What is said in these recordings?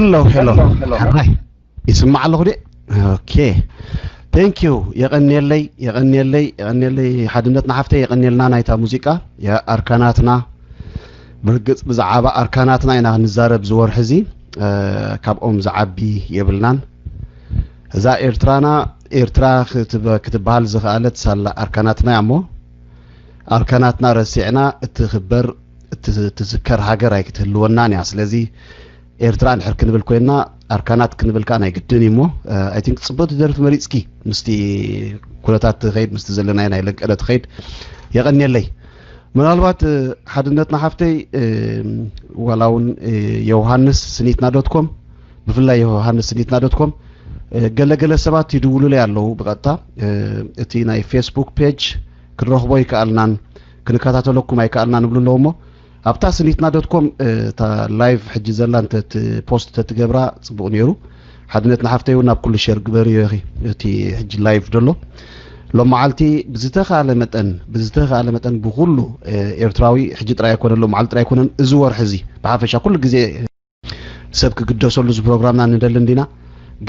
ሄሎ ሄሎ። ሕራይ ይስማዕ ኣለኹ ደ? ኦኬ። Thank you። የቐንየለይ፣ የቐንየለይ፣ የቐንየለይ ሓድነትና ሓፍተይ፣ የቐንየልና ናይታ ሙዚቃ። የኣርካናትና፣ ብርግጽ ብዛዕባ ኣርካናትና ኢና ክንዛረብ ዝወርሒ እዚ። እ፣ ካብኦም ዝዓቢ የብልናን። እዛ ኤርትራና፣ ኤርትራ ክትበ-፣ ክትበሃል ዝኸኣለት ሳላ ኣርካናትና እያ እሞ፣ ኣርካናትና ረሲዕና እትኽበር፣ እት-፣ እትዝከር ሃገር ኣይክትህልወናን እያ። ስለዚ ኤርትራ እንድሕር ክንብል ኮይና ኣርካናት ክንብል ከኣ ናይ ግድን እዩ እሞ፣ እ፣ I think ጽብቕቲ ደርፊ መሪጽኪ፣ ምስቲ ኩነታት ትኸይድ፣ ምስቲ ዘለናዮ ናይ ለንቀለ ትኸይድ። የቐንየለይ። ምናልባት፣ እ፣ ሓድነትና ሓፍተይ፣ እ፣ ዋላ እውን፣ እ፣ ዮሃንስ ስኒትና ዶት ኮም፣ ብፍላይ ዮሃንስ ስኒትና ዶት ኮም፣ እ፣ ገለ ገለ ሰባት ይድውሉለይ ኣለዉ ብቐጥታ። እ፣ እቲ ናይ ፌስቡክ ፔጅ ክንረኽቦ ኣይከኣልናን፣ ክንከታተለኩም ኣይከኣልናን ይብሉ ኣለዉ እሞ፣ ኣብታ ስኒትና ዶት ኮም፣ እ፣ እታ ላይቭ ሕጂ ዘላ እንተ ት-፣ ፖስት ተትገብራ ጽቡቕ ነይሩ። ሓድነትና ሓፍተይ እውን ናብ ኩሉ ሼር ግበርዮ ኢኺ። እቲ ሕጂ ላይቭ ደሎ ሎም መዓልቲ ብዝተኻለ መጠን፣ ብዝተኻለ መጠን ብኹሉ፣ እ፣ ኤርትራዊ ሕጂ ጥራይ ኣይኮነን፣ ሎም መዓልቲ ጥራይ ኣይኮነን፣ እዚ ወርሒ እዚ ብሓፈሻ ኩሉ ግዜ ሰብ ክግደሰሉ እዚ ፕሮግራምና ንደሊ እንዲና።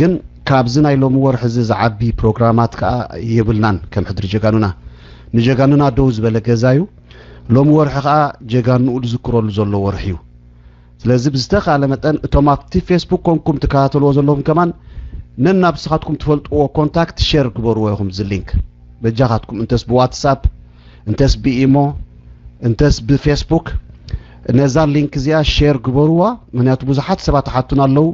ግን ካብዚ ናይ ሎሚ ወርሒ እዚ ዝዓቢ ፕሮግራማት ከኣ የብልናን። ከም ሕድሪ ጀጋኑና፣ ንጀጋኑና ደው ዝበለ ገዛ እዩ። ሎሚ ወርሒ ከኣ ጀጋኑኡ ዝዝክረሉ ዘሎ ወርሒ እዩ። ስለዚ ብዝተኻለ መጠን እቶም ኣብቲ ፌስቡክ ኮንኩም ትከታተልዎ ዘለኹም ከማን ነናብ ንስኻትኩም ትፈልጥዎ ኮንታክት ሼር ግበርዎ ኢኹም። እዚ ሊንክ በጃኻትኩም እንተስ ብዋትሳፕ፣ እንተስ ብኢሞ፣ እንተስ ብፌስቡክ ነዛ ሊንክ እዚኣ ሼር ግበርዋ። ምክንያቱ ብዙሓት ሰባት ሓቱና ኣለዉ።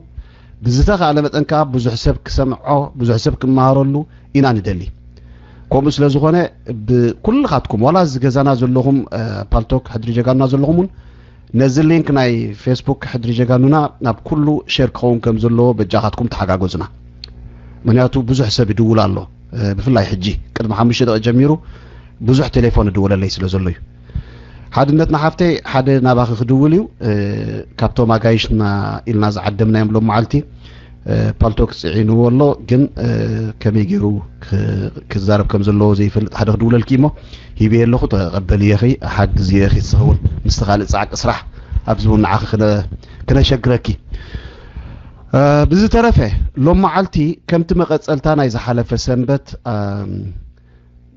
ብዝተኻለ መጠን ከኣ ብዙሕ ሰብ ክሰምዖ፣ ብዙሕ ሰብ ክመሃረሉ ኢና ንደሊ። ከምኡ ስለ ዝኾነ ብኩልኻትኩም ዋላ እዚ ገዛና ዘለኹም፣ እ፣ ፓልቶክ ሕድሪ ጀጋኑና ዘለኹም እውን ነዚ ሊንክ ናይ ፌስቡክ ሕድሪ ጀጋኑና ናብ ኩሉ ሼር ክኸውን ከም ዘለዎ በጃኻትኩም ተሓጋገዙና። ምክንያቱ ብዙሕ ሰብ ይድውል ኣሎ። እ፣ ብፍላይ ሕጂ ቅድሚ ሓሙሽተ ደቂቕ ጀሚሩ ብዙሕ ቴሌፎን ይድወለለይ ስለ ዘሎ እዩ። ሓድነትና ሓፍተይ ሓደ ናባኺ ክድውል እዩ። እ፣ ካብቶም ኣጋይሽና ኢልና ዝዓደምናዮም ሎም መዓልቲ፣ እ፣ ፓልቶክ ጽዒንዎ ኣሎ፣ ግን፣ እ፣ ከመይ ገይሩ ክ-፣ ክዛረብ ከም ዘለዎ ዘይፈልጥ ሓደ ክድውለልኪ እሞ ሂበየ ኣለኹ፣ ተቐበልየኺ፣ ሓግዝየኺ፣ ንስኺ እውን ምስቲ ካልእ ጻዕቂ ስራሕ ኣብዚ እውን ንዓኺ ክነ-፣ ክነሸግረኪ። እ፣ ብዝተረፈ ሎም መዓልቲ ከምቲ መቐጸልታ ናይ ዝሓለፈ ሰንበት፣ ኣም፣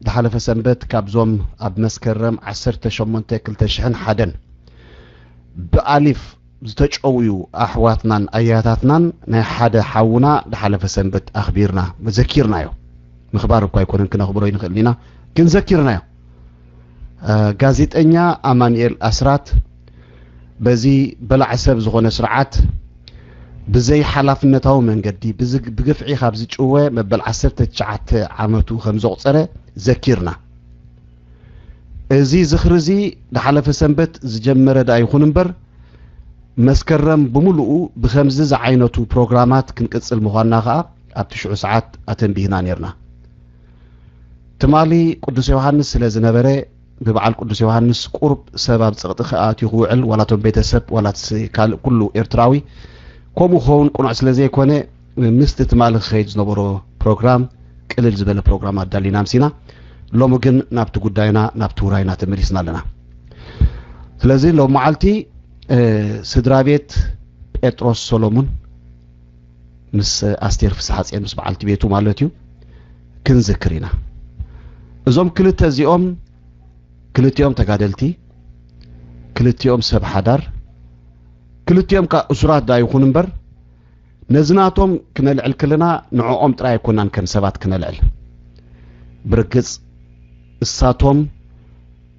ዝሓለፈ ሰንበት ካብዞም ኣብ መስከረም ዓሰርተ ሸሞንተ ክልተ ሽሕን ሓደን ብኣሊፍ ዝተጨውዩ ኣሕዋትናን ኣያታትናን ናይ ሓደ ሓውና ዝሓለፈ ሰንበት ኣኽቢርና፣ ዘኪርናዮ። ምኽባር እኳ ኣይኮነን ክነኽብሮ ይንኽእል ኢና፣ ግን ዘኪርናዮ። እ፣ ጋዜጠኛ ኣማኑኤል ኣስራት በዚ በላዕ ሰብ ዝኾነ ስርዓት ብዘይ ሓላፍነታዊ መንገዲ ብዝ-፣ ብግፍዒ ካብ ዝጭወ መበል ዓሰርተ ትሽዓተ ዓመቱ ከም ዘቑጸረ ዘኪርና። እዚ ዝኽሪ እዚ ዝሓለፈ ሰንበት ዝጀመረ ደኣ ይኹን እምበር፣ መስከረም ብምሉኡ ብኸምዚ ዝዓይነቱ ፕሮግራማት ክንቅጽል ምዃንና ከኣ ኣብቲ ሽዑ ሰዓት ኣተንቢህና ኔርና። ትማሊ ቅዱስ ዮሃንስ ስለ ዝነበረ፣ ብበዓል ቅዱስ ዮሃንስ ቁሩብ ሰብ ኣብ ጸቕጢ ክኣትዩ ክውዕል፣ ዋላ እቶም ቤተሰብ፣ ዋላ እቲ ካልእ ኩሉ ኤርትራዊ ከምኡ ክኸውን ቅኑዕ ስለ ዘይኮነ፣ ምስቲ ትማሊ ክኸይድ ዝነበሮ ፕሮግራም ቅልል ዝበለ ፕሮግራም ኣዳሊና ኣምሲና። ሎሚ ግን ናብቲ ጉዳይና፣ ናብቲ ውራይና ተመሊስና ኣለና። ስለዚ ሎም መዓልቲ፣ እ፣ ስድራ ቤት ጴጥሮስ ሰሎሙን ምስ ኣስቴር ፍስሓጽዮን ምስ በዓልቲ ቤቱ ማለት እዩ ክንዝክር ኢና። እዞም ክልተ እዚኦም ክልቲኦም ተጋደልቲ፣ ክልቲኦም ሰብ ሓዳር፣ ክልቲኦም ከኣ እሱራት ደኣ ይኹን እምበር፣ ነዚ ናቶም ክነልዕል ከለና ንዕኦም ጥራይ ኣይኮናን ከም ሰባት ክነልዕል። ብርግጽ እሳቶም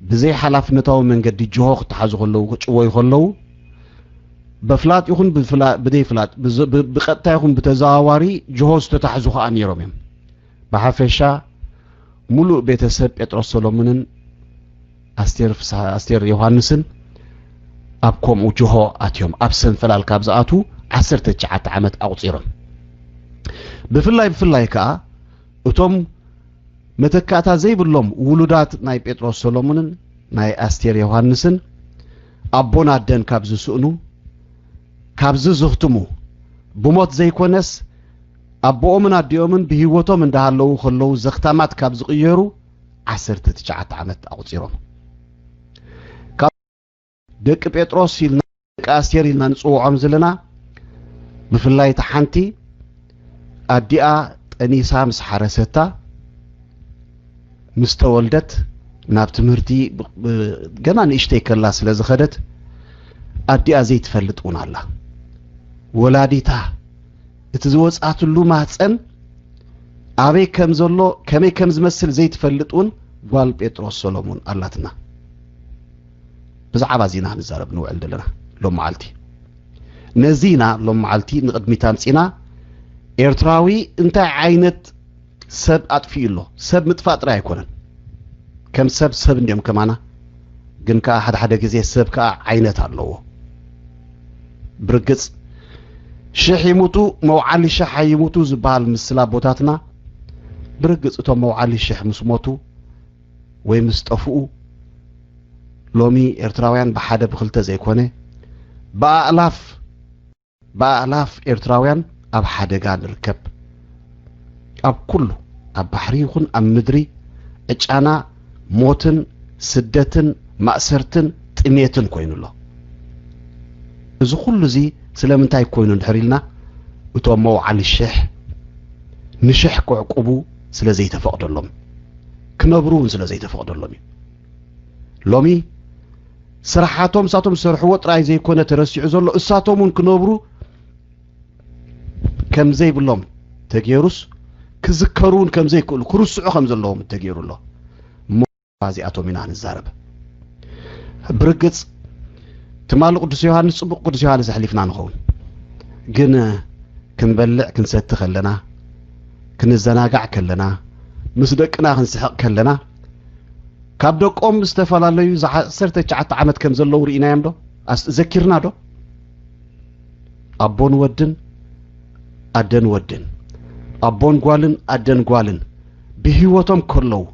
ብዘይ ሓላፍነታዊ መንገዲ ጅሆ ክተሓዙ ከለዉ፣ ክጭወዩ ከለዉ፣ በፍላጥ ይኹን ብፍላ-፣ ብደይ ፍላጥ፣ ብዝ-፣ ብ-፣ ብቐጥታ ይኹን ብተዘዋዋሪ ጅሆ ዝተታሕዙ ከኣ ነይሮም እዮም። ብሓፈሻ፣ ሙሉእ ቤተሰብ ጴጥሮስ ሰሎሞንን ኣስቴር ፍስሃ-፣ ኣስቴር ዮሃንስን ኣብ ከምኡ ጅሆ ኣትዮም፣ ኣብ ሰንፈላል ካብ ዝኣትዉ ዓሰርተ ትሽዓተ ዓመት ኣቑጺሮም። ብፍላይ፣ ብፍላይ ከኣ እቶም መተካእታ ዘይብሎም ውሉዳት ናይ ጴጥሮስ ሰሎሞንን ናይ ኣስቴር ዮሃንስን ኣቦን ኣደን ካብ ዝስእኑ፣ ካብ ዝዝኽትሙ፣ ብሞት ዘይኮነስ ኣቦኦምን ኣዲኦምን ብህይወቶም እንዳሃለዉ ከለዉ ዘኽታማት ካብ ዝቕየሩ ዓሰርተ ትሽዓተ ዓመት ኣቑጺሮም። ካብ ደቂ ጴጥሮስ ኢልና፣ ደቂ ኣስቴር ኢልና ንጽውዖም ዘለና፣ ብፍላይ እታ ሓንቲ ኣዲኣ ጠኒሳ ምስ ሓረሰታ፣ ምስ ተወልደት፣ ናብ ትምህርቲ ብ-፣ ብ-፣ ገና ንእሽተይ ከላ ስለ ዝኸደት፣ ኣዲኣ ዘይትፈልጥ እውን ኣላ። ወላዲታ፣ እቲ ዝወጻትሉ ማህጸን ኣበይ ከም ዘሎ፣ ከመይ ከም ዝመስል ዘይትፈልጥ እውን ጓል ጴጥሮስ ሰሎሞን ኣላትና። ብዛዕባ እዚ ኢና ክንዛረብ ንውዕል ዘለና ሎም መዓልቲ። ነዚ ኢና ሎም መዓልቲ ንቕድሚት ኣምጺና። ኤርትራዊ እንታይ ዓይነት ሰብ ኣጥፊኡ ኣሎ? ሰብ ምጥፋእ ጥራይ ኣይኮነን። ከም ሰብ፣ ሰብ እንዲዮም ከማና። ግን ከኣ ሓደ ሓደ ግዜ ሰብ ከኣ ዓይነት ኣለዎ። ብርግጽ፣ ሽሕ ይሙቱ፣ መውዓሊ ሽሕ ኣይሙቱ ዝበሃል ምስላ ኣቦታትና፣ ብርግጽ እቶም መውዓሊ ሽሕ ምስ ሞቱ ወይ ምስ ጠፍኡ፣ ሎሚ ኤርትራውያን ብሓደ ብኽልተ ዘይኮነ፣ ብኣእላፍ፣ ብኣእላፍ ኤርትራውያን ኣብ ሓደጋ ንርከብ። ኣብ ኩሉ፣ ኣብ ባሕሪ ይኹን ኣብ ምድሪ፣ ዕጫና ሞትን ስደትን ማእሰርትን ጥሜትን ኮይኑ ኣሎ። እዚ ኩሉ እዚ ስለምንታይ ኮይኑ እንድሕር ኢልና፣ እቶም መውዓሊ ሽሕ ንሽሕ ክዕቁቡ ስለ ዘይተፈቕደሎም፣ ክነብሩ እውን ስለ ዘይተፈቕደሎም እዩ። ሎሚ ስራሓቶም እሳቶም ዝሰርሕዎ ጥራይ ዘይኮነ ተረሲዑ ዘሎ፣ እሳቶም እውን ክነብሩ ከም ዘይብሎም ተገይሩስ፣ ክዝከሩ እውን ከም ዘይክእሉ፣ ክርስዑ ከም ዘለዎም ተገይሩ ኣሎ። እሞ እዚኣቶም ኢና ንዛረብ። ብርግጽ ትማሊ ቅዱስ ዮሃንስ ጽቡቕ ቅዱስ ዮሃንስ ኣሕሊፍና ንኸውን። ግን ክንበልዕ ክንሰቲ ከለና፣ ክንዘናጋዕ ከለና፣ ምስ ደቅና ክንስሕቕ ከለና፣ ካብ ደቆም ዝተፈላለዩ ዝዓ-፣ ዓሰርተ ትሽዓተ ዓመት ከም ዘለዉ ርኢናዮም ዶ? ኣስ-፣ ዘኪርና ዶ? ኣቦን ወድን፣ ኣደን ወድን፣ ኣቦን ጓልን፣ ኣደን ጓልን ብህይወቶም ከለዉ፣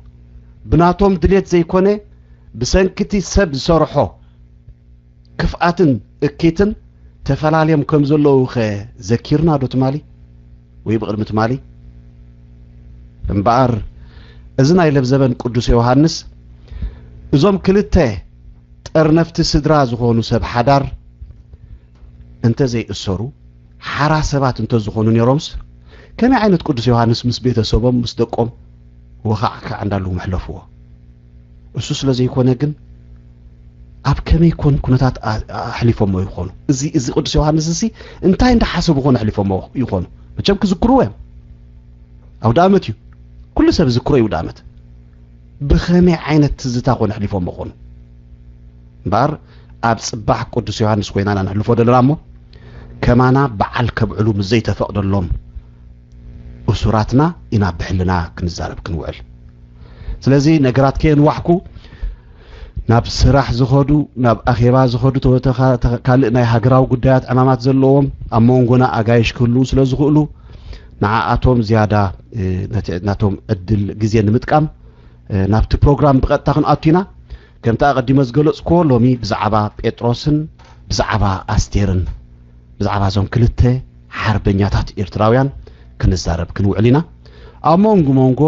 ብናቶም ድሌት ዘይኮነ፣ ብሰንኪ እቲ ሰብ ዝሰርሖ ክፍኣትን እኪትን ተፈላልዮም ከም ዘለዉ ኸ ዘኪርና ዶ ትማሊ? ወይ ብቕድሚ ትማሊ? እምበኣር፣ እዚ ናይ ለብዘበን ቅዱስ ዮሃንስ፣ እዞም ክልተ ጠርነፍቲ ስድራ ዝኾኑ ሰብ ሓዳር እንተ ዘይእሰሩ፣ ሓራ ሰባት እንተ ዝኾኑ ነይሮምስ፣ ከመይ ዓይነት ቅዱስ ዮሃንስ ምስ ቤተሰቦም፣ ምስ ደቆም ወኻዕ ካዕ እንዳሉ መሕለፍዎ? እሱ ስለ ዘይኮነ ግን፣ ኣብ ከመይ ኮን ኩነታት ኣ-፣ ኣሕሊፎሞ ይኾኑ? እዚ፣ እዚ ቅዱስ ዮሃንስ እዚ እንታይ እንዳሓሰቡ ኮን ኣሕሊፎሞ ይኾኑ? መቸም ክዝክርዎ እዮም። ኣውደ ኣመት እዩ። ኩሉ ሰብ ዝክሮ እዩ ኣውደ ኣመት። ብኸመይ ዓይነት ትዝታ ኮን ኣሕሊፎሞ ኮኑ? እምበኣር ኣብ ጽባሕ ቅዱስ ዮሃንስ ኮይና ኢና ነሕልፎ ዘለና እሞ፣ ከማና በዓል ከብዕሉ ምስ ዘይተፈቕደሎም እሱራትና ኢና ብሕልና ክንዛረብ ክንውዕል። ስለዚ ነገራት ከየንዋሕኩ፣ ናብ ስራሕ ዝኸዱ፣ ናብ ኣኼባ ዝኸዱ፣ ተወ-፣ ተኻ-፣ ተኻ-፣ ካልእ ናይ ሃገራዊ ጉዳያት ዕማማት ዘለዎም፣ ኣብ መንጎና ኣጋይሽ ክህልዉ ስለ ዝኽእሉ፣ ንዓኣቶም ዝያዳ፣ እ፣ ነቲ ናቶም ዕድል ግዜ ንምጥቃም፣ እ፣ ናብቲ ፕሮግራም ብቐጥታ ክንኣቱ ኢና። ከምቲ ኣቐዲመ ዝገለጽክዎ፣ ሎሚ ብዛዕባ ጴጥሮስን ብዛዕባ ኣስቴርን፣ ብዛዕባ እዞም ክልተ ሓርበኛታት ኤርትራውያን ክንዛረብ ክንውዕል ኢና። ኣብ መንጎ መንጎ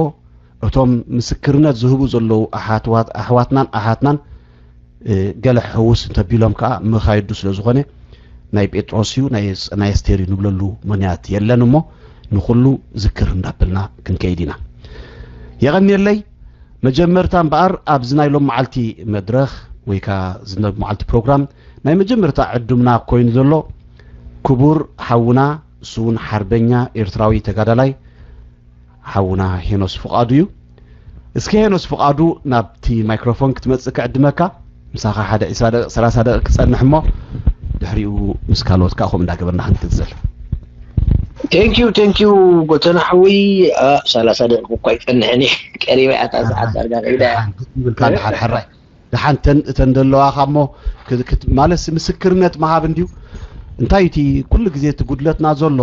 እቶም ምስክርነት ዝህቡ ዘለዉ ኣሓትዋት-፣ ኣሕዋትናን ኣሓትናን፣ እ፣ ገለ ሕውስ እንተቢሎም ከኣ መኻይዱ ስለ ዝኾነ፣ ናይ ጴጥሮስ እዩ፣ ናይ፣ ናይ ኣስቴር እዩ ንብለሉ ምኽንያት የለን እሞ፣ ንኹሉ ዝክር እንዳበልና ክንከይድ ኢና። የቐንየለይ። መጀመርታ እምበኣር፣ ኣብዚ ናይ ሎም መዓልቲ መድረኽ ወይ ከኣ እዚ ሎም መዓልቲ ፕሮግራም ናይ መጀመርታ ዕዱምና ኮይኑ ዘሎ ክቡር ሓውና፣ እሱ እውን ሓርበኛ ኤርትራዊ ተጋዳላይ ሓውና ሄኖስ ፍቓዱ እዩ። እስኪ ሄኖስ ፍቓዱ፣ ናብቲ ማይክሮፎን ክትመጽእ ክዕድመካ። ምሳኻ ሓደ ዕስራ ደቂቕ፣ ሰላሳ ደቂቕ ክጸንሕ እሞ፣ ድሕሪኡ ምስ ካልኦት ከኣ ከምኡ እንዳገበርና ክንቅጽል። Thank you, thank you ጎተና ሓወይ። አ፣ ሰላሳ ደቂቕ እኳ ኣይጸንሕን እየ። ቀሪበ እያ እታ ሰዓት ዳርጋ ከይዳ እያ። ደሓን፣ ደሓን፣ ደሓን፣ ሕራይ። ደሓን፣ ተን-፣ እተን ዘለዋኻ እሞ፣ ክ-፣ ክት-፣ ማለትሲ ምስክርነት ምሃብ እንድዩ። እንታይ እቲ ኩሉ ግዜ እቲ ጉድለትና ዘሎ?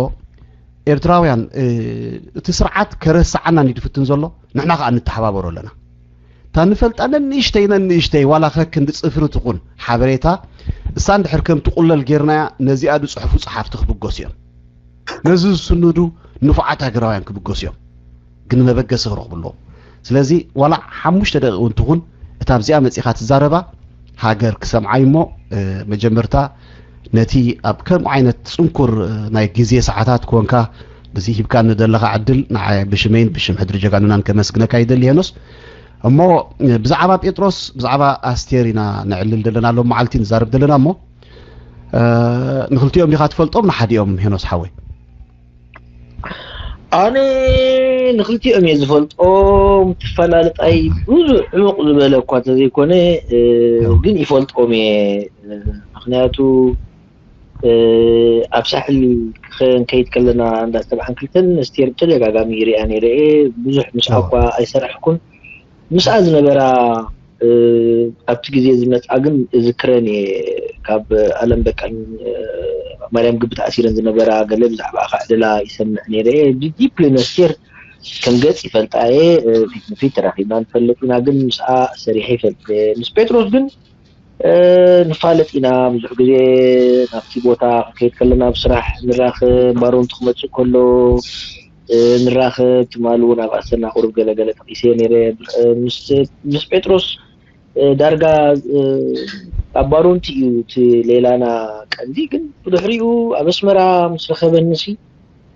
ኤርትራውያን፣ እ፣ እቲ ስርዓት ከረስዓና እንድዩ ዝፍትን ዘሎ፣ ንሕና ከኣ ንተሓባበሮ ኣለና። እታ ንፈልጣ ነንእሽተይ ነንእሽተይ፣ ዋላ ከክንዲ ጽፍሪ ትኹን ሓበሬታ፣ እሳ እንድሕር ከም ትቑለል ጌርናያ፣ ነዚኣ ዝጽሕፉ ጸሓፍቲ ክብገሱ እዮም። ነዚ ዝስንዱ ንፉዓት ሃገራውያን ክብገሱ እዮም። ግን መበገሲ ክረኽቡ ኣለዎም። ስለዚ ዋላ ሓሙሽተ ደቂቕ እውን ትኹን፣ እታ ኣብዚኣ መጺኻ ትዛረባ ሃገር ክሰምዓ እዩ እሞ፣ እ፣ መጀመርታ ነቲ ኣብ ከምኡ ዓይነት ጽንኩር ናይ ግዜ ሰዓታት ኮንካ እዚ ሂብካኒ ዘለኻ ዕድል ንዓይ ብሽመይን ብሽም ሕድሪ ጀጋኑናን ከመስግነካ ይደሊ ሄኖስ። እሞ ብዛዕባ ጴጥሮስ ብዛዕባ ኣስቴር ኢና ነዕልል ዘለና ሎም መዓልቲ ንዛረብ ዘለና እሞ ንክልቲኦም ዲኻ ትፈልጦም ንሓዲኦም ሄኖስ ሓወይ? ኣነ ንክልቲኦም እየ ዝፈልጦም። ትፈላለጣይ ብዙ ዕሙቕ ዝበለ እኳ ተዘይኮነ ግን ይፈልጦም እየ። ምክንያቱ ኣብ ሳሕል ክንከይድ ከለና እንዳ ዝተብዓን ክልተን ስቴር ብተደጋጋሚ ይሪኣ ነይረ እየ። ብዙሕ ምስኣ እኳ ኣይሰራሕኩን። ምስኣ ዝነበራ ኣብቲ ግዜ ዝመፅኣ ግን እዝክረን እየ። ካብ ኣለም በቃኝ ማርያም ግቢ ተኣሲረን ዝነበራ ገለ ብዛዕባ ከዓ ዕደላ ይሰምዕ ነይረ እየ። ዲፕሊ ነስቴር ከም ገፅ ይፈልጣ እየ። ፊት ንፊት ተራኺብና ንፈልጥ ኢና፣ ግን ምስኣ ሰሪሐ ይፈልጥ እየ። ምስ ጴጥሮስ ግን ንፋለጥ ኢና። ብዙሕ ግዜ ናብቲ ቦታ ክንከይድ ከለና ብስራሕ ንራኸብ፣ ባሮንቲ ክመፅእ ከሎ ንራኸብ። ትማሊ እውን ኣብ ኣሰና ቁሩብ ገለገለ ጠቂሰ ነይረ። ምስ ጴጥሮስ ዳርጋ ኣብ ባሮንቲ እዩ እቲ ሌላና ቀንዲ። ግን ብድሕሪኡ ኣብ ኣስመራ ምስ ረኸበኒ ሲ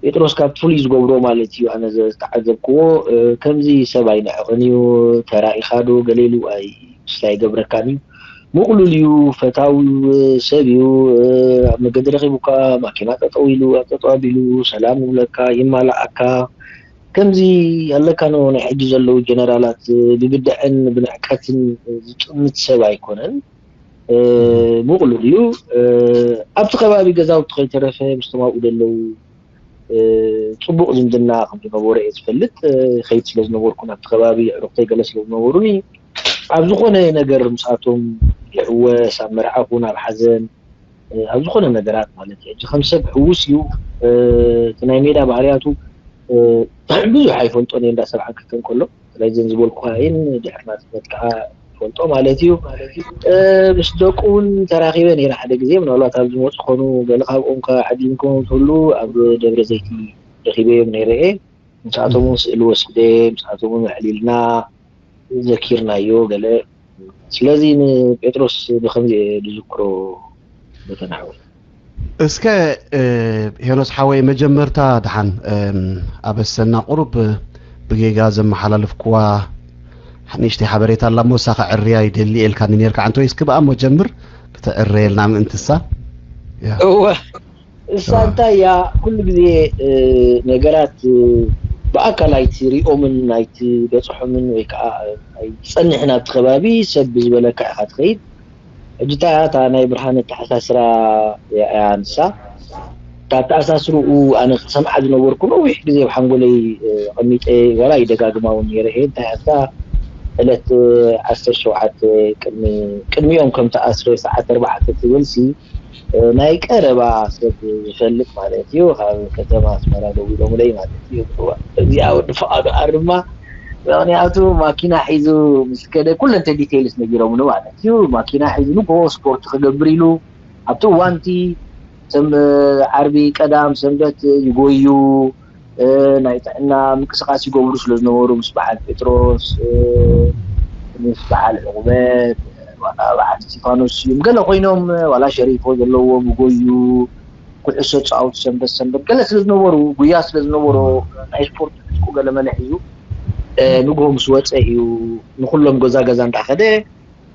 ጴጥሮስ ካብቲ ፍሉይ ዝገብሮ ማለት እዩ ኣነ ዝተዓዘብክዎ ከምዚ ሰብ ኣይንዕቕን እዩ። ተራ ኢኻ ዶ ገለ ኢሉ ኣይ ምስላ ኣይገብረካን እዩ። ምቕሉል እዩ፣ ፈታዊ ሰብ እዩ። ኣብ መገዲ ረኺቡካ ማኪና ጠጠው ኢሉ ኣብ ጠጠው ኣቢሉ ሰላም ይብለካ፣ ይማላኣካ። ከምዚ ኣለካ ኖ ናይ ሕጂ ዘለዉ ጀነራላት ብብድዐን ብንዕቀትን ዝጥምት ሰብ ኣይኮነን። ምቕሉል እዩ። ኣብቲ ከባቢ ገዛውቲ ከይተረፈ ምስቶም ኣብኡ ዘለዉ ፅቡቕ ዝምድና ከም ዝነበሮ እየ ዝፈልጥ። ከይድ ስለ ዝነበርኩ ናብቲ ከባቢ ኣዕሩኽተይ ገለ ስለ ዝነበሩኒ ኣብ ዝኾነ ነገር ምስኣቶም ይሕወስ፣ ኣብ መርዓ ኹን ኣብ ሓዘን ኣብ ዝኾነ ነገራት ማለት እዩ። ሕጂ ከም ሰብ ሕውስ እዩ። እቲ ናይ ሜዳ ባህርያቱ ብዙሕ ኣይፈልጦን እየ እንዳ ሰብዓን ክልተን ከሎ ስለዚ ዝበልኩኻ እየን ድሕሪ ናጽነት ከዓ ይፈልጦ ማለት እዩ። ምስ ደቁ እውን ተራኺበ ነይረ ሓደ ግዜ፣ ምናልባት ኣብ ዝመፁ ኾኑ ገለ ካብኦም ከ ዓዲምኩም ትህሉ ኣብ ደብረ ዘይቲ ረኺበዮም ነይረ እየ። ምስኣቶም እውን ስእሊ ወሲደ፣ ምስኣቶም እውን ኣዕሊልና ዘኪርናዮ ገለ። ስለዚ ንጴጥሮስ ብከምዚ እየ ዝዝክሮ በተናሕወይ። እስከ ሄኖስ ሓወይ መጀመርታ ደሓን ኣብ ኣሰና ቁሩብ ብጌጋ ዘመሓላለፍክዋ ንእሽተይ ሓበሬታ ኣላ እሞ እሳ ከዕርያ ይደሊ ኢልካኒ ነርካ ዓንተወይ እስኪ ብኣሞ ጀምር ክተዕረየልና ምእንቲ እሳ እወ እሳ እንታይ እያ ኩሉ ግዜ ነገራት ብኣካል ኣይትሪኦምን ኣይትበፅሖምን ወይ ከዓ ኣይትፀንሕን ኣብቲ ከባቢ ሰብ ብዝበለካ ኢካ ትኸይድ ሕጂ እታ እታ ናይ ብርሃን ኣተሓሳስራ እያ ንሳ እታ ኣተኣሳስርኡ ኣነ ክሰምዓ ዝነበርኩ ነዊሕ ግዜ ኣብ ሓንጎለይ ኣቐሚጠ ዋላ ይደጋግማ እውን ነይረ እየ እንታይ ኣታ ዕለት ዓሰርተ ሸውዓተ ቅድሚ ቅድሚኦም ከም ተኣስረ ሰዓት ኣርባዕተ ትብል ሲ ናይ ቀረባ ሰብ ዝፈልጥ ማለት እዩ ካብ ከተማ ኣስመራ ደዊሎምለይ ማለት እዩ እዚኣ ወዲ ፍቓዱ ኣርማ ምክንያቱ ማኪና ሒዙ ምስ ከደ ኩለንተ ዲቴይልስ ነጊሮምኒ ማለት እዩ። ማኪና ሒዙ ንጎ ስፖርት ክገብር ኢሉ ኣብቲ እዋንቲ ከም ዓርቢ፣ ቀዳም፣ ሰንበት ይጎዩ ናይ ጥዕና ምንቅስቃስ ይገብሩ ስለ ዝነበሩ ምስ በዓል ጴጥሮስ ምስ በዓል ዕቑበት ዋላ በዓል እስጢፋኖስ እዮም ገለ ኮይኖም ዋላ ሸሪፎ ዘለዎም ይጎዩ ኩዕሶ ፃውቲ ሰንበት ሰንበት ገለ ስለ ዝነበሩ ጉያ ስለ ዝነበሩ ናይ ስፖርት ዕጥቁ ገለ መለ ሒዙ ንግሆ ምስ ወፀ እዩ ንኩሎም ገዛ ገዛ እንዳኸደ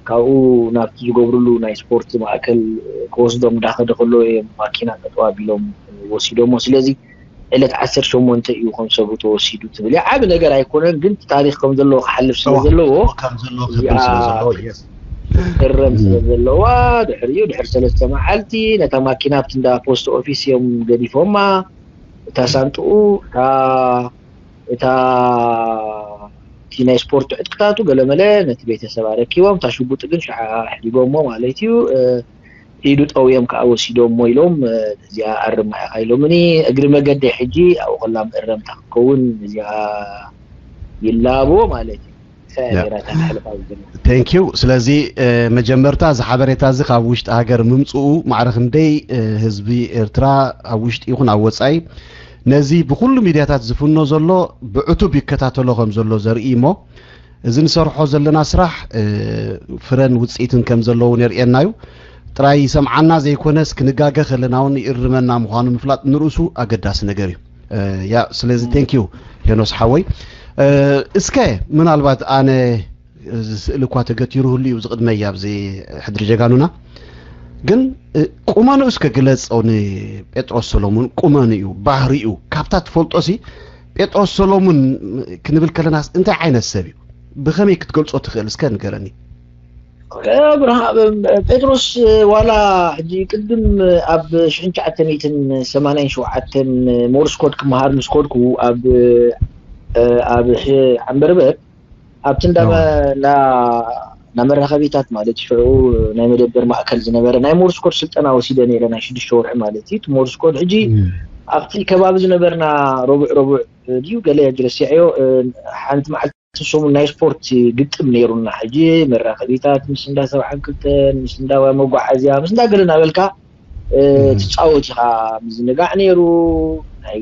ካብኡ ናብቲ ዝገብርሉ ናይ ስፖርት ማእከል ክወስዶም እንዳኸደ ከሎ እዮም ማኪና ጠጠው ኣቢሎም ወሲዶሞ ስለዚ ዕለት ዓሰርተ ሸሞንተ እዩ ከም ሰቡ ተወሲዱ ትብል እያ ዓብ ነገር ኣይኮነን ግን ታሪክ ከም ዘለዎ ክሓልፍ ስለ ዘለዎ እረም ስለ ዘለዋ ድሕሪኡ ድሕሪ ሰለስተ መዓልቲ ነታ ማኪና ኣብቲ እንዳ ፖስት ኦፊስ እዮም ገዲፎማ እታ ሳንጥኡ እታ እታ እቲ ናይ ስፖርት ዕጥቅታቱ ገለመለ ነቲ ቤተሰብ ኣረኪቦም እታ ሽጉጢ ግን ሽዓ ኣሕዲጎሞ ማለት እዩ ኢዱ ጠውዮም ከዓ ወሲዶሞ ኢሎም እዚኣ ኣርማ ኢኻ ኢሎምኒ እግሪ መገደይ ሕጂ ኣብኡ ከላ መእረምታ ክትከውን እዚኣ ይላቦ ማለት እዩ thank you ስለዚ መጀመርታ እዚ ሓበሬታ እዚ ካብ ውሽጢ ሃገር ምምፅኡ ማዕረ ክንደይ ህዝቢ ኤርትራ ኣብ ውሽጢ ይኹን ኣብ ወፃኢ ነዚ ብኩሉ ሚድያታት ዝፍኖ ዘሎ ብዕቱብ ይከታተሎ ከም ዘሎ ዘርኢ እሞ እዚ ንሰርሖ ዘለና ስራሕ ፍረን ውፅኢትን ከም ዘለውን የርእየና እዩ ጥራይ ይሰምዓና ዘይኮነስ ክንጋገ ከለና እውን ይእርመና ምዃኑ ምፍላጥ ንርእሱ ኣገዳሲ ነገር እዩ። ያ ስለዚ thank you ሄኖስ ሓወይ። እስከ ምናልባት ኣነ እዚ ስእሊ እኳ ተገቲሩ ህሉ እዩ ዝቕድመይ ኣብዚ ሕድሪ ጀጋኑና ግን ቁመንኡ እስከ ግለጾ ንጴጥሮስ ሰሎሙን። ቁመንኡ ባህሪኡ ካብታ ትፈልጦ ሲ ጴጥሮስ ሰሎሙን ክንብል ከለናስ እንታይ ዓይነት ሰብ እዩ? ብኸመይ ክትገልጾ ትኽእል እስከ ንገረኒ። ብርሃ ጴጥሮስ ዋላ ሕጂ ቅድም ኣብ ሽሕን ትሽዓተ ሚእትን ሰማንያን ሸውዓተን ሞርስ ኮድ ክመሃር ምስ ኮድኩ ኣብ ኣብ ኣንበርበር ኣብቲ እንዳ መራኸቢታት ማለት ሽዑ ናይ መደበር ማእከል ዝነበረ ናይ ሞርስ ኮድ ስልጠና ወሲደ ነይረ ናይ ሽዱሽተ ወርሒ ማለት እዩ። ሞርስ ኮድ ሕጂ ኣብቲ ከባቢ ዝነበርና ረቡዕ ረቡዕ ድዩ ገለ ረሲዐዮ ሓንቲ መዓልቲ ሰሙን ናይ ስፖርት ግጥም ነይሩና። ሕጂ መራኸቢታት ምስ እንዳ ሰብዓን ክልተን ምስ እንዳ መጓዓዝያ ምስ እንዳ ገለ እናበልካ ትፃወት ኢኻ። ምዝንጋዕ ነይሩ ናይ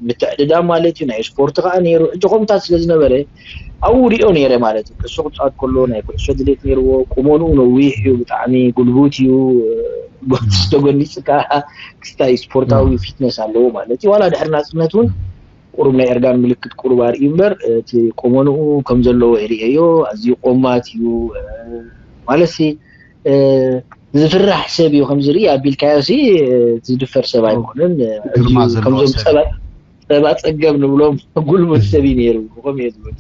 ምትዕድዳ ማለት እዩ ናይ ስፖርት ከዓ ነይሩ። ሕጂ ከምታት ስለ ዝነበረ ኣብኡ ሪኦ ነይረ ማለት እዩ። እሱ ክፃወት ከሎ ናይ ኩዕሶ ድሌት ነይርዎ። ቁመንኡ ነዊሕ እዩ፣ ብጣዕሚ ጉልቡት እዩ። ጎትስ ተጎኒፅካ ክስታይ ስፖርታዊ ፊትነስ ኣለዎ ማለት እዩ። ዋላ ድሕሪ ናፅነት እውን ቁሩብ ናይ እርጋን ምልክት ቁሩብ ኣርእዩ እምበር እቲ ቆመንኡ ከም ዘለዎ ይርእየዮ። ኣዝዩ ቆማት እዩ ማለት ሲ ዝፍራሕ ሰብ እዩ ከም ዝርኢ ኣቢልካዮ ሲ ዝድፈር ሰብ ኣይኮነን። ከምዞም ፀባ ፀገብ ንብሎም ጉልበት ሰብ እዩ ነይሩ። ከም እየ ዝብል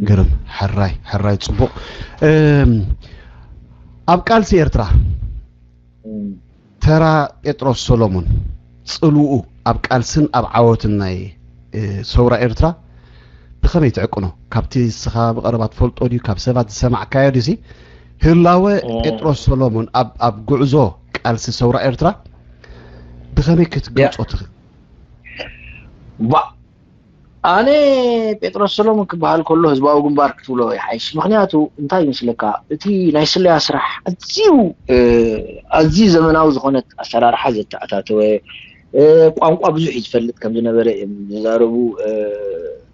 ግርም ሕራይ ሕራይ ፅቡቅ ኣብ ቃልሲ ኤርትራ ተራ ጴጥሮስ ሰሎሙን ጽልውኡ ኣብ ቃልስን ኣብ ዓወትን ናይ ሰውራ ኤርትራ ብኸመይ ትዕቅኖ? ካብቲ ንስኻ ብቐረባ ትፈልጦ ድዩ? ካብ ሰባት ዝሰማዕካዮ ድዩ? ህላወ ጴጥሮስ ሰሎሙን ኣብ ጉዕዞ ቃልሲ ሰውራ ኤርትራ ብኸመይ ክትገልጾ ትኽእል? ኣነ ጴጥሮስ ሰሎሙን ክበሃል ከሎ ህዝባዊ ግንባር ክትብሎ ይሓይሽ። ምኽንያቱ እንታይ ይመስለካ፣ እቲ ናይ ስለያ ስራሕ ኣዝዩ ኣዝዩ ዘመናዊ ዝኾነት ኣሰራርሓ ዘተኣታተወ፣ ቋንቋ ብዙሕ እዩ ዝፈልጥ ከም ዝነበረ እዮም ዝዛረቡ።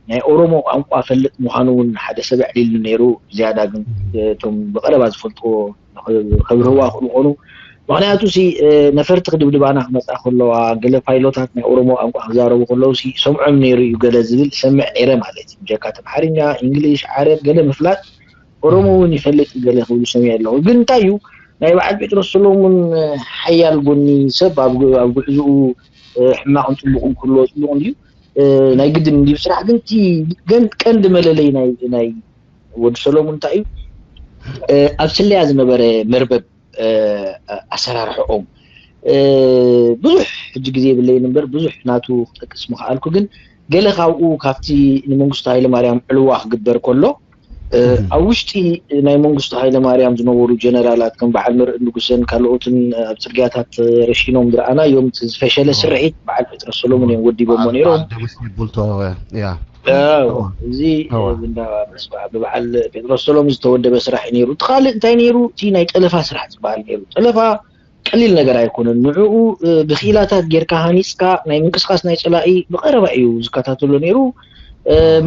ናይ ኦሮሞ ቋንቋ ፈልጥ ምዃኑ እውን ሓደ ሰብ ኣዕሊሉ ነይሩ። ዝያዳ ግን እቶም ብቐረባ ዝፈልጥዎ ከብርህዋ ክምኾኑ ምክንያቱ ሲ ነፈርቲ ክድብድባና ክመፃ ከለዋ ገለ ፓይሎታት ናይ ኦሮሞ ቋንቋ ክዛረቡ ከለዉ ሲ ሰምዖም ነይሩ እዩ ገለ ዝብል ሰምዕ ነይረ ማለት እዩ። ብጀካ ኣምሓርኛ፣ እንግሊሽ፣ ዓረብ ገለ ምፍላጥ ኦሮሞ እውን ይፈልጥ እዩ ገለ ክብሉ ሰሚዐ ኣለኹ። ግን እንታይ እዩ ናይ በዓል ጴጥሮስ ሰሎሙን ሓያል ጎኒ ሰብ ኣብ ጉዕዝኡ ሕማቕን ፅቡቕን ክህልዎ ፅቡቕ እንድዩ ናይ ግድን እንድዩ ስራሕ ግን እቲ ቀንዲ መለለይ ናይ ወዲ ሰሎሙን እንታይ እዩ ኣብ ስለያ ዝነበረ መርበብ ኣሰራርሕኦም ብዙሕ ሕጂ ግዜ የብለይን እምበር ብዙሕ ናቱ ክጠቅስ ምኽኣልኩ ግን ገለ ካብኡ ካብቲ ንመንግስቱ ሃይለማርያም ዕልዋ ክግበር ከሎ ኣብ ውሽጢ ናይ መንግስቱ ሃይለማርያም ዝነበሩ ጀነራላት ከም በዓል መርእ ንጉሰን ካልኦትን ኣብ ፅርግያታት ረሺኖም ዝረኣና እዮም። ዝፈሸለ ስርሒት በዓል ጴጥሮስ ሰሎሙን እዮም ወዲቦሞ ነይሮም። እዚ ብበዓል ጴጥሮስ ሰሎም ዝተወደበ ስራሕ እዩ ነይሩ። እቲ ካልእ እንታይ ነይሩ? እቲ ናይ ጠለፋ ስራሕ ዝበሃል ነይሩ። ጠለፋ ቀሊል ነገር ኣይኮነን። ንዕኡ ብክኢላታት ጌርካ ሃኒፅካ ናይ ምንቅስቃስ ናይ ፀላኢ ብቐረባ እዩ ዝከታተሎ ነይሩ።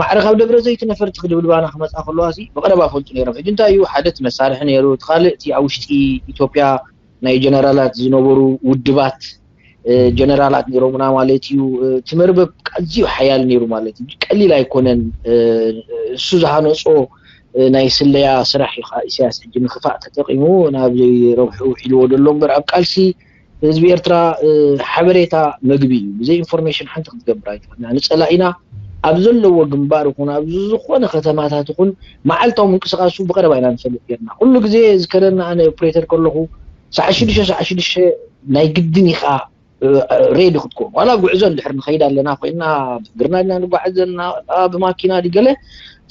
ማዕረ ካብ ደብረ ዘይቲ ነፈርቲ ክድብድባና ክመፃ ከለዋ ሲ ብቐረባ ፈልጡ ነይሮም። ሕጂ እንታይ እዩ ሓደ እቲ መሳርሒ ነይሩ፣ እቲ ካልእ እቲ ኣብ ውሽጢ ኢትዮጵያ ናይ ጀነራላት ዝነበሩ ውድባት ጀነራላት ነይሮምና ማለት እዩ። እቲ መርበብ ኣዝዩ ሓያል ነይሩ ማለት እዩ። ቀሊል ኣይኮነን። እሱ ዝሃነፆ ናይ ስለያ ስራሕ እዩ ከዓ ኢሳያስ ሕጂ ንክፋእ ተጠቂሙ ናብ ዘይረብሑ ውዒልዎ ዘሎ እምበር ኣብ ቃልሲ ህዝቢ ኤርትራ ሓበሬታ መግቢ እዩ። ብዘይ ኢንፎርሜሽን ሓንቲ ክትገብር ኣይትኽእልና። ንፀላኢና ኣብ ዘለዎ ግንባር ይኹን ኣብ ዝኾነ ከተማታት ይኹን መዓልታዊ ምንቅስቃሱ ብቐረባ ኢና ንፈልጥ ጌርና። ኩሉ ግዜ ዝከረና ኣነ ኦፕሬተር ከለኹ ሰዓ ሽዱሽተ ሰዓ ሽዱሽተ ናይ ግድን ኢኻ ሬዲ ክትኮን ዋላ ጉዕዞ እንድሕር ንኸይድ ኣለና ኮይና ብእግርና ድና ንጓዓዝ ዘለና ብማኪና ድገለ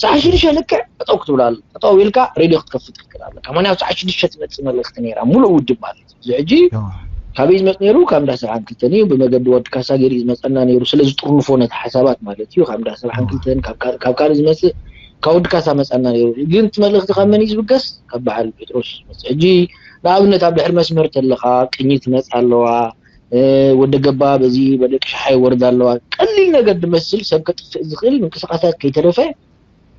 ሰዓ ሽዱሽተ ልክዕ ጠጠው ክትብል ኣለ ጠጠው ኢልካ ሬድዮ ክትከፍት ክትክእል ኣለካ። ምክንያቱ ሰዓ ሽዱሽተ ትመፅእ መልእክቲ ነይራ ሙሉእ ውድብ ማለት እዩ። እዚ ሕጂ ካበይ ዝመፅ ነይሩ? ካብ እንዳ ሰብዓን ክልተን እዩ። ብመገዲ ወዲ ካሳ ገይሩ እዩ ዝመፀና ነይሩ። ስለዚ ጥርንፎ ነቲ ሓሳባት ማለት እዩ። ካብ እንዳ ሰብዓን ክልተን ካብ ካልእ ዝመፅእ ካብ ወዲ ካሳ መፃና ነይሩ። ግን እቲ መልእክቲ ካብ መን እዩ ዝብገስ? ካብ በዓል ጴጥሮስ እዩ ዝመፅእ። ሕጂ ንኣብነት ኣብ ድሕሪ መስመር ተለካ ቅኝት ትመፅ ኣለዋ። ወደ ገባ በዚ በደቂ ሸሓይ ወርድ ኣለዋ። ቀሊል ነገር ድመስል ሰብ ከጥፍእ ዝኽእል ምንቅስቃሳት ከይተረፈ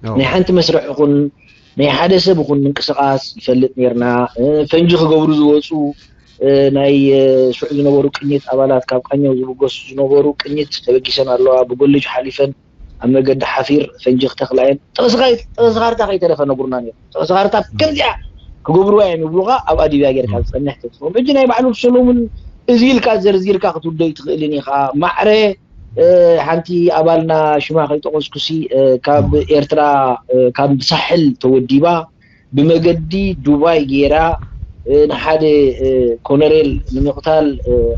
ናይ ሓንቲ መስርሕ ይኹን ናይ ሓደ ሰብ ይኹን ምንቅስቃስ ይፈልጥ ነርና። ፈንጂ ክገብሩ ዝወፁ ናይ ሽዑ ዝነበሩ ቅኝት ኣባላት፣ ካብ ቃኘው ዝብገሱ ዝነበሩ ቅኝት ተበጊሰን ኣለዋ። ብጎልጅ ሓሊፈን ኣብ መገዲ ሓፊር ፈንጂ ክተኽላ እየን። ጥቕስኻ ጥቕስኻርታ ከይተረፈ ነግሩና ነይሩ። ጥቕስኻርታ ከምዚኣ ክገብርዋ እዮም ይብሉኻ። ኣብኣ ዲብያ ጌርካ ዝፀንሕ ተፅፎም። ሕጂ ናይ ባዕሉ ሰሎሙን እዚ ኢልካ ዘርዚርካ ክትውደይ ትኽእልን ኢኻ። ማዕረ ሓንቲ ኣባልና ሽማ ከይጠቐስኩሲ ካብ ኤርትራ ካብ ሳሕል ተወዲባ ብመገዲ ዱባይ ጌራ ንሓደ ኮነሬል ንምቕታል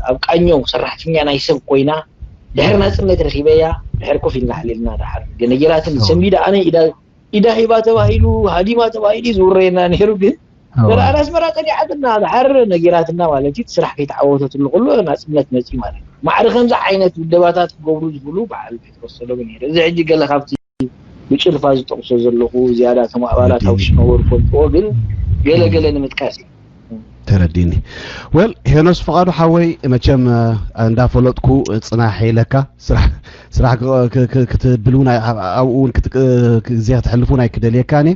ኣብ ቃኘው ሰራሕተኛ ናይ ሰብ ኮይና ድሕሪ ናጽነት ረኺበያ። ድሕር ኮፍ ኢልና ሓሊልና ድሓር ገነጌራትን ሰንቢዳ ኣነ ኢዳ ኢዳ ሂባ ተባሂሉ ሃዲማ ተባሂሉ ዝውረየና ነይሩ። ግን ደኣ ኣስመራ ጸኒሓትና ድሓር ነጊራትና ማለት እዩ። ስራሕ ከይተዓወተትሉ ከሎ ናጽነት መጺ ማለት እዩ። ማዕረ ከምዚ ዓይነት ውደባታት ክገብሩ ዝኽእሉ በዓል ጴጥሮስ ሰሎምን ነይሩ። እዚ ሕጂ ገለ ካብቲ ብጭልፋ ዝጠቕሶ ዘለኹ ዝያዳ እቶም ኣባላት ኣብ ዝነበሩ ፈልጥዎ፣ ግን ገለ ገለ ንምጥቃስ እዩ። ተረዲኒ። ወል ሄኖስ ፍቓዱ ሓወይ፣ መቸም እንዳፈለጥኩ ጽናሕ ኢለካ፣ ስራሕ ክትብል እውን ኣብኡ እውን ግዜ ክተሕልፉ ናይ ክደልየካኒ።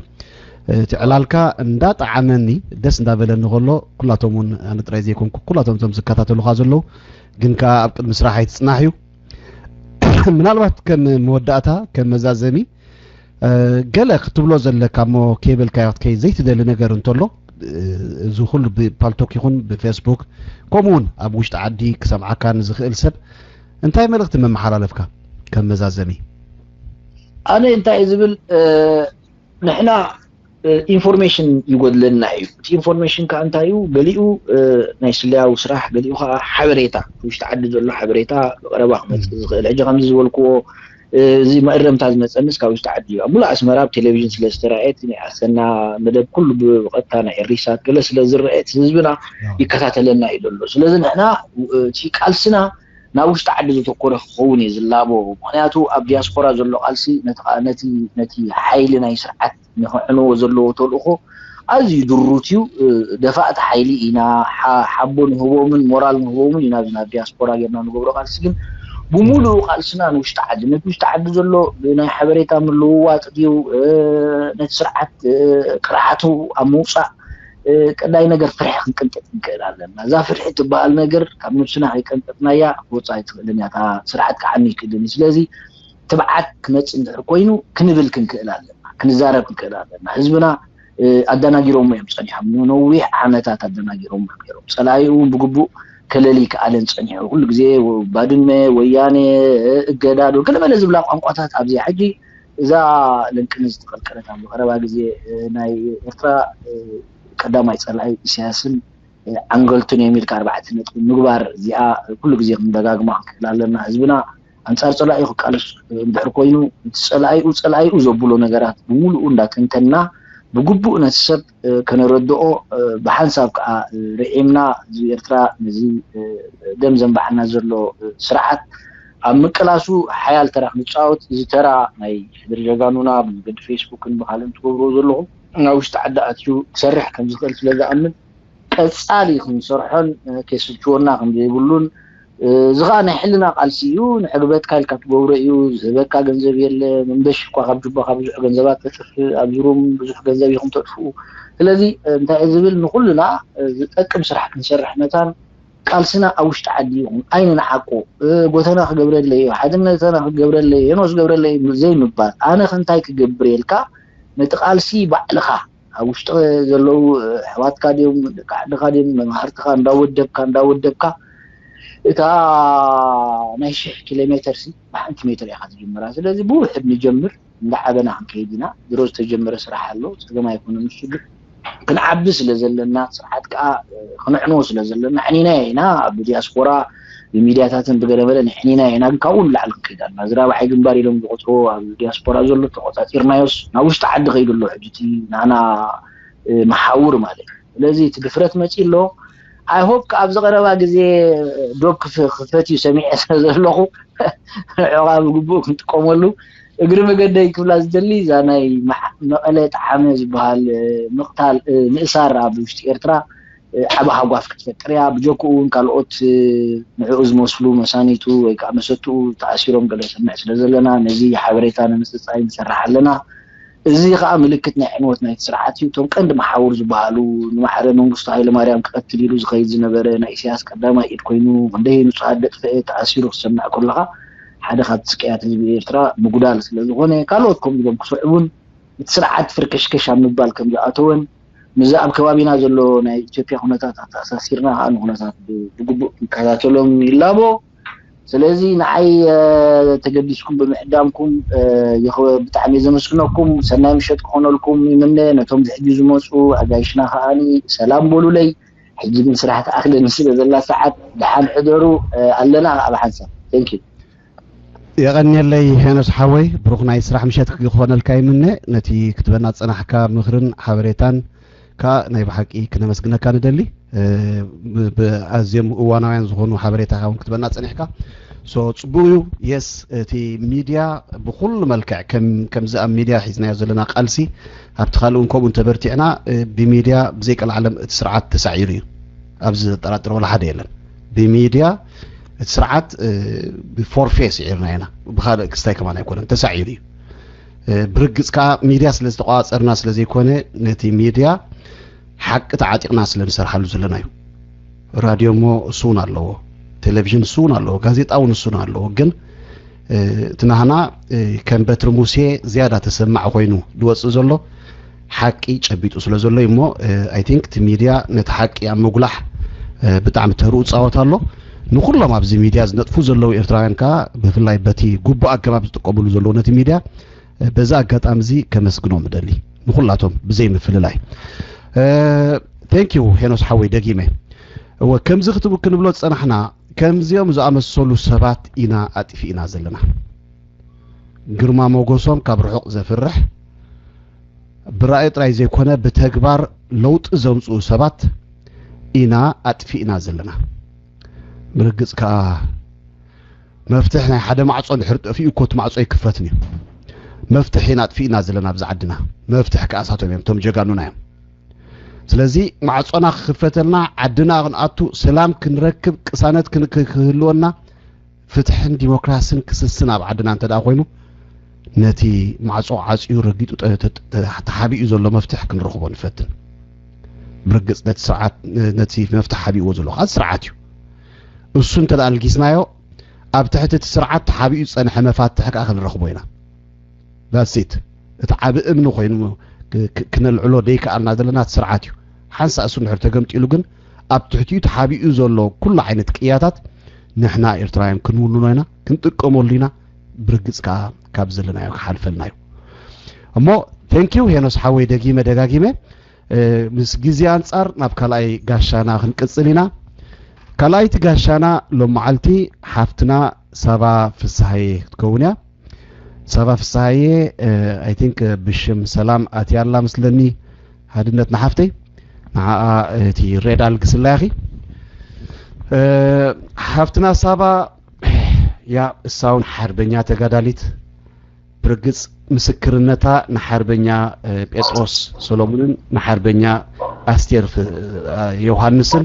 እቲ ዕላልካ እንዳጠዓመኒ፣ ደስ እንዳበለኒ ከሎ፣ ኩላቶም እውን ኣነ ጥራይ ዘይኮንኩ ኩላቶም እቶም ዝከታተሉካ ዘለዉ ግን ከዓ ኣብ ቅድሚ ስራሕ ኣይትጽናሕ እዩ። ምናልባት ከም መወዳእታ ከም መዛዘሚ ገለ ክትብሎ ዘለካ እሞ ከይበልካዮ ክትከይድ ዘይትደሊ ነገር እንተሎ፣ እዚ ኩሉ ብፓልቶክ ይኹን ብፌስቡክ ከምኡ እውን ኣብ ውሽጢ ዓዲ ክሰምዓካ ንዝኽእል ሰብ እንታይ መልእኽቲ መመሓላለፍካ ከም መዛዘሚ? ኣነ እንታይ ዝብል ንሕና ኢንፎርሜሽን ይጎድለና እዩ። እቲ ኢንፎርሜሽን ከዓ እንታይ እዩ? ገሊኡ ናይ ስለያዊ ስራሕ፣ ገሊኡ ከዓ ሓበሬታ፣ ውሽጢ ዓዲ ዘሎ ሓበሬታ ብቐረባ ክመፅእ ዝኽእል። ሕጂ ከምዚ ዝበልክዎ እዚ መእረምታ ዝመፀንስ ካብ ውሽጢ ዓዲ እዩ። ኣብ ሙሉእ ኣስመራ ኣብ ቴሌቪዥን ስለ ዝተረኣየት ናይ ኣሰና መደብ ኩሉ ብቐጥታ ናይ ኤሪሳት ገለ ስለ ዝረኣየት ህዝብና ይከታተለና እዩ ዘሎ። ስለዚ ንሕና እቲ ቃልስና ናብ ውሽጢ ዓዲ ዘተኮረ ክኸውን እዩ ዝላቦ። ምክንያቱ ኣብ ዲያስፖራ ዘሎ ቃልሲ ነቲ ሓይሊ ናይ ስርዓት ንክዕንዎ ዘለዎ ተልእኮ ኣዝዩ ድሩት እዩ። ደፋእቲ ሓይሊ ኢና። ሓቦ ንህቦምን ሞራል ንህቦምን ኢና ናብ ዲያስፖራ ጌርና ንገብሮ ቃልሲ። ግን ብሙሉኡ ቃልስና ንውሽጢ ዓዲ፣ ነቲ ውሽጢ ዓዲ ዘሎ ናይ ሓበሬታ ምልውዋጥ ድዩ፣ ነቲ ስርዓት ቅርዓቱ ኣብ ምውፃእ ቀዳይ ነገር ፍርሒ ክንቅንጥጥ ንክእል ኣለና። እዛ ፍርሒ ትበሃል ነገር ካብ ነብስና ከይቀንጠጥናያ ክትወፅእ ኣይትኽእልን እያ። እታ ስርዓት ክዓኑ ይክእልን እዩ። ስለዚ ትብዓት ክመፅእ እንድሕር ኮይኑ ክንብል ክንክእል ኣለና፣ ክንዛረብ ክንክእል ኣለና። ህዝብና ኣደናጊሮሞ እዮም ፀኒሖም፣ ንነዊሕ ዓመታት ኣደናጊሮሞ እዮም ነይሮም። ፀላኢኡ እውን ብግቡእ ከለሊ ከኣለን ፀኒሑ። ኩሉ ግዜ ባድመ፣ ወያኔ፣ እገዳ ዶ ገለመለ ዝብላ ቋንቋታት ኣብዚኣ ሕጂ እዛ ለንቅኒ ዝተቐልቀለት ኣብ ቀረባ ግዜ ናይ ኤርትራ ቀዳማይ ጸላኢ ኢሳያስን ዓንገልቱን እዮም ኢልካ ኣርባዕተ ነጥቢ ምግባር እዚኣ ኩሉ ግዜ ክንደጋግማ ክንክእል ኣለና። ህዝብና ኣንጻር ጸላኢኡ ክቃለስ እንድሕር ኮይኑ እቲ ጸላኢኡ ጸላኢኡ ዘብሎ ነገራት ብምሉኡ እንዳተንተንና ብግቡእ ነቲ ሰብ ከነረድኦ ብሓንሳብ ከዓ ርዒምና ህዝቢ ኤርትራ ነዚ ደም ዘንባዓና ዘሎ ስርዓት ኣብ ምቅላሱ ሓያል ተራ ክንጻወት እዚ ተራ ናይ ሕድሪ ጀጋኑና ብመገዲ ፌስቡክን ብካልእን ትገብርዎ ዘለኹም ናብ ውሽጢ ዓዲ ኣትዩ ክሰርሕ ከም ዝኽእል ስለ ዝኣምን ቀጻሊ ክንሰርሖን ከይስልችወና ከም ዘይብሉን እዚ ከዓ ናይ ሕልና ቃልሲ እዩ። ንዕግበትካ ኢልካ ትገብሮ እዩ። ዝህበካ ገንዘብ የለ። ምንበሽ እኳ ካብ ጁባኻ ብዙሕ ገንዘባት ተጥፍእ ኣብዚ ሩም ብዙሕ ገንዘብ ኢኹም ተጥፍኡ። ስለዚ እንታይ ዝብል ንኩልና ዝጠቅም ስራሕ ክንሰርሕ መታን ቃልስና ኣብ ውሽጢ ዓዲ ይኹን ኣይንንዓቆ። ጎተና ክገብረለይ እዩ፣ ሓድነተና ክገብረለይ፣ የኖስ ክገብረለይ ዘይምባል። ኣነ ከ እንታይ ክገብር ኢልካ ነቲ ቃልሲ ባዕልኻ ኣብ ውሽጢ ዘለዉ ኣሕዋትካ ድዮም ደቂ ዓድኻ ድዮም መማህርትኻ እንዳወደብካ እንዳወደብካ እታ ናይ ሽሕ ኪሎ ሜተር ሲ ብሓንቲ ሜተር ኢኻ ትጅምራ። ስለዚ ብውሕድ ንጀምር። እንዳዓበና ክንከይድ ኢና። ድሮ ዝተጀመረ ስራሕ ኣሎ፣ ፀገም ኣይኮነን። ንሱ ግን ክንዓቢ ስለ ዘለና፣ ስርዓት ከዓ ክነዕንዎ ስለ ዘለና ኣዕኒናዮ ኢና። ኣብ ዲያስፖራ ብሚድያታትን ብገለመለን ኣዕኒናዮ ኢና። ግን ካብኡ ንላዕሊ ክንከይድ ኣለና። እዚ ራብዓይ ግንባር ኢሎም ዝቆፅርዎ ኣብ ዲያስፖራ ዘሎ ተቆፃፂርናዮስ ናብ ውሽጢ ዓዲ ከይዱ ኣሎ። ሕጂ እቲ ናና መሓውር ማለት እዩ። ስለዚ እቲ ድፍረት መፂ ኣሎ። ኣይሆፕ ኣብዚ ቀረባ ግዜ ዶብ ክፈት እዩ ሰሚዐ ስለ ዘለኹ ንዕኻ ብግቡእ ክንጥቀመሉ እግሪ መገደይ ክብላ ዝደሊ እዛ ናይ መቐለ ጠሓመ ዝበሃል ምቕታል ምእሳር ኣብ ውሽጢ ኤርትራ ዓቢ ሃጓፍ ክትፈጥር እያ። ብጀክኡ እውን ካልኦት ንዕኡ ዝመስሉ መሳኒቱ ወይ ከዓ መሰትኡ ተኣሲሮም ገለ ሰምዕ ስለ ዘለና ነዚ ሓበሬታ ንምፅፃይ ንሰርሕ ኣለና። እዚ ከዓ ምልክት ናይ ዕንወት ናይቲ ስርዓት እዩ። እቶም ቀንዲ መሓውር ዝበሃሉ ንማሕረ መንግስቱ ሃይለማርያም ክቐትል ኢሉ ዝኸይድ ዝነበረ ናይ ኢሳያስ ቀዳማይ ኢድ ኮይኑ ክንደይ ንጹሃት ደጥፍኤ ተኣሲሩ ክሰምዕ ከለኻ ሓደ ካብቲ ስቅያት ህዝቢ ኤርትራ ምጉዳል ስለ ዝኾነ ካልኦት ከምኡ ኢሎም ክስዕቡን እቲ ስርዓት ፍርክሽክሽ ኣብ ምባል ከም ዝኣተወን ምስዚ ኣብ ከባቢና ዘሎ ናይ ኢትዮጵያ ኩነታት ኣተኣሳሲርና ከዓ ንኩነታት ብግቡእ ክንከታተሎም ይላቦ። ስለዚ ንዓይ ተገዲስኩም ብምዕዳምኩም ብጣዕሚ ዘመስግነኩም። ሰናይ ምሸት ክኾነልኩም ይምነ። ነቶም ዝሕጂ ዝመፁ ኣጋይሽና ከዓኒ ሰላም በሉለይ። ሕጂ ግን ስራሕ ተኣክለኒ ስለ ዘላ ሰዓት ደሓን ሕደሩ። ኣለና ኣብ ሓንሳብ። Thank you። የቐንየለይ ሄኖስ ሓወይ፣ ብሩኽ ናይ ስራሕ ምሸት ክኾነልካ ይምነ። ነቲ ክትበና ዝጸናሕካ ምኽርን ሓበሬታን ከኣ ናይ ብሓቂ ክነመስግነካ ንደሊ። ብኣዝዮም እዋናውያን ዝኾኑ ሓበሬታካ እውን ክትበና ጸኒሕካ። So ጽቡቕ እዩ። የስ፣ እቲ ሚድያ ብኹሉ መልክዕ ከምዚ ኣብ ሚድያ ሒዝናዮ ዘለና ቃልሲ ኣብቲ ካልእ እውን ከምኡ እንተበርቲዕና ብሚድያ ብዘይቀልዓለም እቲ ስርዓት ተሳዒሩ እዩ። ኣብዚ ዘጠራጥር ወላ ሓደ የለን። ብሚድያ እቲ ስርዓት ብፎርፌ ስዒርና ኢና። ብካልእ ክስታይ ከማን ኣይኮነን፣ ተሳዒሩ እዩ። ብርግጽ ከዓ ሚድያ ስለ ዝተቋጸርና ስለ ዘይኮነ ነቲ ሚድያ ሓቂ ተዓጢቕና ስለ ንሰርሓሉ ዘለና እዩ። ራድዮ እሞ እሱ እውን ኣለዎ፣ ቴሌቪዥን እሱ እውን ኣለዎ፣ ጋዜጣ እውን እሱ እውን ኣለዎ። ግን እቲ ናህና ከም በትሪ ሙሴ ዝያዳ ተሰማዕ ኮይኑ ዝወፅእ ዘሎ ሓቂ ጨቢጡ ስለ ዘሎ እዩ። እሞ I think እቲ ሚድያ ነቲ ሓቂ ኣብ ምጉላሕ ብጣዕሚ ተርኡ ፃወት ኣሎ። ንኩሎም ኣብዚ ሚድያ ዝነጥፉ ዘለዉ ኤርትራውያን ከዓ ብፍላይ በቲ ግቡእ ኣገባብ ዝጥቀሙሉ ዘለዉ ነቲ ሚድያ በዚ ኣጋጣሚ እዚ ከመስግኖም እደሊ ንኩላቶም ብዘይ ምፍልላይ። Thank you ሄኖስ ሓወይ፣ ደጊመ እወ ከምዚ ክትብ ክንብሎ ዝጸናሕና ከምዚኦም ዝኣመሰሉ ሰባት ኢና ኣጥፊእና ዘለና። ግርማ ሞገሶም ካብ ርሑቕ ዘፍርሕ ብራእይ ጥራይ ዘይኮነ ብተግባር ለውጢ ዘምፅኡ ሰባት ኢና ኣጥፊእና ዘለና። ብርግጽ ከዓ መፍትሕ ናይ ሓደ ማዕጾ እንድሕር ጠፊኡ እኮ እቲ ማዕጾ ኣይክፈትን እዩ። መፍትሕ ኢና ኣጥፊእና ዘለና ኣብዚ ዓድና። መፍትሕ ከኣ እሳቶም እዮም፣ እቶም ጀጋኑና እዮም። ስለዚ ማዕጾና ክኽፈተልና፣ ዓድና ክንኣቱ፣ ሰላም ክንረክብ፣ ቅሳነት ክን- ክህልወና፣ ፍትሕን ዲሞክራስን ክስስን ኣብ ዓድና እንተ ደኣ ኮይኑ ነቲ ማዕጾ ዓጽዩ ረጊጡ ተሓቢኡ ዘሎ መፍትሕ ክንረኽቦ ንፈትን። ብርግጽ ነቲ ስርዓት ነቲ መፍትሕ ሓቢእዎ ዘሎ ከዓ ስርዓት እዩ። እሱ እንተ ደኣ ኣልጊስናዮ ኣብ ትሕቲ እቲ ስርዓት ተሓቢኡ ዝጸንሐ መፋትሕ ከዓ ክንረኽቦ ኢና። ዳትሲት እቲ ዓብ እምኒ ኮይኑ ክነልዕሎ ደይከኣልና ዘለና እቲ ስርዓት እዩ። ሓንሳ እሱ እንድሕር ተገምጢሉ ግን ኣብ ትሕቲኡ ተሓቢኡ ዘሎ ኩሉ ዓይነት ቅያታት ንሕና ኤርትራውያን ክንውንኖ ኢና፣ ክንጥቀመሉ ኢና። ብርግጽ ከዓ ካብ ዘለናዮ ክሓልፈልና እዩ። እሞ ቴንኪው ሄኖስ ሓወይ፣ ደጊመ ደጋጊመ ምስ ግዜ ኣንጻር ናብ ካልኣይ ጋሻና ክንቅጽል ኢና። ካልኣይቲ ጋሻና ሎም መዓልቲ ሓፍትና ሳባ ፍስሃየ ክትከውን እያ። ሳባ ፍስሃየ፣ I think ብሽም ሰላም ኣትያላ ምስለኒ፣ ሃድነት ንሓፍተይ፣ ንዓኣ እቲ ሬድ ኣልግስላ ኢኺ። ሓፍትና ሳባ ያ እሳውን ሓርበኛ ተጋዳሊት፣ ብርግጽ ምስክርነታ ንሓርበኛ ጴጥሮስ ሰሎሙንን ንሓርበኛ ኣስቴር ዮሃንስን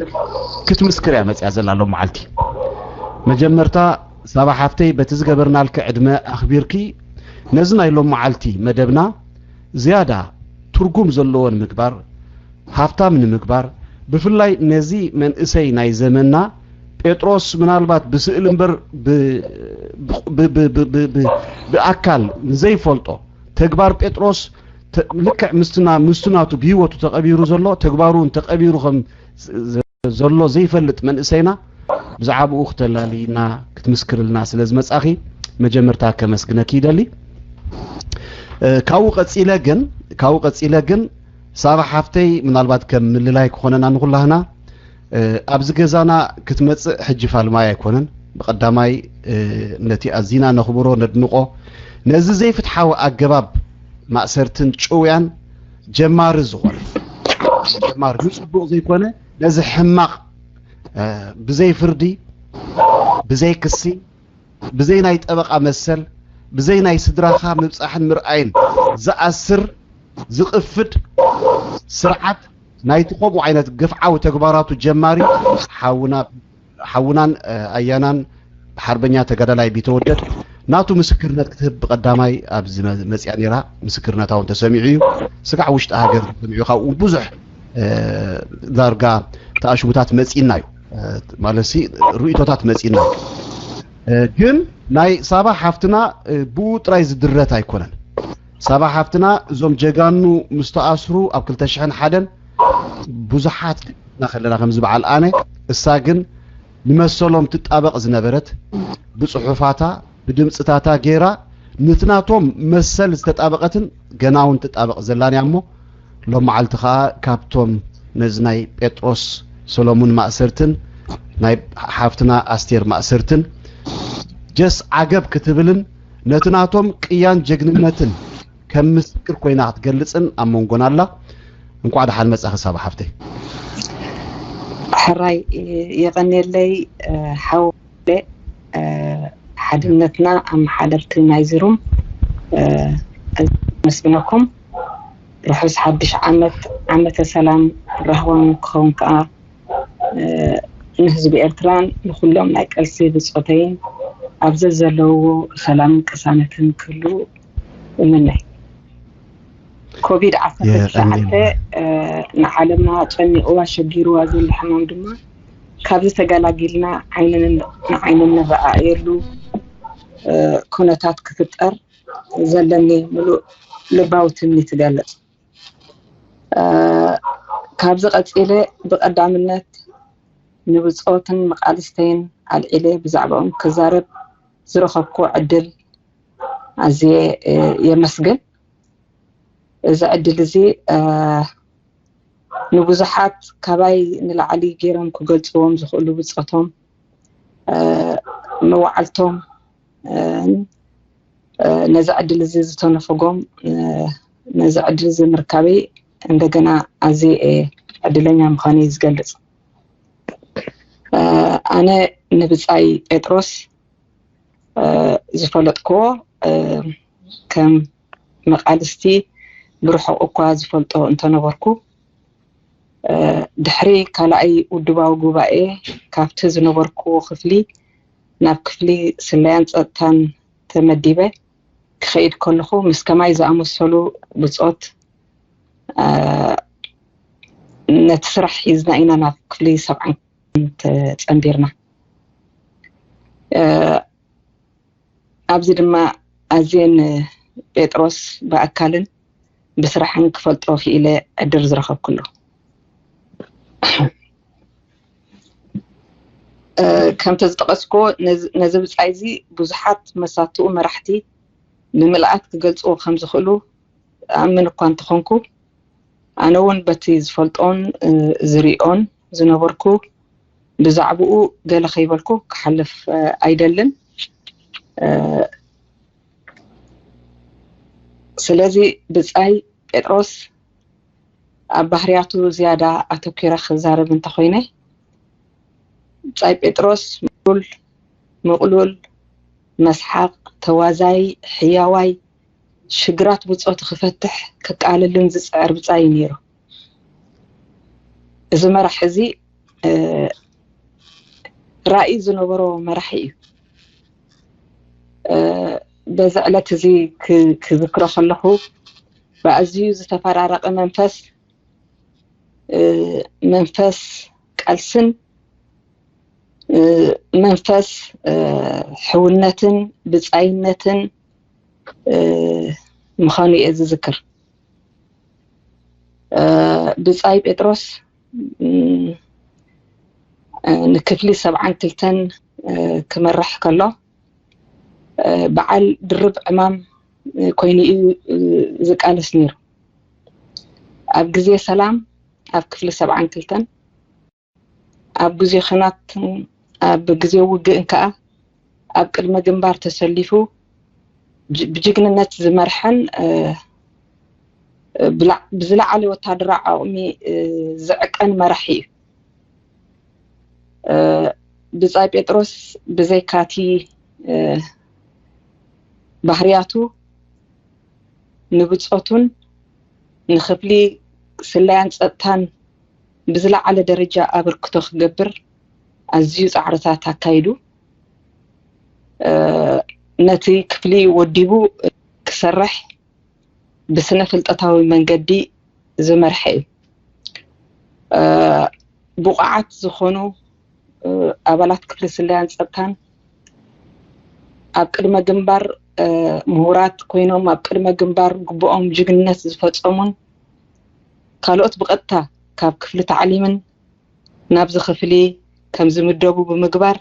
ክትምስክር እያ መጽያ ዘላ ሎም መዓልቲ። መጀመርታ ሳባ ሓፍተይ፣ በቲ ዝገበርናልኪ ዕድመ ኣኽቢርኪ ነዚ ናይ ሎም መዓልቲ መደብና ዝያዳ ትርጉም ዘለዎ ንምግባር፣ ሃብታም ንምግባር፣ ብፍላይ ነዚ መንእሰይ ናይ ዘመንና ጴጥሮስ ምናልባት ብስእሊ እምበር ብኣካል ንዘይፈልጦ ተግባር ጴጥሮስ ልክዕ ምስትና ምስቱ ናቱ ብህይወቱ ተቐቢሩ ዘሎ ተግባሩ እውን ተቐቢሩ ከም ዘሎ ዘይፈልጥ መንእሰይና ብዛዕባኡ ክተላልይና ክትምስክርልና ስለ ዝመጻኺ መጀመርታ ከመስግነኪ ይደሊ። ካብኡ ቀጺለ ግን ካብኡ ቀጺለ ግን ሳባ ሓፍተይ ምናልባት ከም ምልላይ ክኾነና ንኹላህና ኣብዚ ገዛና ክትመጽእ ሕጂ ፋልማይ ኣይኮነን። ብቐዳማይ ነቲ ኣዚና ነኽብሮ ነድንቖ ነዚ ዘይፍትሓዊ ኣገባብ ማእሰርትን ጭውያን ጀማሪ ዝኾነ ጀማሪ ንጽቡቕ ዘይኮነ ነዚ ሕማቕ ብዘይ ፍርዲ ብዘይ ክሲ ብዘይ ናይ ጠበቓ መሰል ብዘይ ናይ ስድራኻ ምብጻሕን ምርኣይን ዝኣስር ዝቕፍድ ስርዓት ናይቲ ከምኡ ዓይነት ግፍዓዊ ተግባራቱ ጀማሪ ሓውና ሓውናን ኣያናን ሓርበኛ ተጋዳላይ ቢተወደድ ናቱ ምስክርነት ክትህብ ብቐዳማይ ኣብዚ መ- መፅያ ነይራ። ምስክርነታ እውን ተሰሚዑ እዩ። ስጋዕ ውሽጢ ሃገር ተሰሚዑ ካብኡ እውን ብዙሕ እ፣ ዳርጋ ተኣሽሙታት መፂና እዩ። እ፣ ማለት ሲ ርእቶታት መፂና እዩ። እ፣ ግን ናይ ሳባ ሓፍትና እ፣ ብኡ ጥራይ ዝድረት ኣይኮነን። ሳባ ሓፍትና እዞም ጀጋኑ ምስ ተኣስሩ ኣብ ክልተ ሽሕን ሓደን ብዙሓት ክና ከለና ከምዚ በዓል ኣነ እሳ ግን ንመሰሎም ትጣበቕ ዝነበረት ብፅሑፋታ ብድምፅታታ ገይራ ንትናቶም መሰል ዝተጣበቐትን ገና እውን ትጣበቕ ዘላን እያ እሞ ሎም መዓልቲ ከዓ ካብቶም ነዚ ናይ ጴጥሮስ ሰሎሙን ማእሰርትን ናይ ሓፍትና ኣስቴር ማእሰርትን ጀስ ዓገብ ክትብልን ነቲ ናቶም ቅያን ጀግንነትን ከም ምስክር ኮይና ክትገልፅን ኣብ መንጎና ኣላ። እንኳዕ ደሓን መፃኺ ሳባ ሓፍተይ። ሕራይ የቐንየለይ ሓው ሓድነትና ኣመሓደርቲ ናይዚ ሩም መስግነኩም። ርሑስ ሓድሽ ዓመት ዓመተ ሰላም ራህዋን ክኸውን ከዓ ንህዝቢ ኤርትራን ንኩሎም ናይ ቀልሲ ብፆተይን ኣብ ዘዘለውዎ ሰላምን ቅሳነትን ክህሉ እምነ። ኮቪድ ዓሰርተ ትሽዓተ ንዓለምና ጨኒቕዋ ሸጊርዋ ዘሎ ሕማም ድማ ካብዚ ተገላጊልና ዓይኒ ንዓይኒ ንረኣየሉ ኩነታት ክፍጠር ዘለኒ ምሉእ ልባዊ ትምኒት እገልጽ። ካብዚ ቀጺለ ብቐዳምነት ንብጾትን መቓልስተይን ኣልዒለ ብዛዕባኦም ክዛረብ ዝረኸብኩ ዕድል ኣዝየ የመስግን። እዚ ዕድል እዚ ንብዙሓት ካባይ ንላዕሊ ገይሮም ክገልጽዎም ዝኽእሉ ብጾቶም፣ መዋዕልቶም፣ ነዚ ዕድል እዚ ዝተነፈጎም ነዚ ዕድል እዚ ምርካበይ እንደገና ኣዝየ ዕድለኛ ምዃነይ ዝገልጽ። ኣነ ንብጻይ ጴጥሮስ ዝፈለጥክዎ ከም መቓልስቲ ብርሑቕ እኳ ዝፈልጦ እንተነበርኩ፣ ድሕሪ ካልኣይ ውድባዊ ጉባኤ ካብቲ ዝነበርክዎ ክፍሊ ናብ ክፍሊ ስለያን ጸጥታን ተመዲበ ክኸይድ ከለኹ ምስ ከማይ ዝኣመሰሉ ብጾት ነቲ ስራሕ ሒዝና ኢና ናብ ክፍሊ ሰብዓን ተጸንቢርና። ኣብዚ ድማ ኣዝየ ንጴጥሮስ ብኣካልን ብስራሕን ክፈልጦ ክኢለ ዕድል ዝረኸብኩሉ። ከምቲ ዝጠቐስኩዎ ነዚ ብጻይ እዚ ብዙሓት መሳትኡ መራሕቲ ብምልኣት ክገልጽዎ ከም ዝኽእሉ ኣምን እኳ እንተኾንኩ፣ ኣነ እውን በቲ ዝፈልጦን ዝሪኦን ዝነበርኩ ብዛዕባኡ ገለ ከይበልኩ ክሓልፍ ኣይደልን። ስለዚ ብጻይ ጴጥሮስ ኣብ ባህርያቱ ዝያዳ ኣተኲረ ክዛረብ እንተኾይነ፣ ብጻይ ጴጥሮስ ምሉል፣ ምቕሉል፣ መስሓቕ፣ ተዋዛይ፣ ሕያዋይ፣ ሽግራት ብጾቱ ክፈትሕ ክቃለልን ዝጽዕር ብጻይ እዩ ነይሩ። እዚ መራሒ እዚ ራእይ ዝነበሮ መራሒ እዩ። በዚ ዕለት እዚ ክዝክሮ ከለኹ ብኣዝዩ ዝተፈራረቐ መንፈስ መንፈስ ቃልስን መንፈስ ሕውነትን ብጻይነትን ምዃኑ እየ ዝዝክር። ብጻይ ጴጥሮስ ንክፍሊ ሰብዓን ክልተን ክመርሕ ከሎ በዓል ድርብ ዕማም ኮይኑ እዩ ዝቃለስ ነይሩ። ኣብ ግዜ ሰላም ኣብ ክፍሊ ሰብዓን ክልተን ኣብ ግዜ ኹናት ኣብ ግዜ ውግእን ከኣ ኣብ ቅድመ ግንባር ተሰሊፉ ብጅግንነት ዝመርሐን ብዝለዓለ ወታደራዊ ዓቕሚ ዝዕቀን መራሒ እዩ። ብጻይ ጴጥሮስ ብዘይካቲ ባህርያቱ ንብጾቱን ንክፍሊ ስለያን ጸጥታን ብዝለዓለ ደረጃ ኣበርክቶ ክገብር ኣዝዩ ጻዕርታት ኣካይዱ። ነቲ ክፍሊ ወዲቡ ክሰርሕ ብስነ ፍልጠታዊ መንገዲ ዝመርሐ እዩ። ብቑዓት ዝኾኑ ኣባላት ክፍሊ ስለያን ፀጥታን ኣብ ቅድመ ግንባር ምሁራት ኮይኖም ኣብ ቅድመ ግንባር ግቡኦም ጅግንነት ዝፈፀሙን ካልኦት ብቐጥታ ካብ ክፍሊ ታዕሊምን ናብዚ ክፍሊ ከም ዝምደቡ ብምግባር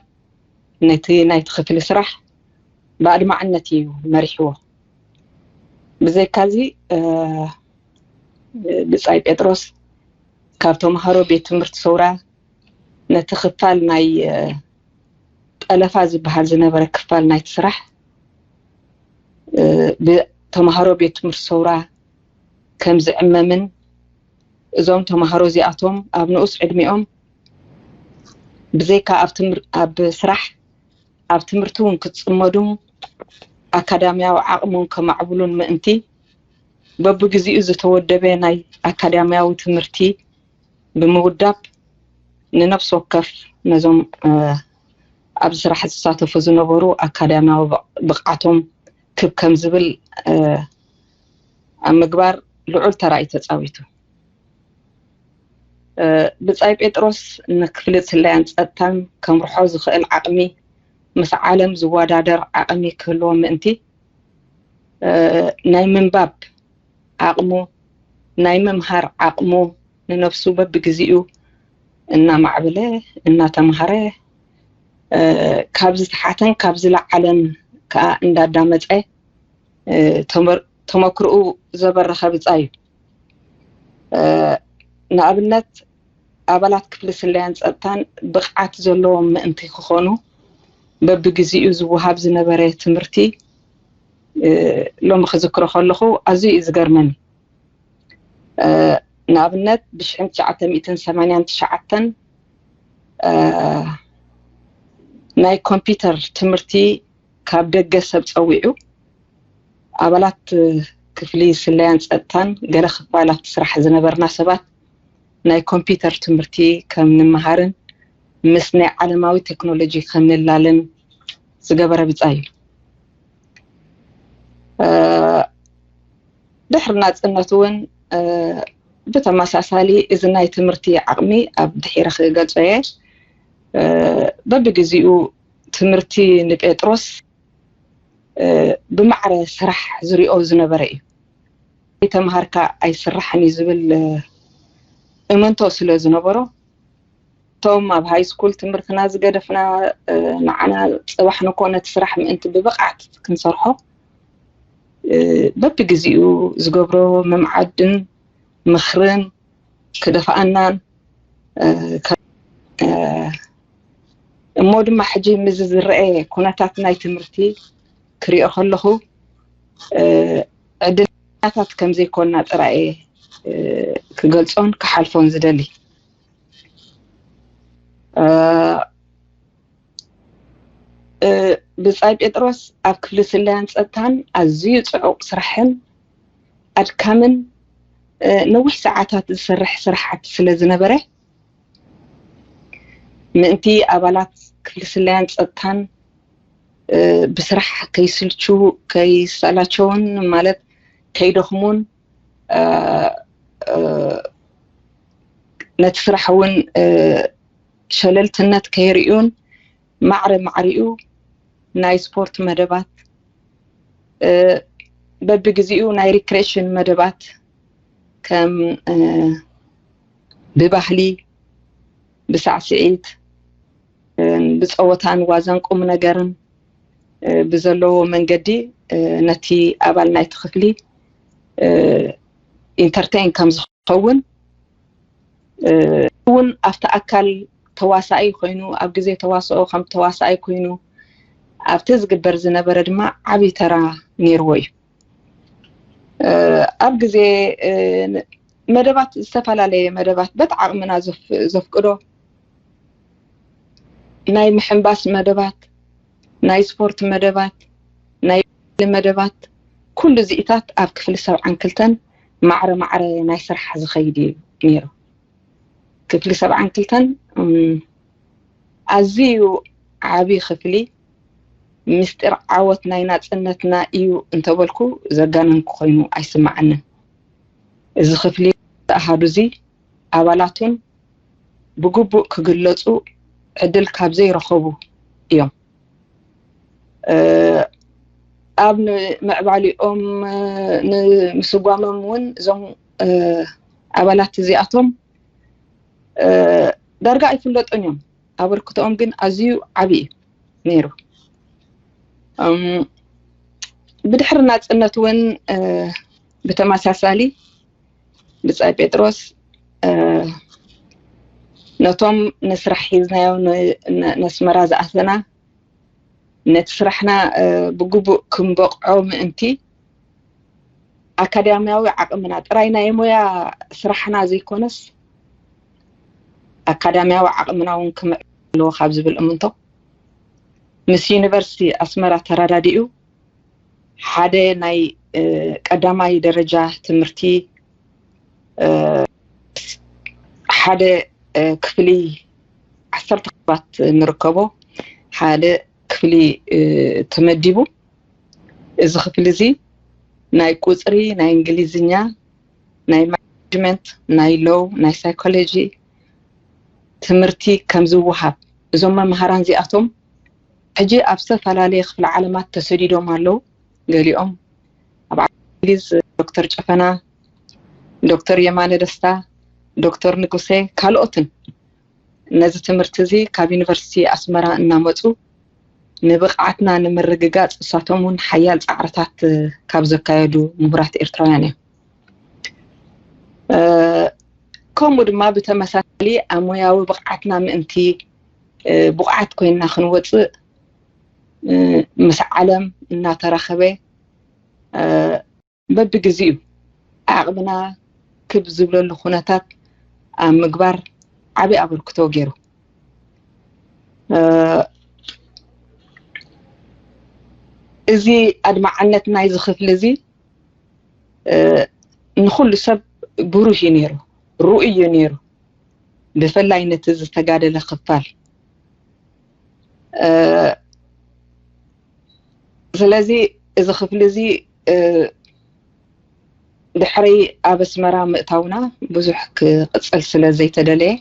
ነቲ ናይቲ ክፍሊ ስራሕ ብኣድማዕነት እዩ መሪሕዎ። ብዘይካዚ ብጻይ ጴጥሮስ ካብ ተምሃሮ ቤት ትምህርቲ ሰውራ ነቲ ክፋል ናይ ጠለፋ ዝበሃል ዝነበረ ክፋል ናይቲ ስራሕ ብተምሃሮ ቤት ትምህርቲ ሰውራ ከም ዝዕመምን እዞም ተምሃሮ እዚኣቶም ኣብ ንኡስ ዕድሚኦም ብዘይካ ኣብ ስራሕ ኣብ ትምህርቲ እውን ክትፅመዱ ኣካዳሚያዊ ዓቕሞም ከማዕብሉን ምእንቲ በብግዚኡ ዝተወደበ ናይ ኣካዳሚያዊ ትምህርቲ ብምውዳብ ንነፍሲ ወከፍ ነዞም ኣብ ስራሕ ዝሳተፉ ዝነበሩ ኣካዳሚያዊ ብቕዓቶም ክብ ከም ዝብል ኣብ ምግባር ልዑል ተራ እዩ ተፃዊቱ። ብጻይ ጴጥሮስ ንክፍሊ ስለያን ጸጥታን ከምርሖ ዝኽእል ዓቕሚ ምስ ዓለም ዝወዳደር ዓቕሚ ክህልዎ ምእንቲ ናይ ምንባብ ዓቕሙ ናይ ምምሃር ዓቕሙ ንነፍሱ በብግዚኡ እናማዕበለ እናተምሃረ ካብ ዝተሓተን ካብ ዝለዓለን ከዓ እንዳዳመፀ ተመክርኡ ዘበረኸ ብጻይ እዩ። ንኣብነት ኣባላት ክፍሊ ስለያን ፀጥታን ብቕዓት ዘለዎም ምእንቲ ክኾኑ በብግዚኡ ዝወሃብ ዝነበረ ትምህርቲ ሎሚ ክዝክሮ ከለኹ ኣዝዩ እዩ ዝገርመኒ። ንኣብነት ብሽሕን ትሽዓተ ሚእትን ሰማንያን ትሽዓተን ናይ ኮምፒውተር ትምህርቲ ካብ ደገ ሰብ ፀዊዑ ኣባላት ክፍሊ ስለያን ፀጥታን ገለ ክፋል ኣብቲ ስራሕ ዝነበርና ሰባት ናይ ኮምፒውተር ትምህርቲ ከም ንምሃርን ምስ ናይ ዓለማዊ ቴክኖሎጂ ከም ንላለን ዝገበረ ብጻይ እዩ። ድሕሪ ናፅነት እውን ብተመሳሳሊ እዚ ናይ ትምህርቲ ዓቕሚ ኣብ ድሒረ ክገልጾ እየ። በብግዚኡ ትምህርቲ ንጴጥሮስ ብማዕረ ስራሕ ዝሪኦ ዝነበረ እዩ። ተምሃርካ ኣይስራሕን እዩ ዝብል እመንቶ ስለ ዝነበሮ እቶም ኣብ ሃይ ስኩል ትምህርትና ዝገደፍና ንዓና ፅባሕ ንኮ ነቲ ስራሕ ምእንቲ ብብቕዓት ክንሰርሖ በብግዚኡ ዝገብሮ ምምዓድን ምኽርን ክደፍኣናን እሞ ድማ ሕጂ ምዚ ዝረአ ኩነታት ናይ ትምህርቲ ክሪኦ ከለኹ ዕድለኛታት ከም ዘይኮንና ጥራይ ክገልጾን ክሓልፎን ዝደሊ። ብጻይ ጴጥሮስ ኣብ ክፍሊ ስለያን ጸጥታን ኣዝዩ ጽዑቕ ስራሕን ኣድካምን ነዊሕ ሰዓታት ዝሰርሕ ስራሓት ስለ ዝነበረ ምእንቲ ኣባላት ክፍሊ ስለያን ጸጥታን ብስራሕ ከይስልቹ ከይሰላቸውን ማለት ከይደኽሙን ነቲ ስራሕ እውን ሸለልትነት ከይርእዩን ማዕረ ማዕሪኡ ናይ ስፖርት መደባት በብግዚኡ ናይ ሪክሬሽን መደባት ከም ብባህሊ ብሳዕስዒት ብፀወታን ዋዛን ቁም ነገርን ብዘለዎ መንገዲ ነቲ ኣባል ናይቲ ክፍሊ ኢንተርቴን ከም ዝኸውን እውን ኣብቲ ኣካል ተዋሳኢ ኮይኑ ኣብ ግዜ ተዋስኦ ከም ተዋሳኢ ኮይኑ ኣብቲ ዝግበር ዝነበረ ድማ ዓብዪ ተራ ነይርዎ እዩ። ኣብ ግዜ መደባት ዝተፈላለየ መደባት በቲ ዓቕምና ዘፍቅዶ ናይ ምሕንባስ መደባት ናይ ስፖርት መደባት ናይ መደባት ኩሉ እዚኢታት ኣብ ክፍሊ ሰብዓን ክልተን ማዕረ ማዕረ ናይ ስራሕ ዝኸይድ እዩ ነይሩ። ክፍሊ ሰብዓን ክልተን ኣዝዩ ዓብዪ ክፍሊ ምስጢር ዓወት ናይ ናጽነትና እዩ እንተበልኩ ዘጋነንኩ ኮይኑ ኣይስምዓንን። እዚ ክፍሊ ኣሃዱ እዚ ኣባላቱን ብግቡእ ክግለጹ ዕድል ካብ ዘይረኸቡ እዮም። ኣብ ምዕባሊኦም ንምስጓሞም እውን እዞም ኣባላት እዚኣቶም ዳርጋ ኣይፍለጡን እዮም። ኣበርክቶኦም ግን ኣዝዩ ዓቢ እዩ ነይሩ። ብድሕሪ ናጽነት እውን ብተመሳሳሊ ብጻይ ጴጥሮስ ነቶም ንስራሕ ሒዝናዮ ነስመራ ዝኣተና ነቲ ስራሕና ብግቡእ ክንበቕዖ ምእንቲ ኣካዳሚያዊ ዓቕምና ጥራይ ናይ ሞያ ስራሕና ዘይኮነስ ኣካዳሚያዊ ዓቕምና እውን ክምዕብል ኣለዎ ካብ ዝብል እምንቶ ምስ ዩኒቨርሲቲ ኣስመራ ተረዳዲኡ ሓደ ናይ ቀዳማይ ደረጃ ትምህርቲ ሓደ ክፍሊ ዓሰርተ ሰባት ንርከቦ ሓደ ክፍሊ ተመዲቡ። እዚ ክፍሊ እዚ ናይ ቁፅሪ፣ ናይ እንግሊዝኛ፣ ናይ ማኔጅመንት፣ ናይ ሎው፣ ናይ ሳይኮሎጂ ትምህርቲ ከም ዝወሃብ እዞም መምሃራን እዚኣቶም ሕጂ ኣብ ዝተፈላለየ ክፍለ ዓለማት ተሰዲዶም ኣለዉ። ገሊኦም ኣብ እንግሊዝ ዶክተር ጨፈና፣ ዶክተር የማነ ደስታ፣ ዶክተር ንጉሴ ካልኦትን ነዚ ትምህርቲ እዚ ካብ ዩኒቨርሲቲ ኣስመራ እናመፁ ንብቕዓትና ንምርግጋፅ እሳቶም እውን ሓያል ፃዕርታት ካብ ዘካየዱ ምሁራት ኤርትራውያን እዮም። ከምኡ ድማ ብተመሳሳሊ ኣብ ሞያዊ ብቕዓትና ምእንቲ ብቑዓት ኮይንና ክንወፅእ ምስ ዓለም እናተራኸበ በብግዚኡ ዓቕምና ክብ ዝብለሉ ኩነታት ኣብ ምግባር ዓብዪ ኣበርክቶ ገይሩ። እዚ ኣድማዕነት ናይዚ ክፍሊ እዚ ንኹሉ ሰብ ብሩህ እዩ ነይሩ፣ ርኡይ እዩ ነይሩ። ብፍላይ ነቲ ዝተጋደለ ክፋል። ስለዚ እዚ ክፍሊ እዚ ድሕሪ ኣብ ኣስመራ ምእታውና ብዙሕ ክቕፅል ስለ ዘይተደለየ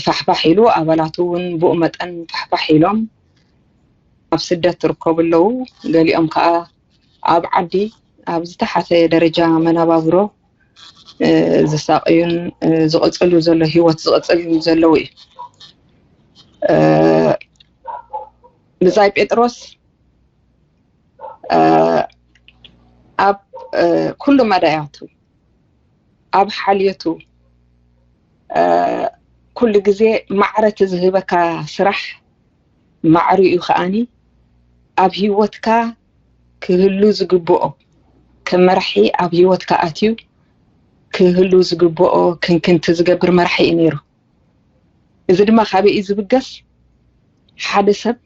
ፋሕፋሕ ኢሉ ኣባላቱ እውን ብኡ መጠን ፋሕፋሕ ኢሎም ኣብ ስደት ትርከቡ ኣለዉ። ገሊኦም ከዓ ኣብ ዓዲ ኣብ ዝተሓተ ደረጃ መነባብሮ ዝሳቀዩን ዝቕፅሉ ዘሎ ህይወት ዝቕፅሉ ዘለዉ እዩ። ብጻይ ጴጥሮስ ኣብ ኩሉ መዳያቱ ኣብ ሓልዮቱ ኩሉ ግዜ ማዕረ እቲ ዝህበካ ስራሕ ማዕሪኡ ከዓኒ ኣብ ህይወትካ ክህሉ ዝግብኦ ከም መራሒ ኣብ ህይወትካ ኣትዩ ክህሉ ዝግብኦ ክንክንቲ ዝገብር መራሒ እዩ ነይሩ። እዚ ድማ ካበይ እዩ ዝብገስ? ሓደ ሰብ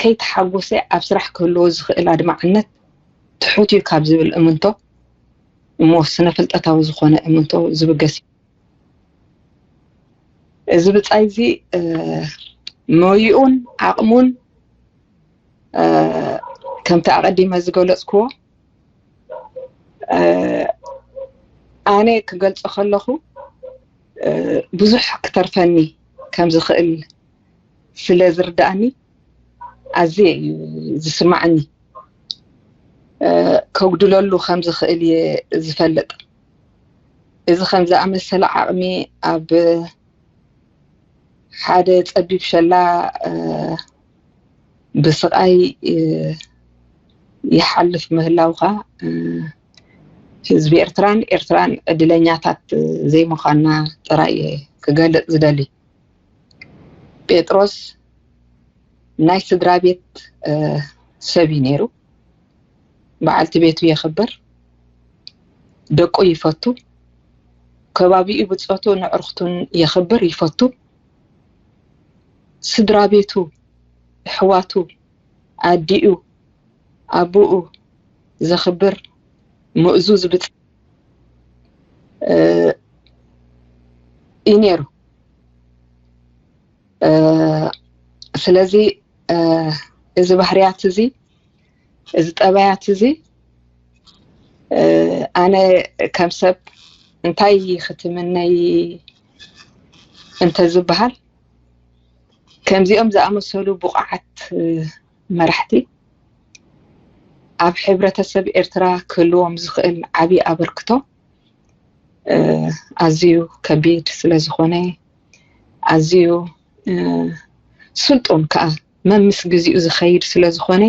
ከይተሓጎሰ ኣብ ስራሕ ክህልዎ ዝኽእል ኣድማዕነት ትሑት እዩ ካብ ዝብል እምንቶ እሞ ስነ ፍልጠታዊ ዝኾነ እምንቶ ዝብገስ እዩ። እዚ ብጻይ እዚ ሞይኡን ዓቕሙን ከምቲ ኣቐዲመ ዝገለጽክዎ ኣነ ክገልጾ ከለኹ ብዙሕ ክተርፈኒ ከም ዝኽእል ስለ ዝርዳእኒ ኣዝየ እዩ ዝስማዓኒ። ከጉድለሉ ከም ዝኽእል እየ ዝፈልጥ። እዚ ከም ዝኣመሰለ ዓቕሚ ኣብ ሓደ ጸቢብ ሸላ ብስቓይ ይሓልፍ ምህላውካ ህዝቢ ኤርትራን ኤርትራን ዕድለኛታት ዘይምዃንና ጥራይ እየ ክገልጽ ዝደሊ። ጴጥሮስ ናይ ስድራ ቤት ሰብ እዩ ነይሩ። በዓልቲ ቤቱ የኽብር፣ ደቁ ይፈቱ፣ ከባቢኡ ብጾቱ ንዕርኽቱን የኽብር ይፈቱ። ስድራ ቤቱ፣ ኣሕዋቱ፣ ኣዲኡ፣ ኣቡኡ ዘኽብር ምእዙዝ ብጻይ እዩ ነይሩ። ስለዚ እዚ ባህርያት እዚ፣ እዚ ጠባያት እዚ፣ ኣነ ከም ሰብ እንታይ ክትምነይ እንተዝበሃል፣ ከምዚኦም ዝኣመሰሉ ብቑዓት መራሕቲ ኣብ ሕብረተሰብ ኤርትራ ክህልዎም ዝኽእል ዓብዪ ኣበርክቶ ኣዝዩ ከቢድ ስለ ዝኾነ፣ ኣዝዩ ስልጡን ከኣ መምስ ግዚኡ ዝኸይድ ስለ ዝኾነ፣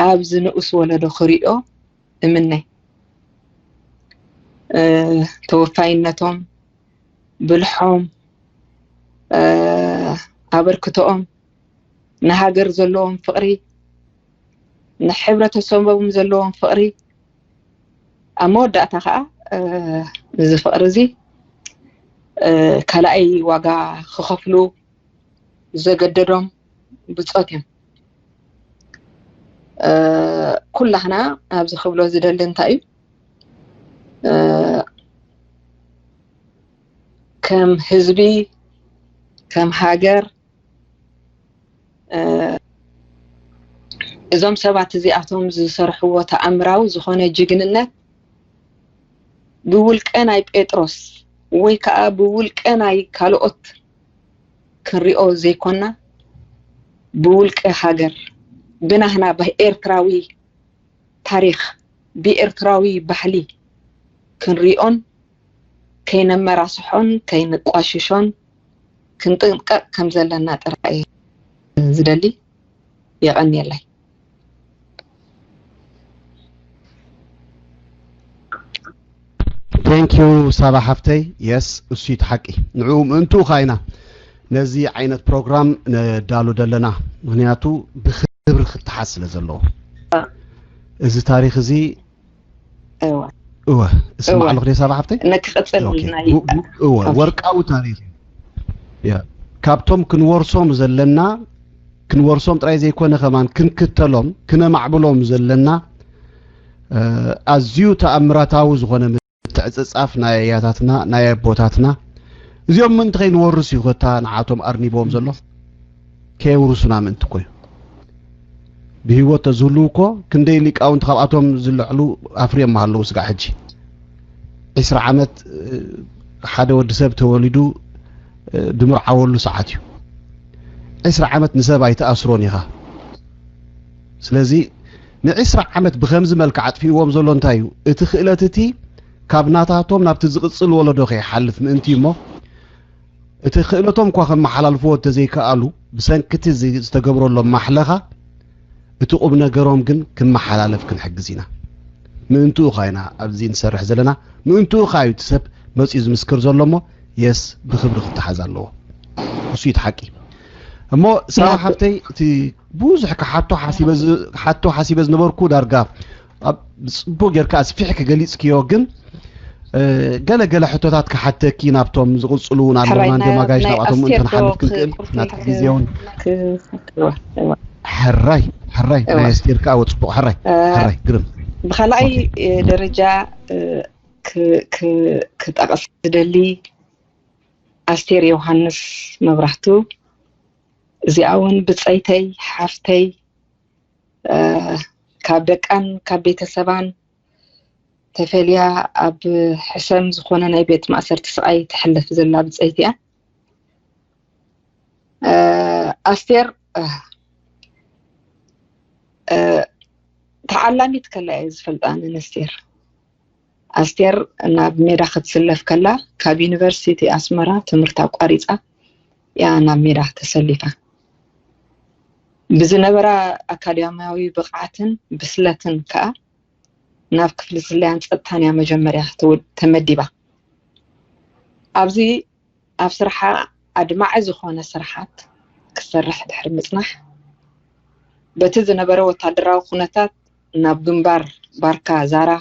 ኣብዚ ንኡስ ወለዶ ክሪኦ እምነ። ተወፋይነቶም፣ ብልሖም፣ ኣበርክቶኦም፣ ንሃገር ዘለዎም ፍቕሪ፣ ንሕብረተሰቦም ዘለዎም ፍቕሪ፣ ኣብ መወዳእታ ከዓ እዚ ፍቕሪ እዚ ካልኣይ ዋጋ ክኸፍሉ ዘገደዶም ብጾት እዮም። ኩላህና ኣብዚ ክብሎ ዝደሊ እንታይ እዩ፣ ከም ህዝቢ፣ ከም ሃገር፣ እዞም ሰባት እዚኣቶም ዝሰርሕዎ ተኣምራዊ ዝኾነ ጅግንነት ብውልቀ ናይ ጴጥሮስ ወይ ከዓ ብውልቀ ናይ ካልኦት ክንሪኦ ዘይኮና፣ ብውልቀ ሃገር፣ ብናህና ብኤርትራዊ ታሪኽ፣ ብኤርትራዊ ባህሊ ክንሪኦን ከይነመራስሖን ከይንቋሽሾን ክንጥንቀቕ ከም ዘለና ጥራይ ዝደሊ። የቐንየለይ። Thank you ሳባ ሓፍተይ። የስ፣ እሱ እዩ እቲ ሓቂ። ንዕኡ ምእንትኡ ኻ ኢና ነዚ ዓይነት ፕሮግራም ነዳሉ ዘለና፣ ምክንያቱ ብክብሪ ክተሓዝ ስለ ዘለዎ። እዚ ታሪኽ እዚ እወ፣ እስማዕ ኣለኹ ሳባ ሓፍተይ። ነክቐጽል ናይ እወ፣ ወርቃዊ ታሪኽ እዩ። ያ፣ ካብቶም ክንወርሶም ዘለና፣ ክንወርሶም ጥራይ ዘይኮነ ከማን ክንክተሎም፣ ክነማዕብሎም ዘለና ኣዝዩ ተኣምራታዊ ዝኾነ ምትዕጽጻፍ ናይ ኣያታትና ናይ ኣቦታትና፣ እዚኦም ምእንቲ ከይንወርስ እዩ ኮታ ንዓቶም ኣርኒቦም ዘሎ። ከየውርሱና ምእንቲ እኮ እዩ። ብህይወት ተዝህልው እኮ ክንደይ ሊቃውንቲ ካብኣቶም ዝልዕሉ ኣፍርዮም ምሃለዉ። ስጋዕ ሕጂ ዕስራ ዓመት ሓደ ወዲ ሰብ ተወሊዱ ድምርዓወሉ ሰዓት እዩ። ዕስራ ዓመት ንሰብ ኣይትኣስሮን ኢኻ። ስለዚ ንዕስራ ዓመት ብኸምዚ መልክዕ ኣጥፊእዎም ዘሎ እንታይ እዩ? እቲ ክእለት እቲ ካብ ናታቶም ናብቲ ዝቕጽል ወለዶ ከይሓልፍ ምእንቲ እሞ፣ እቲ ክእለቶም እኳ ከመሓላልፍዎ እንተዘይከኣሉ፣ ብሰንኪ እቲ ዝተገብረሎም ማሕለኻ እቲ ቁም ነገሮም ግን ክመሓላለፍ ክንሕግዝ ኢና። ምእንትኡ ኻ ኢና ኣብዚ ንሰርሕ ዘለና። ምእንትኡ ኻ እዩ እቲ ሰብ መጺኡ ዝምስክር ዘሎ እሞ፣ የስ፣ ብኽብሪ ክተሓዝ ኣለዎ። እሱ እዩ እቲ ሓቂ። እሞ ሳባ ሓፍተይ፣ እቲ ብዙሕ ክሓቶ ሓሲበ ዝ- ክሓቶ ሓሲበ ዝነበርኩ ዳርጋ ኣብ ጽቡቕ ጌርካ ኣስፊሕኪ ገሊጽክዮ፣ ግን ገለ ገለ ሕቶታት ክሓተኪ ናብቶም ዝቕጽሉ ናብ ሕራይ፣ ሎርላንድ ናይ- ማጋይሽ ናይ ናብኣቶም ኣስቴር እንትን ዶ ሓልፍ ክንክእል ክ- ናትኪ ክ- ግዜ እውን ክ- እዋ፣ እዋ። ሕራይ ሕራይ እዋ። ናይ ኣስቴር ከኣ ወ ጽቡቕ ሕራይ እ፣ ሕራይ ግርም ብኻልኣይ ኦኬ። እ፣ ደረጃ እ፣ ክ- ክ- ክጠቕስ ዝደሊ ኣስቴር ዮሃንስ መብራህቱ፣ እዚኣ እውን ብጸይተይ ሓፍተይ እ፣ ካብ ደቃን ካብ ቤተሰባን ተፈልያ ኣብ ሕሰም ዝኾነ ናይ ቤት ማእሰርቲ ስቓይ ትሕልፍ ዘላ ብጸይቲ እያ። እ፣ ኣስቴር እ፣ እ፣ ተዓላሚት ከላ እየ ዝፈልጣ ኣነ ነስቴር። ኣስቴር ናብ ሜዳ ክትስለፍ ከላ ካብ ዩኒቨርሲቲ ኣስመራ ትምህርቲ ኣቋሪጻ እያ ናብ ሜዳ ተሰሊፋ። ብዝነበራ ኣካዳሚያዊ ብቕዓትን ብስለትን ከኣ ናብ ክፍሊ ስለያን ጸጥታን እያ መጀመርያ ተወ- ተመዲባ። ኣብዚ ኣብ ስርሓ ኣድማዒ ዝኾነ ስርሓት ክትሰርሕ ድሕሪ ምጽናሕ፣ በቲ ዝነበረ ወታደራዊ ኩነታት ናብ ግንባር ባርካ ዛራ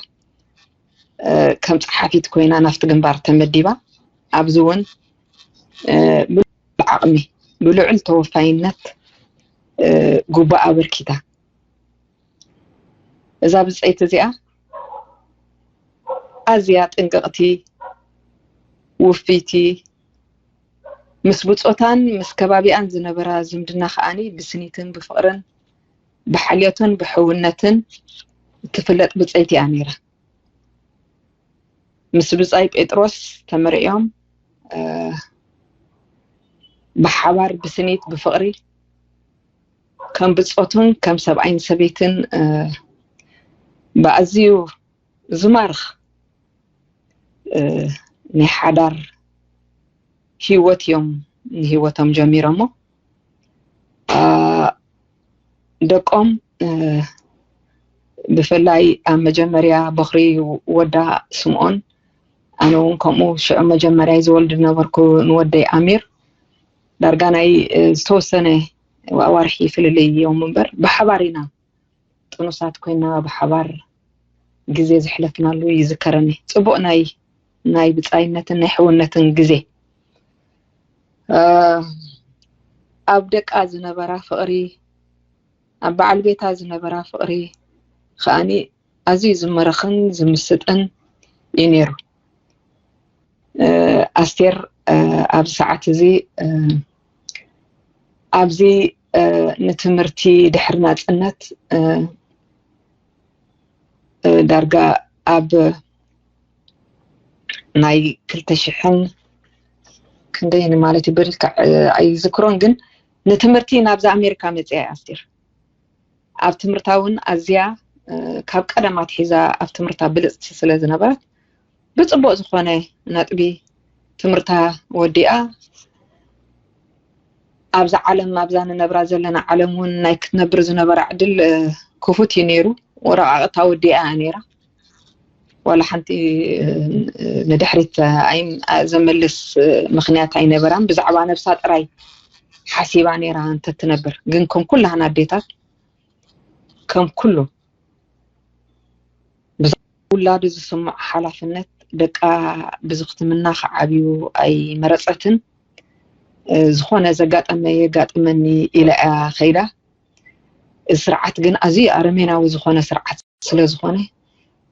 እ፣ ከም ጸሓፊት ኮይና ናብቲ ግንባር ተመዲባ። ኣብዚ እውን እ፣ ብልዑል ዓቕሚ፣ ብልዑል ተወፋይነት እ፣ ግቡኣ ኣበርኪታ። እዛ ብጸይቲ እዚኣ ኣዝያ ጥንቅቕቲ፣ ውፍይቲ፣ ምስ ብጾታን ምስ ከባቢኣን ዝነበራ ዝምድና ከኣኒ ብስኒትን ብፍቕርን ብሓልዮትን ብሕውነትን እትፍለጥ ብፀይቲ እያ ነይራ። ምስ ብፃይ ጴጥሮስ ተመርዕዮም ብሓባር ብስኒት ብፍቕሪ ከም ብፆቱን ከም ሰብኣይን ሰበይትን ብኣዝዩ ዝማርኽ ናይ ሓዳር ህይወት እዮም ንህይወቶም ጀሚሮሞ። ደቆም ብፍላይ ኣብ መጀመርያ በኽሪ ወዳ ስምኦን፣ ኣነ እውን ከምኡ ሽዑ መጀመርያ ዝወልድ ነበርኩ ንወደይ ኣሚር። ዳርጋ ናይ ዝተወሰነ ኣዋርሒ ፍልልይ እዮም እምበር ብሓባር ኢና ጥኑሳት ኮይና ብሓባር ግዜ ዘሕለፍናሉ ይዝከረኒ። ፅቡቕ ናይ ናይ ብፃይነትን ናይ ሕውነትን ግዜ ኣብ ደቃ ዝነበራ ፍቕሪ፣ ኣብ በዓል ቤታ ዝነበራ ፍቕሪ ከዓኒ ኣዝዩ ዝምርኽን ዝምስጥን እዩ ነይሩ። ኣስቴር ኣብዚ ሰዓት እዚ ኣብዚ ንትምህርቲ ድሕሪ ናፅነት ዳርጋ ኣብ ናይ ክልተ ሽሕን ክንደይ ማለት እዩ ብልክዕ ኣይዝክሮን፣ ግን ንትምህርቲ ናብዛ ኣሜሪካ መፅያ እያ ኣስቴር። ኣብ ትምህርታ እውን ኣዝያ ካብ ቀደም ኣትሒዛ ኣብ ትምህርታ ብልፅቲ ስለ ዝነበረት ብፅቡቕ ዝኾነ ነጥቢ ትምህርታ ወዲኣ ኣብዛ ዓለም ኣብዛ ንነብራ ዘለና ዓለም እውን ናይ ክትነብር ዝነበራ ዕድል ክፉት እዩ ነይሩ። ወረቃቅታ ወዲኣ እያ ነይራ። ዋላ ሓንቲ ንድሕሪት ዘመልስ ምኽንያት ኣይነበራን። ብዛዕባ ነብሳ ጥራይ ሓሲባ ነይራ እንተትነብር። ግን ከም ኩላህና ኣዴታት ከም ኩሉ ውላዱ ዝስምዖ ሓላፍነት ደቃ ብዝኽትምና ክዓብዩ ኣይመረፀትን። ዝኾነ ዘጋጠመ የጋጥመኒ ኢላ እያ ከይዳ። እዚ ስርዓት ግን ኣዝዩ ኣረሜናዊ ዝኾነ ስርዓት ስለ ዝኾነ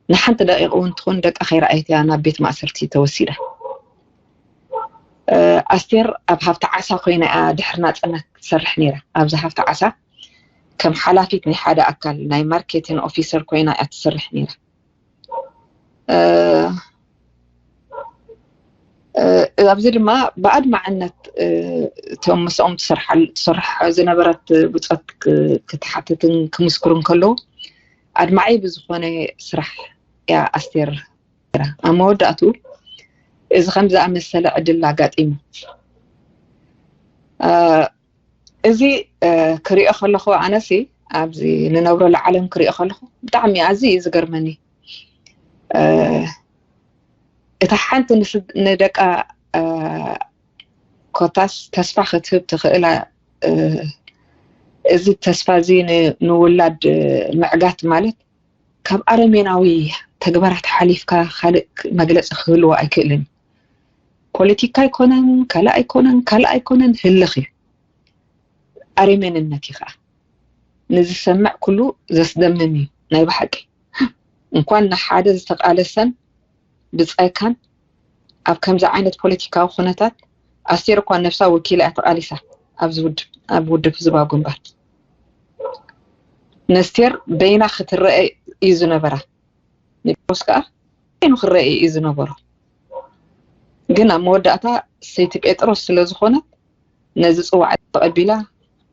ንሓንቲ ደቂቕ እውን ትኹን ደቃ ከይረኣየት እያ ናብ ቤት ማእሰርቲ ተወሲዳ። ኣስቴር ኣብ ሃፍቲ ዓሳ ኮይና እያ ድሕሪ ናፅነት ትሰርሕ ነይራ። ኣብዚ ሃፍቲ ዓሳ ከም ሓላፊት ናይ ሓደ ኣካል ናይ ማርኬቲንግ ኦፊሰር ኮይና እያ ትሰርሕ ነይራ። ኣብዚ ድማ ብኣድማዕነት እቶም ምስኦም ትሰርሖ ዝነበረት ብፆት ክትሓትትን ክምስክሩ እንከለዉ ኣድማዒ ብዝኾነ ስራሕ እያ ኣስቴር ነይራ። ኣብ መወዳእትኡ እዚ ከም ዝኣመሰለ ዕድል ኣጋጢሙ። እዚ ክሪኦ ከለኹ ኣነሲ ኣብዚ ንነብረሉ ዓለም ክሪኦ ከለኹ ብጣዕሚ ኣዝዩ እዩ ዝገርመኒ። እታ ሓንቲ ንደቃ ኮታስ ተስፋ ክትህብ ትኽእላ። እዚ ተስፋ እዚ ንውላድ ምዕጋት ማለት ካብ ኣረሜናዊ ተግባራት ሓሊፍካ ካልእ መግለፂ ክህልዎ ኣይክእልን። ፖለቲካ ኣይኮነን፣ ካልእ ኣይኮነን፣ ካልእ ኣይኮነን፣ ህልኽ እዩ። ኣረሜንነት እዩ ከዓ። ንዝሰምዕ ኩሉ ዘስደምም እዩ ናይ ብሓቂ። እንኳን ንሓደ ዝተቃለሰን ብፃይካን ኣብ ከምዚ ዓይነት ፖለቲካዊ ኩነታት ኣስቴር እኳ ነብሳ ወኪላ እያ ተቃሊሳ ኣብዚ ውድብ ኣብ ውድብ ህዝባዊ ግንባር ነስቴር በይና ክትረአ እዩ ዝነበራ ንጴጥሮስ ከዓ በይኑ ክረአ እዩ ዝነበሮ ግን ኣብ መወዳእታ ሰይቲ ጴጥሮስ ስለ ዝኾነት ነዚ ፅዋዕ ተቐቢላ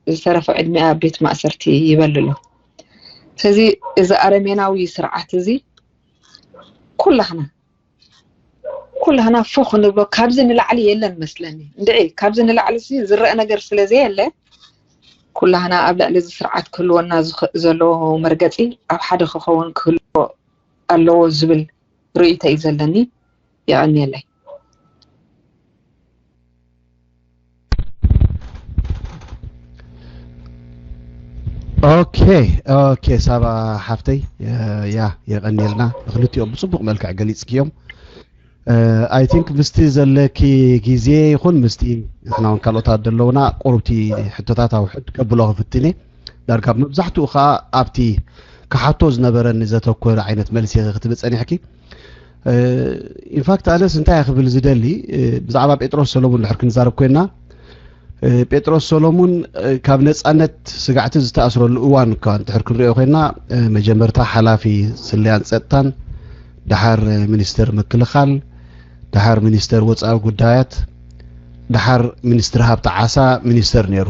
ዝተረፈ ዕድሚኣ ኣብ ቤት ማእሰርቲ ይበልሎ። ስለዚ እዚ ኣረሜናዊ ስርዓት እዚ ኩላህና ኩላህና ፎ ክንብሎ ካብዚ ንላዕሊ የለን መስለኒ። እንድዒ ካብዚ ንላዕሊ ዝረአ ነገር ስለ ዘየለ ኩላህና ኣብ ልዕሊ እዚ ስርዓት ክህልወና ዘለዎ መርገፂ ኣብ ሓደ ክኸውን ክህልዎ ኣለዎ ዝብል ርእይቶ እዩ ዘለኒ። የቐንየለይ። ኦኬ ኦኬ ሳባ ሓፍተይ ያ የቐንየልና ንክልቲኦም ብፅቡቕ መልክዕ ገሊፅክዮም። I think ምስቲ ዘለኪ ግዜ ይኹን ምስቲ ንሕና እውን ካልኦታት ዘለውና ቁሩብቲ ሕቶታት ኣብ ሕድ ከብሎ ክፍትኔ ዳርጋ መብዛሕትኡ ከዓ ኣብቲ ክሓቶ ዝነበረኒ ዘተኮረ ዓይነት መልሲ ክትብል ፀኒሕኪ። ኢንፋክት ኣነስ እንታይ ክብል ዝደሊ ብዛዕባ ጴጥሮስ ሰሎሙን ድሕር ክንዛረብ ኮይና እ፣ ጴጥሮስ ሰሎሙን፣ እ፣ ካብ ነጻነት ስጋዕቲ ዝተኣስረሉ እዋን እኳ እንድሕር ክንሪኦ ኮይና፣ እ፣ መጀመርታ ሓላፊ ስለያን ጸጥታን፣ ደሓር፣ እ፣ ሚኒስተር ምክልኻል፣ ደሓር ሚኒስተር ወጻኢ ጉዳያት፣ ደሓር ሚኒስትሪ ሃብቲ ዓሳ ሚኒስተር ነይሩ።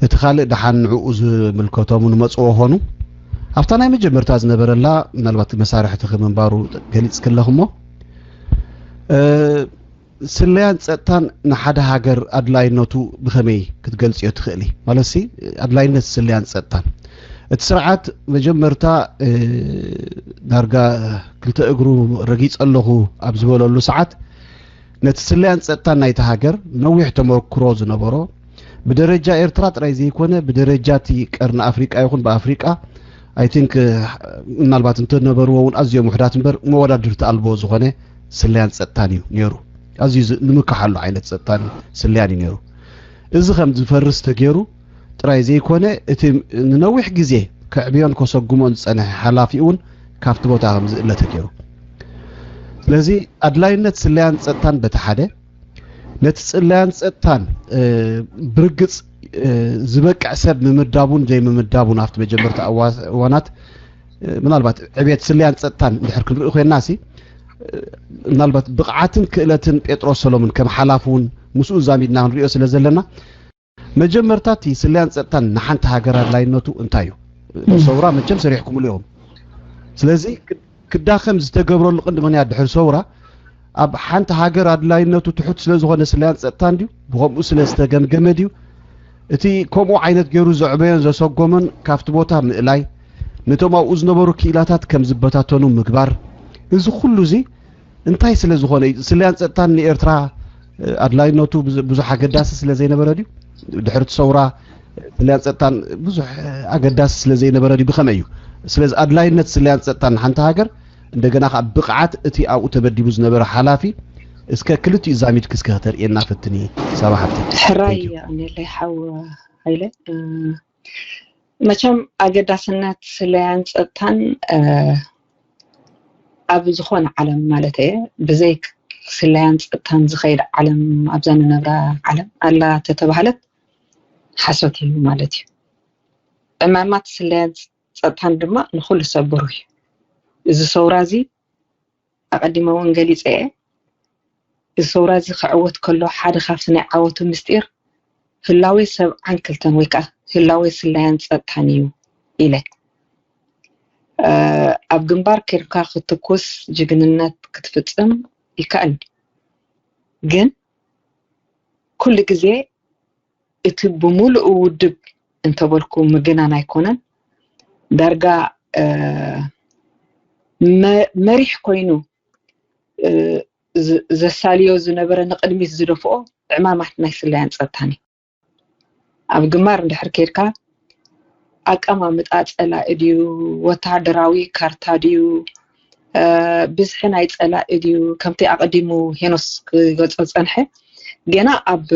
እቲ ካልእ ደሓን ንዕኡ ዝምልከቶም ንመጽዎ ኾኑ። ኣብታ ናይ መጀመርታ ዝነበረላ፣ ምናልባት መሳርሕቲ ከምንባሩ ገሊጽ ክለኹሞ፣ እ፣ ስለያን ጸጥታን ንሓደ ሃገር ኣድላይነቱ ብኸመይ ክትገልጽዮ ትኽእሊ? ማለትሲ፣ ኣድላይነት ስለያን ጸጥታን። እቲ ስርዓት መጀመርታ፣ እ፣ ዳርጋ ክልተ እግሩ ረጊጸ ኣለኹ ኣብ ዝበለሉ ሰዓት፣ ነቲ ስለያን ጸጥታን ናይቲ ሃገር ነዊሕ ተመክሮ ዝነበሮ፣ ብደረጃ ኤርትራ ጥራይ ዘይኮነ፣ ብደረጃ እቲ ቀርኒ ኣፍሪቃ ይኹን ብኣፍሪቃ፣ I think፣ እ፣ ምናልባት እንተነበርዎ እውን ኣዝዮም ውሕዳት እምበር፣ መወዳድርቲ ኣልቦ ዝኾነ ስለያን ጸጥታን እዩ ነይሩ። ኣዝዩ ዝ-፣ ንምካሓሉ ዓይነት ጸጥታን ስለያን እዩ ነይሩ። እዚ ከም ዝፈርስ ተገይሩ ጥራይ ዘይኮነ፣ እቲ ንነዊሕ ግዜ ከዕብዮን ከሰጉሞን ዝጸንሐ ሓላፊ እውን ካብቲ ቦታ ከም ዝእለ ተገይሩ። ስለዚ ኣድላይነት ስለያን ጸጥታን በቲ ሓደ፣ ነቲ ስለያን ጸጥታን፣ እ፣ ብርግጽ፣ እ፣ ዝበቅዕ ሰብ ምምዳቡን ዘይምምዳቡን ኣብቲ መጀመርታ እዋ-፣ እዋናት፣ እ፣ ምናልባት ዕብየት ስለያን ጸጥታን እንድሕር ክንርኢ ኮይንና ሲ፣ እ፣ ምናልባት ብቕዓትን ክእለትን ጴጥሮስ ሰሎሙን ከም ሓላፊ እውን ምስኡ ዛሚድና ክንሪኦ ስለ ዘለና፣ መጀመርታ እቲ ስለያን ጸጥታን ንሓንቲ ሃገር ኣድላይነቱ እንታይ እዩ? ሰውራ መቸም ሰሪሕኩምሉ ኢኹም። ስለዚ ክ-፣ ክዳኸም ዝተገብረሉ ቅንዲ ምኽንያት ድሕሪ ሰውራ ኣብ ሓንቲ ሃገር ኣድላይነቱ ትሑት ስለ ዝኾነ ስለያን ጸጥታን ድዩ? ብኸምኡ ስለ ዝተገምገመ ድዩ? እቲ ከምኡ ዓይነት ገይሩ ዘዕበዮን ዘሰጎመን ካብቲ ቦታ ምእላይ፣ ነቶም ኣብኡ ዝነበሩ ክኢላታት ከም ዝበታተኑ ምግባር፣ እዚ ኩሉ እዚ እንታይ ስለ ዝኾነ እዩ? ስለያን ጸጥታን ንኤርትራ፣ እ፣ ኣድላይነቱ ብዙ-፣ ብዙሕ ኣገዳሲ ስለ ዘይነበረ ድዩ? ድሕሪ እቲ ሰውራ ስለያን ጸጥታን ብዙሕ፣ እ፣ ኣገዳሲ ስለ ዘይነበረ ድዩ? ብኸመይ እዩ? ስለዚ ኣድላይነት ስለያን ጸጥታን ንሓንቲ ሃገር፣ እንደገና ከኣ ብቕዓት እቲ ኣብኡ ተመዲቡ ዝነበረ ሓላፊ፣ እስከ ክልቲኡ ዛሚድኪ እስከ ከተርእየና ፈትኒ፣ ሳባ ሓብተይ። ሕራይ። Thank you። የቐንየለይ ሓው ሃይለ። እ፣ መቸም ኣገዳስነት ስለያን ጸጥታን፣ እ፣ ኣብ ዝኾነ ዓለም ማለት እየ፣ ብዘይ ስለያን ጸጥታን ዝኸይድ ዓለም፣ ኣብዛ ንነብራ ዓለም ኣላ ተተባህለት ሓሶት እዩ ማለት እዩ። ዕማማት ስለያን ጸጥታን ድማ ንኹሉ ሰብ ብሩህ እዩ። እዚ ሰውራ እዚ ኣቐዲመ እውን ገሊጸ እየ። እዚ ሰውራ እዚ ክዕወት ከሎ ሓደ ካብቲ ናይ ዓወቱ ምስጢር ህላዌ ሰብ ዓንክልተን ወይ ከዓ ህላዌ ስለያን ጸጥታን እዩ ኢለ። እ፣ ኣብ ግንባር ኬድካ ክትኩስ ጅግንነት ክትፍጽም ይከኣል። ግን ኩሉ ግዜ እቲ ብምሉኡ ውድብ እንተበልኩ ምግናን ኣይኮነን። ዳርጋ፣ እ፣ መ-፣ መሪሕ ኮይኑ፣ እ፣ ዝ-፣ ዘሳልዮ ዝነበረ ንቕድሚት ዝደፍኦ ዕማማት ናይ ስለያን ጸጥታን እዩ። ኣብ ግንባር እንድሕር ኬድካ ኣቀማምጣ ጸላኢ ድዩ፣ ወተሃደራዊ ካርታ ድዩ፣ እ፣ ብዝሒ ናይ ጸላኢ ድዩ፣ ከምቲ ኣቐዲሙ ሄኖስ ክገልጾ ዝጸንሐ፣ ገና ኣብ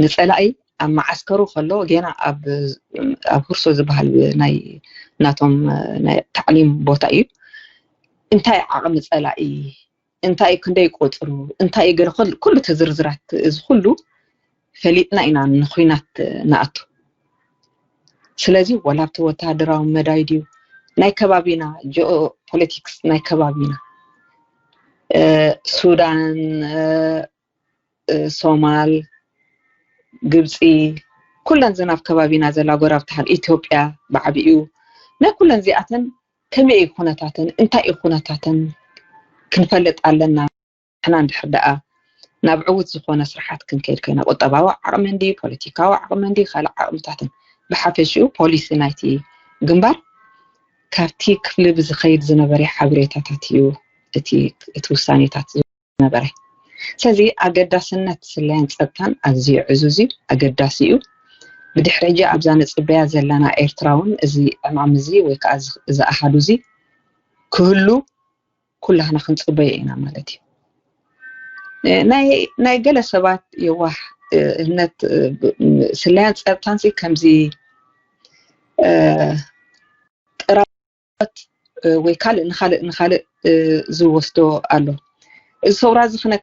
ንጸላኢ ኣብ መዓስከሩ ከሎ ገና ኣብ፣ ኣብ ሁርሶ ዝበሃል ናይ ናቶም ናይ ታዕሊም ቦታ እዩ። እንታይ ዓቕሚ ጸላኢ፣ እንታይ ክንደይ ቁጽሩ፣ እንታይ ገለ ኩል-፣ ኩሉ እቲ ዝርዝራት እዚ ኩሉ ፈሊጥና ኢና ንኹናት ንኣቱ። ስለዚ ወላ ኣብቲ ወተሃደራዊ መዳይ ድዩ፣ ናይ ከባቢና ጂኦ ፖለቲክስ ናይ ከባቢና፣ እ፣ ሱዳን፣ እ፣ እ፣ ሶማል፣ ግብፂ፣ ኩለን ዘን ኣብ ከባቢና ዘላ ጎረባብቲ ሃገር፣ ኢትዮጵያ ብዓቢኡ፣ ናይ ኩለን እዚኣተን ከመይ እዩ ኩነታተን፣ እንታይ እዩ ኩነታተን ክንፈልጥ ኣለና። ንሕና እንድሕር ደኣ ናብ ዕዉት ዝኾነ ስርሓት ክንከይድ ኮይና፣ ቁጠባዊ ዓቕሚ እንዲ፣ ፖለቲካዊ ዓቕሚ እንዲ፣ ካልእ ዓቕምታትን፣ ብሓፈሽኡ ፖሊሲ ናይቲ ግንባር ካብቲ ክፍሊ ብዝኸይድ ዝነበረ ሓበሬታታት እዩ እቲ፣ እቲ ውሳኔታት ዝነበረ። ስለዚ ኣገዳስነት ስለያን ጸጥታን ኣዝዩ ዕዙዝ እዩ፣ ኣገዳሲ እዩ። ብድሕሪ ሕጂ ኣብዛ ንጽበያ ዘለና ኤርትራ እውን እዚ ዕማም እዚ ወይ ከዓ እዚ፣ እዚ ኣሃዱ እዚ ክህሉ ኩላህና ክንጽበዮ ኢና ማለት እዩ። እ፣ ናይ፣ ናይ ገለ ሰባት የዋህ፣ እ፣ እምነት፣ እ፣ ብ-፣ ም-፣ ስለያን ጸጥታን ሲ ከምዚ፣ እ፣ ጥራዎት፣ እ፣ ወይ ካልእ ንኻልእ፣ ንኻልእ፣ እ፣ ዝወስዶ ኣሎ። እዚ ሰውራ እዚ ክነ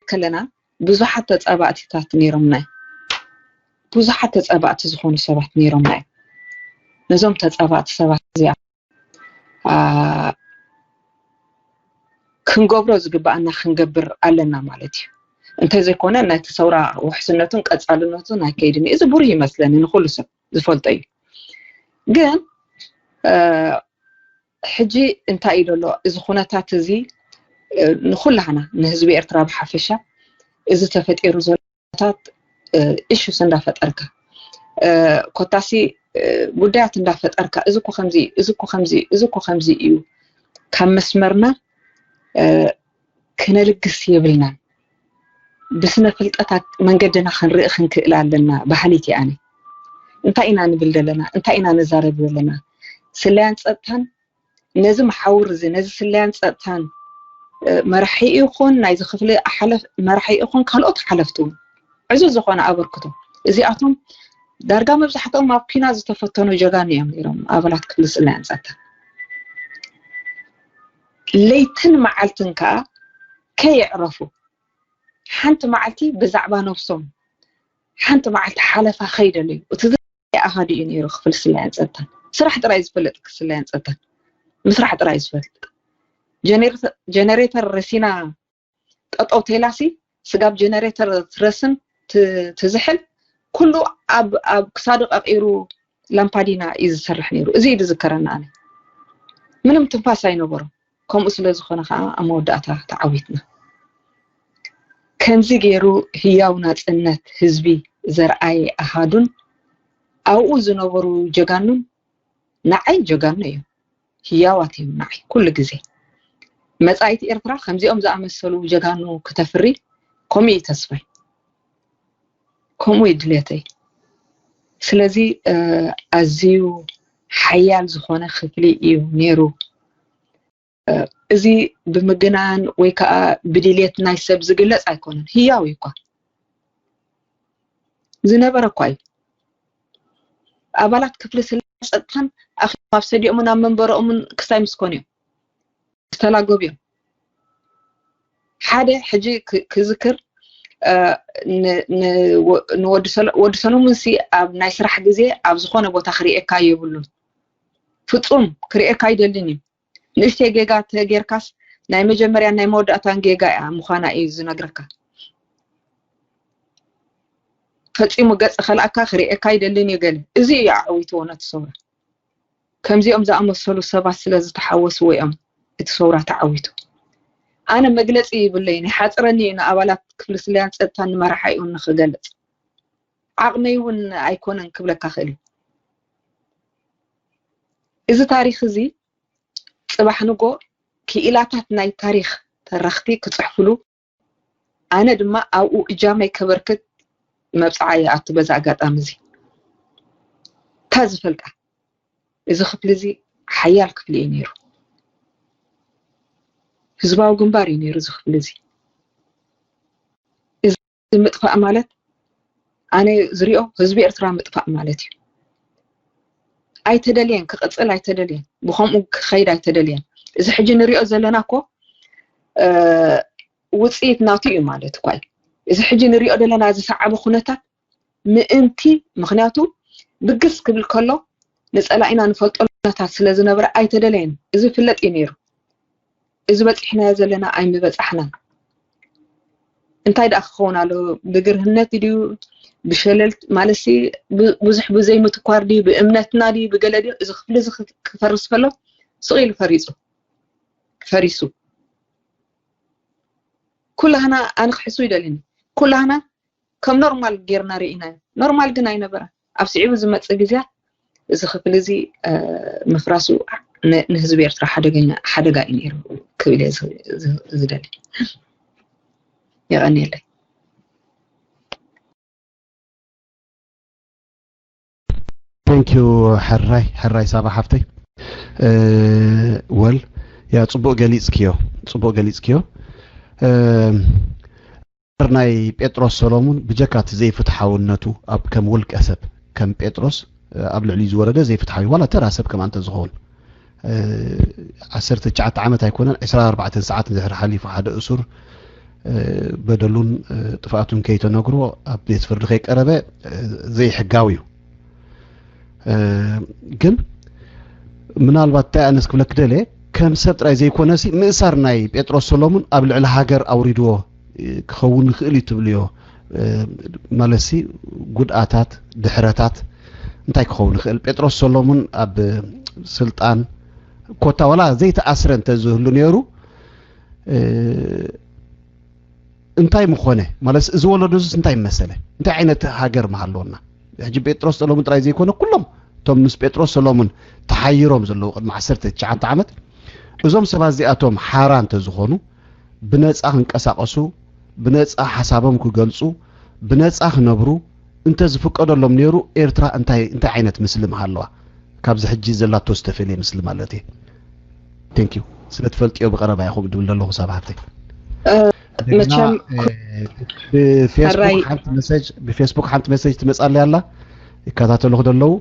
ከለና ብዙሓት ተጻባእትታት ነይሮምና እዮም። ብዙሓት ተጻባእቲ ዝኾኑ ሰባት ነይሮምና እዮም። ነዞም ተጻባእቲ ሰባት እዚኣ ክንገብሮ ዝግባኣና ክንገብር ኣለና ማለት እዩ። እንተዘይኮነ ናይቲ ሰውራ ውሕስነቱን ቀጻልነቱን ኣይከይድን እዩ። እዚ ብሩህ ይመስለኒ ንኹሉ ሰብ ዝፈልጦ እዩ። ግን ሕጂ እንታይ እዩ ዘሎ እዚ ኩነታት እዚ ንኩላህና ንህዝቢ ኤርትራ ብሓፈሻ እዚ ተፈጢሩ ዘሎ ታት ኢሹስ እንዳፈጠርካ ኮታሲ ጉዳያት እንዳፈጠርካ እዚ ኮ ከምዚ እዚ ኮ ከምዚ እዚ ኮ ከምዚ እዩ ካብ መስመርና ክነልግስ የብልናን። ብስነ ፍልጠታት መንገድና ክንርኢ ክንክእል ኣለና ባህሊት እየ ኣነ። እንታይ ኢና ንብል ዘለና? እንታይ ኢና ንዛረብ ዘለና? ስለያን ጸጥታን ነዚ መሓውር እዚ ነዚ ስለያን ጸጥታን መራሒ ይኹን ናይዚ ክፍሊ መራሒ ይኹን ካልኦት ሓለፍቲ እውን ዕዙዝ ዝኾነ ኣበርክቶ እዚኣቶም ዳርጋ መብዛሕትኦም ኣብ ኲናት ዝተፈተኑ ጀጋኑ እዮም ነይሮም ኣባላት ክፍሊ ስለያን ጸጥታ። ለይትን መዓልትን ከዓ ከየዕረፉ ሓንቲ መዓልቲ ብዛዕባ ነብሶም ሓንቲ መዓልቲ ሓለፋ ከይደለዩ እቲ ኣሃዱ እዩ ነይሩ ክፍሊ ስለያን ጸጥታን ስራሕ ጥራይ ዝፈልጥ ክፍሊ ስለያን ጸጥታን ምስራሕ ጥራይ ዝፈልጥ ጀነሬተር ረሲና ጠጠው ተይላሲ ስጋብ ጀነሬተር ትረስን ትዝሕል ኩሉ ኣብ ክሳዱ ቀቂሩ ላምፓዲና እዩ ዝሰርሕ ነይሩ። እዚ እዩ ዝዝከረና ኣነ። ምንም ትንፋስ ኣይነበሮም። ከምኡ ስለ ዝኾነ ከዓ ኣብ መወዳእታ ተዓዊትና። ከምዚ ገይሩ ህያው ናጽነት ህዝቢ ዘርኣየ ኣሃዱን ኣብኡ ዝነበሩ ጀጋኑን ንዓይ ጀጋኑ እዮም። ህያዋት እዮም ንዓይ ኩሉ ግዜ። መጻኢት ኤርትራ ከምዚኦም ዝኣመሰሉ ጀጋኑ ክተፍሪ ከምኡ እዩ ተስፋይ። ከምኡ እዩ ድሌተይ። ስለዚ ኣዝዩ ሓያል ዝኾነ ክፍሊ እዩ ነይሩ። እዚ ብምግናን ወይ ከዓ ብድሌት ናይ ሰብ ዝግለጽ ኣይኮነን። ህያው እዩ እኳ ዝነበረ እኳ እዩ። ኣባላት ክፍሊ ስለ ጸጥታን ኣኺቦም ኣብ ሰዲኦምን ኣብ መንበረኦምን ክሳይ ምስኮኑ እዮም ዝተላገቡ እዮም። ሓደ ሕጂ ክዝክር ወዲ ሰሎሙን ሲ ኣብ ናይ ስራሕ ግዜ ኣብ ዝኾነ ቦታ ክርእየካ የብሉን። ፍጹም ክርእየካ ኣይደልን እዩ። ንእሽተይ ጌጋ ተጌርካስ ናይ መጀመርያን ናይ መወዳእታን ጌጋ እያ ምዃና እዩ ዝነግረካ። ፈጺሙ ገጽ ከልኣካ ክርእየካ ኣይደልን እዩ ገለ። እዚ እዩ ኣዕዊትዎ ነቲ ሰውራ። ከምዚኦም ዝኣመሰሉ ሰባት ስለ ዝተሓወስዎ እዮም እቲ ሰውራ ተዓዊቱ። ኣነ መግለጺ ይብለይን ይሓጽረኒ እዩ ንኣባላት ክፍሊ ስለያን ጸጥታን ንመራሓይኡን ንኽገልጽ። ዓቕመይ እውን ኣይኮነን ክብለካ ክእል እዩ። እዚ ታሪኽ እዚ ጽባሕ ንጎ ክኢላታት ናይ ታሪኽ ተረኽቲ ክጽሕፍሉ ኣነ ድማ ኣብኡ እጃመይ ከበርክት መብጽዓ ይኣቱ። በዚ ኣጋጣሚ እዚ እታ ዝፈልጣ እዚ ክፍሊ እዚ ሓያል ክፍሊ እዩ ነይሩ። ህዝባዊ ግንባር እዩ ነይሩ እዚ ክፍሊ እዚ። እዚ ምጥፋእ ማለት ኣነ ዝሪኦ ህዝቢ ኤርትራ ምጥፋእ ማለት እዩ። ኣይተደልየን ክቕጽል ኣይተደልየን ብከምኡ ክኸይድ ኣይተደልየን። እዚ ሕጂ ንሪኦ ዘለና እኮ ውፅኢት ናቱ እዩ ማለት እኳ እዩ። እዚ ሕጂ ንሪኦ ዘለና ዝሰዓበ ኩነታት ምእንቲ ምክንያቱ ብግስ ክብል ከሎ ንፀላኢና ንፈልጠሉ ኩነታት ስለ ዝነበረ ኣይተደለየን። እዚ ፍለጥ እዩ ነይሩ። እዚ በፂሕናዮ ዘለና ኣይምበፃሕናን። እንታይ ደኣ ክኸውን ኣለዎ? ብግርህነት ድዩ ብሸለል ማለትሲ ብዙሕ ብዘይምትኳር ድዩ ብእምነትና ድዩ ብገለ ድዩ? እዚ ክፍሊ እዚ ክፈርስ ከሎ ስቕ ኢሉ ፈሪፁ ፈሪሱ። ኩላህና ኣነ ክሕሱ ይደልኒ። ኩላህና ከም ኖርማል ጌርና ርኢናዮ። ኖርማል ግን ኣይነበረ። ኣብ ስዒቡ ዝመፅእ ግዜያት እዚ ክፍሊ እዚ ምፍራሱ ንህዝቢ ኤርትራ ሓደገኛ ሓደጋ እዩ ነይሩ ክብል እየ ዝደሊ። የቐንየለይ። Thank you ሕራይ ሕራይ ሳባ ሓፍተይ። ወል ያ ጽቡቅ ገሊጽክዮ ጽቡቅ ገሊጽክዮ። ናይ ጴጥሮስ ሰሎሙን ብጀካ እቲ ዘይፍትሓውነቱ ኣብ ከም ውልቀ ሰብ ከም ጴጥሮስ ኣብ ልዕሊ ዝወረደ ዘይፍትሓዊ ዋላ ተራ ሰብ ከም ኣንተ ዝኸውን ዓሰርተ ትሽዓተ ዓመት ኣይኮነን ዕስራ ኣርባዕተ ሰዓት እንድሕር ሓሊፉ ሓደ እሱር በደሉን ጥፍኣቱን ከይተነግሮ ኣብ ቤት ፍርዲ ከይቀረበ ዘይሕጋዊ እዩ። ግን ምናልባት እንታይ ኣነስ ክብለክ ደልየ፣ ከም ሰብ ጥራይ ዘይኮነሲ ምእሳር ናይ ጴጥሮስ ሰሎሙን ኣብ ልዕሊ ሃገር ኣውሪድዎ ክኸውን ይኽእል እዩ ትብልዮ፣ ማለትሲ ጉድኣታት፣ ድሕረታት እንታይ ክኸውን ይኽእል? ጴጥሮስ ሰሎሙን ኣብ ስልጣን ኮታ ዋላ ዘይተኣስረ እንተዝህሉ ነይሩ፣ እንታይ ምኾነ? ማለት እዚ ወለዶ እዚስ እንታይ መሰለ? እንታይ ዓይነት ሃገር ምሃለወና? ሕጂ ጴጥሮስ ሰሎሙን ጥራይ ዘይኮነ ኩሎም እቶም ምስ ጴጥሮስ ሰሎሙን ተሓይሮም ዘለዉ ቅድሚ ዓሰርተ ትሽዓተ ዓመት እዞም ሰባት እዚኣቶም ሓራ እንተዝኾኑ ብነጻ ክንቀሳቐሱ፣ ብነጻ ሓሳቦም ክገልጹ፣ ብነጻ ክነብሩ እንተ ዝፍቀደሎም ነይሩ ኤርትራ እንታይ እንታይ ዓይነት ምስሊ ምሃለዋ? ካብዚ ሕጂ ዘላቶ ዝተፈልየ ምስሊ ማለት እዩ። Thank you። ስለ ትፈልጥዮ ብቐረባ ኢኹም ድብል ዘለኹ ሳብ ሃብተይ። እንደገና መቸም ብፌስቡክ ሓንቲ መሰጅ ብፌስቡክ ሓንቲ መሰጅ ትመጻለይ ኣላ ይከታተሉኹ ደለዉ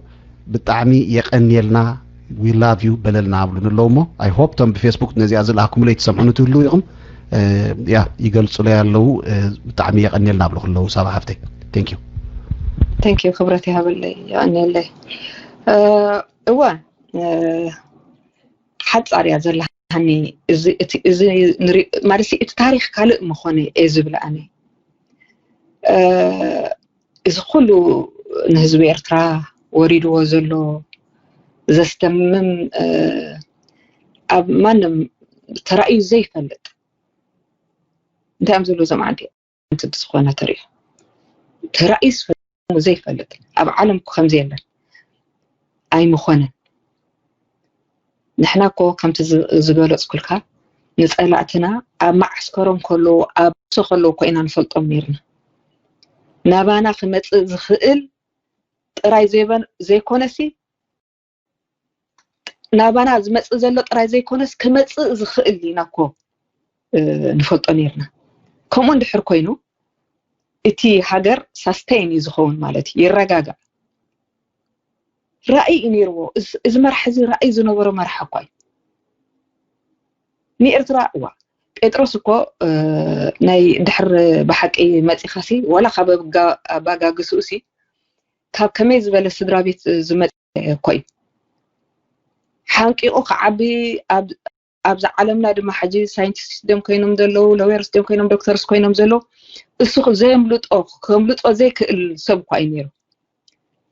ብጣዕሚ የቀንየልና we love you በለልና ኣብሉን ኣለዉ እሞ I hope ቶም ብፌስቡክ ነዚኣ ዝለኣኩምለይ ትሰምዑኒ ትህልዉ ኢኹም። ያ ይገልጹለይ ኣለዉ። ብጣዕሚ የቀንየልና ኣብሉ ከለዉ ሳባ ሓፍተይ። Thank you። Thank you ክብረት ይሃበለይ የቀንየለይ። እወ ሓጻር እያ ዘለሃኒ። እዚ ማለት እቲ ታሪኽ ካልእ ምኾነ እየ ዝብል ኣነ። እዚ ኩሉ ንህዝቢ ኤርትራ ወሪድዎ ዘሎ ዘስተምም ኣብ ማንም ተራእዩ ዘይፈልጥ እንታይ እዮም ዘለዉ እዞም ዓዲ ሓንቲ ዝኾነ ተሪኡ ተራእዩ ዝፈ- ዘይፈልጥ ኣብ ዓለም እኮ ከምዚ የለን ኣይምኾነን። ንሕና እኮ ከምቲ ዝ- ዝገለፅኩልካ ንፀላእትና ኣብ መዓስከሮም ከለዉ ኣብ ሶ ከለዉ እኮ ኢና ንፈልጦም ነይርና። ናባና ክመፅእ ዝኽእል ጥራይ ዘይበን ዘይኮነሲ ናባና ዝመፅእ ዘሎ ጥራይ ዘይኮነስ ክመፅእ ዝኽእል ኢና እኮ ንፈልጦ ነርና። ከምኡ እንድሕር ኮይኑ እቲ ሃገር ሳስተይን እዩ ዝኸውን ማለት እዩ፣ ይረጋጋእ። ራእይ እዩ ነይርዎ። እዚ መራሕ እዚ ራእይ ዝነበሮ መራሕ እኳ እዩ። ንኤርትራ እዋ ጴጥሮስ እኮ ናይ ድሕር ብሓቂ መፂኻሲ ዋላ ካብ ኣባጋግስኡ ሲ ካብ ከመይ ዝበለ ስድራ ቤት ዝመፀ እኮ እዩ። ሓንቂቑ ክዓቢ ኣብዛ ዓለምና ድማ ሕጂ ሳይንቲስት ድዮም ኮይኖም ዘለዉ፣ ሎየርስ ድዮም ኮይኖም፣ ዶክተርስ ኮይኖም ዘለዉ፣ እሱ ዘየምልጦ ከምልጦ ዘይክእል ሰብ እኳ እዩ ነይሩ።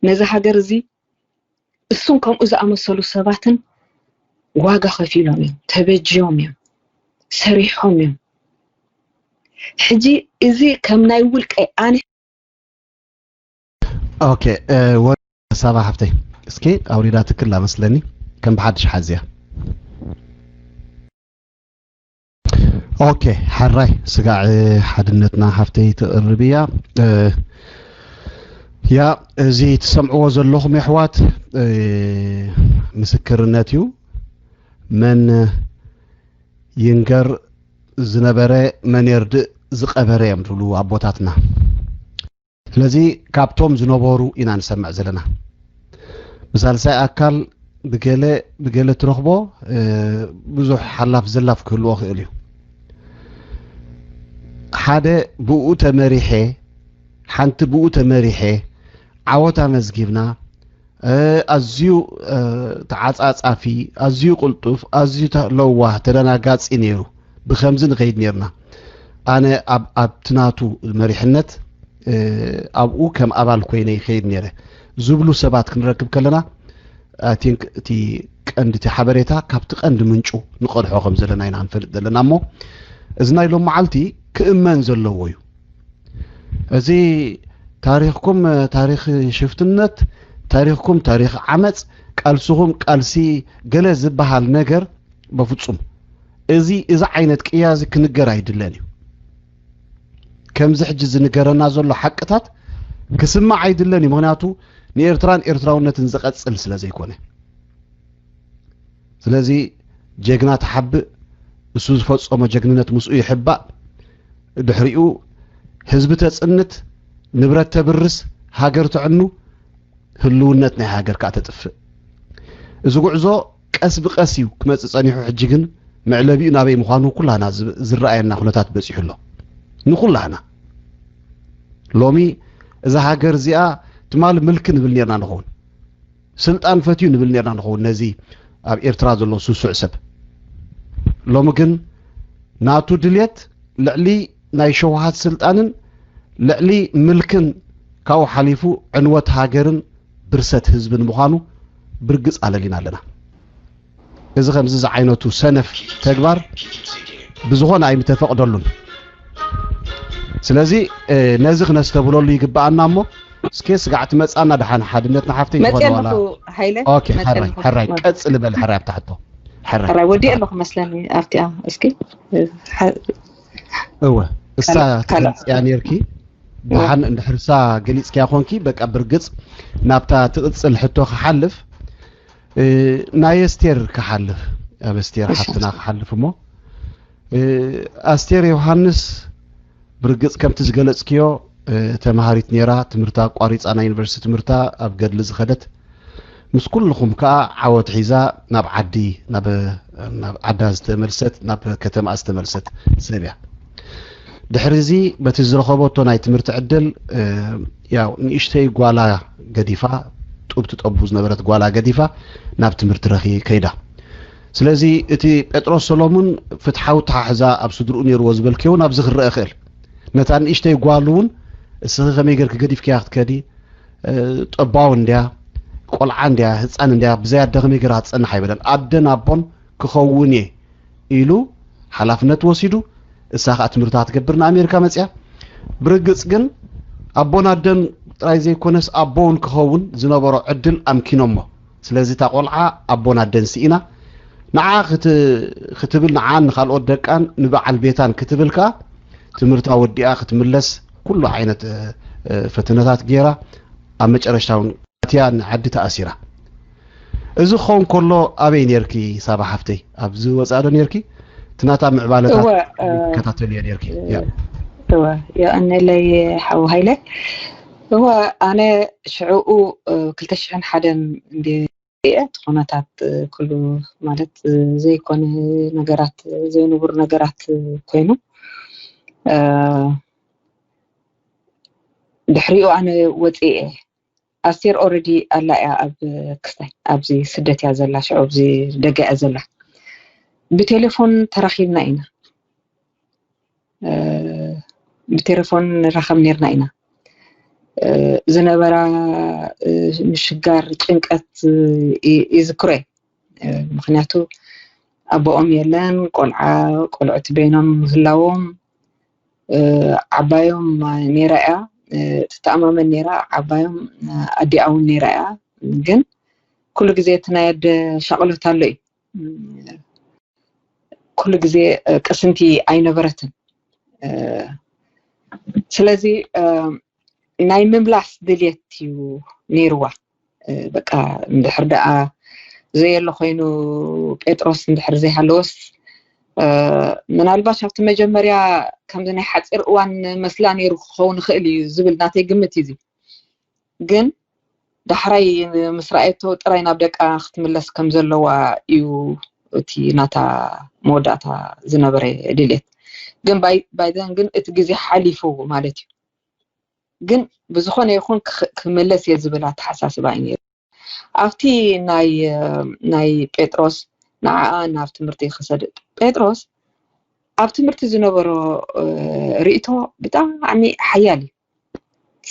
ነዚ ሃገር እዚ እሱን ከምኡ ዝኣመሰሉ ሰባትን ዋጋ ከፊሎም እዮም፣ ተበጅዮም እዮም፣ ሰሪሖም እዮም። ሕጂ እዚ ከም ናይ ውልቀ ኣነ ኦኬ ወ ሳባ ሓፍተይ እስኪ ኣውሪዳ ትክላ መስለኒ ከም ብሓድሽ ሓዝያ ኦኬ ሓራይ ስጋዕ ሓድነትና ሓፍተይ ትቕርብ እያ ያ እዚ ትሰምዕዎ ዘለኹም የሕዋት ምስክርነት እዩ መን ይንገር ዝነበረ መን የርድእ ዝቐበረ እዮም ዝብሉ ኣቦታትና ስለዚ ካብቶም ዝነበሩ ኢና ንሰምዕ ዘለና ብሳልሳይ ኣካል ብገለ ብገለ ትረኽቦ ብዙሕ ሓላፍ ዘላፍ ክህልዎ ክእል እዩ ሓደ ብኡ ተመሪሐ ሓንቲ ብኡ ተመሪሐ ዓወት ኣመዝጊብና ኣዝዩ ተዓጻጻፊ ኣዝዩ ቅልጡፍ ኣዝዩ ለዋህ ተደናጋጺ ነይሩ ብከምዚ ንኸይድ ነርና ኣነ ኣብቲ ናቱ መሪሕነት ኣብኡ ከም ኣባል ኮይነ ይኸይድ ነይረ ዝብሉ ሰባት ክንረክብ ከለና I think እቲ ቀንዲ እቲ ሓበሬታ ካብቲ ቀንዲ ምንጩ ንቐድሖ ከም ዘለና ኢና ክንፈልጥ ዘለና እሞ እዚ ናይ ሎም መዓልቲ ክእመን ዘለዎ እዩ እዚ ታሪኽኩም ታሪኽ ሽፍትነት ታሪኽኩም ታሪኽ ዓመፅ ቃልስኹም ቃልሲ ገለ ዝበሃል ነገር በፍፁም እዚ እዚ ዓይነት ቅያ እዚ ክንገር ኣይድለን እዩ ከምዚ ሕጂ ዝንገረና ዘሎ ሓቅታት ክስማዕ ኣይድለን እዩ ምክንያቱ ንኤርትራን ኤርትራውነትን ዝቐፅል ስለ ዘይኮነ ስለዚ ጀግና ትሓብእ እሱ ዝፈፀሞ ጀግንነት ምስኡ ይሕባእ ድሕሪኡ ህዝቢ ተፅንት ንብረት ተብርስ ሃገር ተዕኑ ህልውነት ናይ ሃገር ከዓ ተጥፍእ እዚ ጉዕዞ ቀስ ብቀስ እዩ ክመፅእ ፀኒሑ ሕጂ ግን መዕለቢኡ ናበይ ምዃኑ ኩላና ዝረኣየና ኩነታት በፂሑ ኣሎ ንኹላህና። ሎሚ እዛ ሃገር እዚኣ ትማሊ ምልኪ ንብል ኔርና ንኸውን፣ ስልጣን ፈትዩ ንብል ኔርና ንኸውን፣ ነዚ ኣብ ኤርትራ ዘሎ ስሱዕ ሰብ። ሎሚ ግን ናቱ ድልየት ልዕሊ ናይ ሸውሃት ስልጣንን ልዕሊ ምልክን ካብኡ ሓሊፉ ዕንወት ሃገርን ብርሰት ህዝብን ምዃኑ ብርግጽ ኣለሊና ኣለና። እዚ ከምዚ ዝዓይነቱ ሰነፍ ተግባር ብዝኾነ ኣይምተፈቕደሉን። ስለዚ ነዚ ክነስተብህለሉ ይግብኣና። እሞ እስከ ስጋዕ ትመጻና ደሓን ሓድነት ንሓፍተይ ዝኾነ ዋላ ሃይለ ኦኬ፣ ሕራይ ሕራይ ቀጽል በል፣ ሕራይ ኣብታ ሕቶ ሕራይ ሕራይ ወዲእ ኣለኹ መስለኒ ኣብቲኣ። እስኪ እወ እሳ ትገልጽያ ኔርኪ፣ ደሓን እንድሕርሳ ገሊጽክያ ኮንኪ፣ በቃ ብርግጽ ናብታ ትቕጽል ሕቶ ክሓልፍ፣ ናይ ኣስቴር ክሓልፍ፣ ኣብ ኣስቴር ሓፍትና ክሓልፍ። እሞ ኣስቴር ዮሃንስ ብርግጽ ከምቲ ዝገለጽክዮ ተማሃሪት ኔራ፣ ትምህርታ ኣቋሪጻ፣ ናይ ዩኒቨርሲቲ ትምህርታ ኣብ ገድሊ ዝኸደት፣ ምስ ኩልኹም ከኣ ዓወት ሒዛ ናብ ዓዲ፣ ናብ ዓዳ ዝተመልሰት፣ ናብ ከተማ ዝተመልሰት ሰብ እያ። ድሕሪ እዚ በቲ ዝረኸበቶ ናይ ትምህርቲ ዕድል፣ ያው ንእሽተይ ጓላ ገዲፋ፣ ጡብ ትጠቡ ዝነበረት ጓላ ገዲፋ ናብ ትምህርቲ ረኺ ከይዳ። ስለዚ እቲ ጴጥሮስ ሰሎሙን ፍትሓዊ ተሓሕዛ ኣብ ስድርኡ ነይርዎ ዝበልክዮ እውን ኣብዚ ክረአ ይኽእል። ነታ ንእሽተይ ጓሉ እውን እስኺ ከመይ ጌርኪ ገዲፍክያ ክትከዲ፣ ጠባው እንድያ፣ ቆልዓ እንድያ፣ ህፃን እንድያ፣ ብዘይ ኣደ ከመይ ጌራ ክትፀንሕ ኣይበለን። ኣደን ኣቦን ክኸውን እየ ኢሉ ሓላፍነት ወሲዱ፣ እሳ ከዓ ትምህርታ ክትገብር ንኣሜሪካ መፅያ። ብርግፅ ግን ኣቦን ኣደን ጥራይ ዘይኮነስ ኣቦ እውን ክኸውን ዝነበሮ ዕድል ኣምኪኖሞ። ስለዚ እታ ቆልዓ ኣቦን ኣደን ስኢና ንዓ ክትብል ንዓን ንካልኦት ደቃን ንበዓል ቤታን ክትብል ከዓ ትምህርታ ወዲኣ ክትምለስ ኩሉ ዓይነት ፈተነታት ገይራ ኣብ መጨረሽታ እውን ኣትያ ንዓዲ ተኣሲራ። እዚ ክኸውን ከሎ ኣበይ ኔርኪ ሳባ ሓፍተይ? ኣብዚ ወፃእ ዶ ኔርኪ? እቲ ናታ ምዕባለታት ትከታተልዮ ኔርኪ? እወ፣ የቐነለይ ሓው ሃይለ። እወ፣ ኣነ ሽዕኡ ክልተ ሽሕን ሓደን እንደ እየ እቲ ኩነታት ኩሉ ማለት ዘይኮነ ነገራት ዘይንቡር ነገራት ኮይኑ ድሕሪኡ ኣነ ወፅኤ ኣስቴር ኦረዲ ኣላ እያ ኣብ ክስታይ ኣብዚ ስደት እያ ዘላ ሽዑ ኣብዚ ደገ እያ ዘላ ብቴሌፎን ተራኺብና ኢና ብቴሌፎን ንራኸብ ነርና ኢና ዝነበራ ምሽጋር ጭንቀት ይዝክሮ ምክንያቱ ኣቦኦም የለን ቆልዓ ቆልዑት በይኖም ምህላዎም ዓባዮም ነይራ እያ ትተኣማመን ነይራ ዓባዮም ኣዲኣ እውን ነይራ እያ ግን ኩሉ ግዜ እቲ ናይ ኣደ ሻቕሎት ኣሎ እዩ ኩሉ ግዜ ቅስንቲ ኣይነበረትን ስለዚ ናይ ምምላስ ድልየት እዩ ነይርዋ በቃ እንድሕር ደኣ ዘየሎ ኮይኑ ጴጥሮስ እንድሕር ዘይሃለወስ ምናልባሽ ኣብቲ መጀመርያ ከምዚ ናይ ሓፂር እዋን መስላ ነይሩ ክኸውን ይኽእል እዩ ዝብል ናተይ ግምት እዩ ግን ዳሕራይ ምስ ረኣየቶ ጥራይ ናብ ደቃ ክትምለስ ከም ዘለዋ እዩ እቲ ናታ መወዳእታ ዝነበረ ድልየት ግን ባይዘን ግን እቲ ግዜ ሓሊፉ ማለት እዩ ግን ብዝኾነ ይኹን ክምለስ እየ ዝብል ኣተሓሳስባ እዩ ነይሩ ኣብቲ ናይ ጴጥሮስ ንዓኣ ናብ ትምህርቲ ክሰድ ጴጥሮስ ኣብ ትምህርቲ ዝነበሮ ርእቶ ብጣዕሚ ሓያል እዩ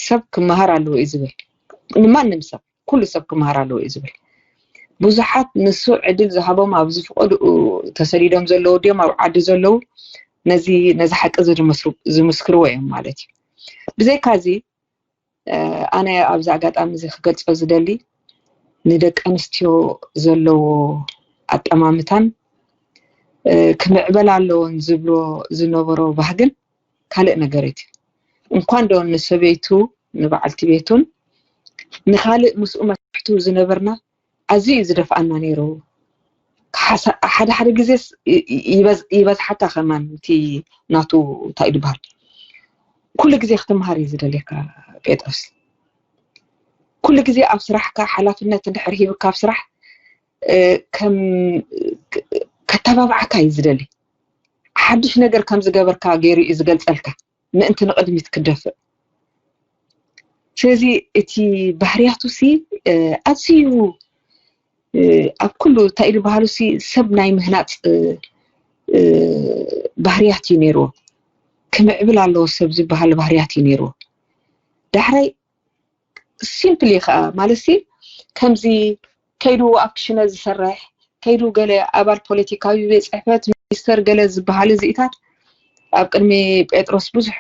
ሰብ ክመሃር ኣለዎ እዩ ዝብል ንማንም ሰብ ኩሉ ሰብ ክመሃር ኣለዎ እዩ ዝብል ብዙሓት ንሱ ዕድል ዝሃቦም ኣብ ዝፍቀድኡ ተሰዲዶም ዘለዉ ድዮም ኣብ ዓዲ ዘለዉ ነዚ ነዚ ሓቂ እዚ ዝምስክርዎ እዮም ማለት እዩ ብዘይካ እዚ ኣነ ኣብዚ ኣጋጣሚ እዚ ክገልፆ ዝደሊ ንደቂ ኣንስትዮ ዘለዎ ኣጠማምታን ክምዕበል ኣለዎን ዝብሎ ዝነበሮ ባህግን ካልእ ነገረት እዩ እንኳን ዶ ንሰበይቱ ንበዓልቲ ቤቱን ንካልእ ምስኡ መሳርሕቱ ዝነበርና ኣዝዩ እዩ ዝደፍኣና ነይሩ ሓደ ሓደ ግዜስ ይበዝሓካ ከማን እቲ ናቱ እንታይ ዝበሃል ኩሉ ግዜ ክትምሃር እዩ ዝደልየካ ጴጥሮስ ኩሉ ግዜ ኣብ ስራሕካ ሓላፍነት እንድሕር ሂብካ ኣብ ስራሕ ከም ከተባብዓካ እዩ ዝደሊ ሓድሽ ነገር ከም ዝገበርካ ገይሩ እዩ ዝገልፀልካ ምእንቲ ንቕድሚት ክደፍእ። ስለዚ እቲ ባህርያቱ ሲ ኣዝዩ ኣብ ኩሉ እንታይ ኢሉ ባህሉ ሲ ሰብ ናይ ምህናፅ ባህርያት እዩ ነይርዎ። ክምዕብል ኣለዎ ሰብ ዝበሃል ባህርያት እዩ ነይርዎ። ዳሕራይ ሲምፕሊ ከዓ ማለት ሲ ከምዚ ከይዱ ኣብ ክሽነ ዝሰርሕ ከይዱ ገለ ኣባል ፖለቲካዊ ቤት ፅሕፈት ሚኒስተር ገለ ዝበሃል እዚኢታት ኣብ ቅድሚ ጴጥሮስ ብዙሕ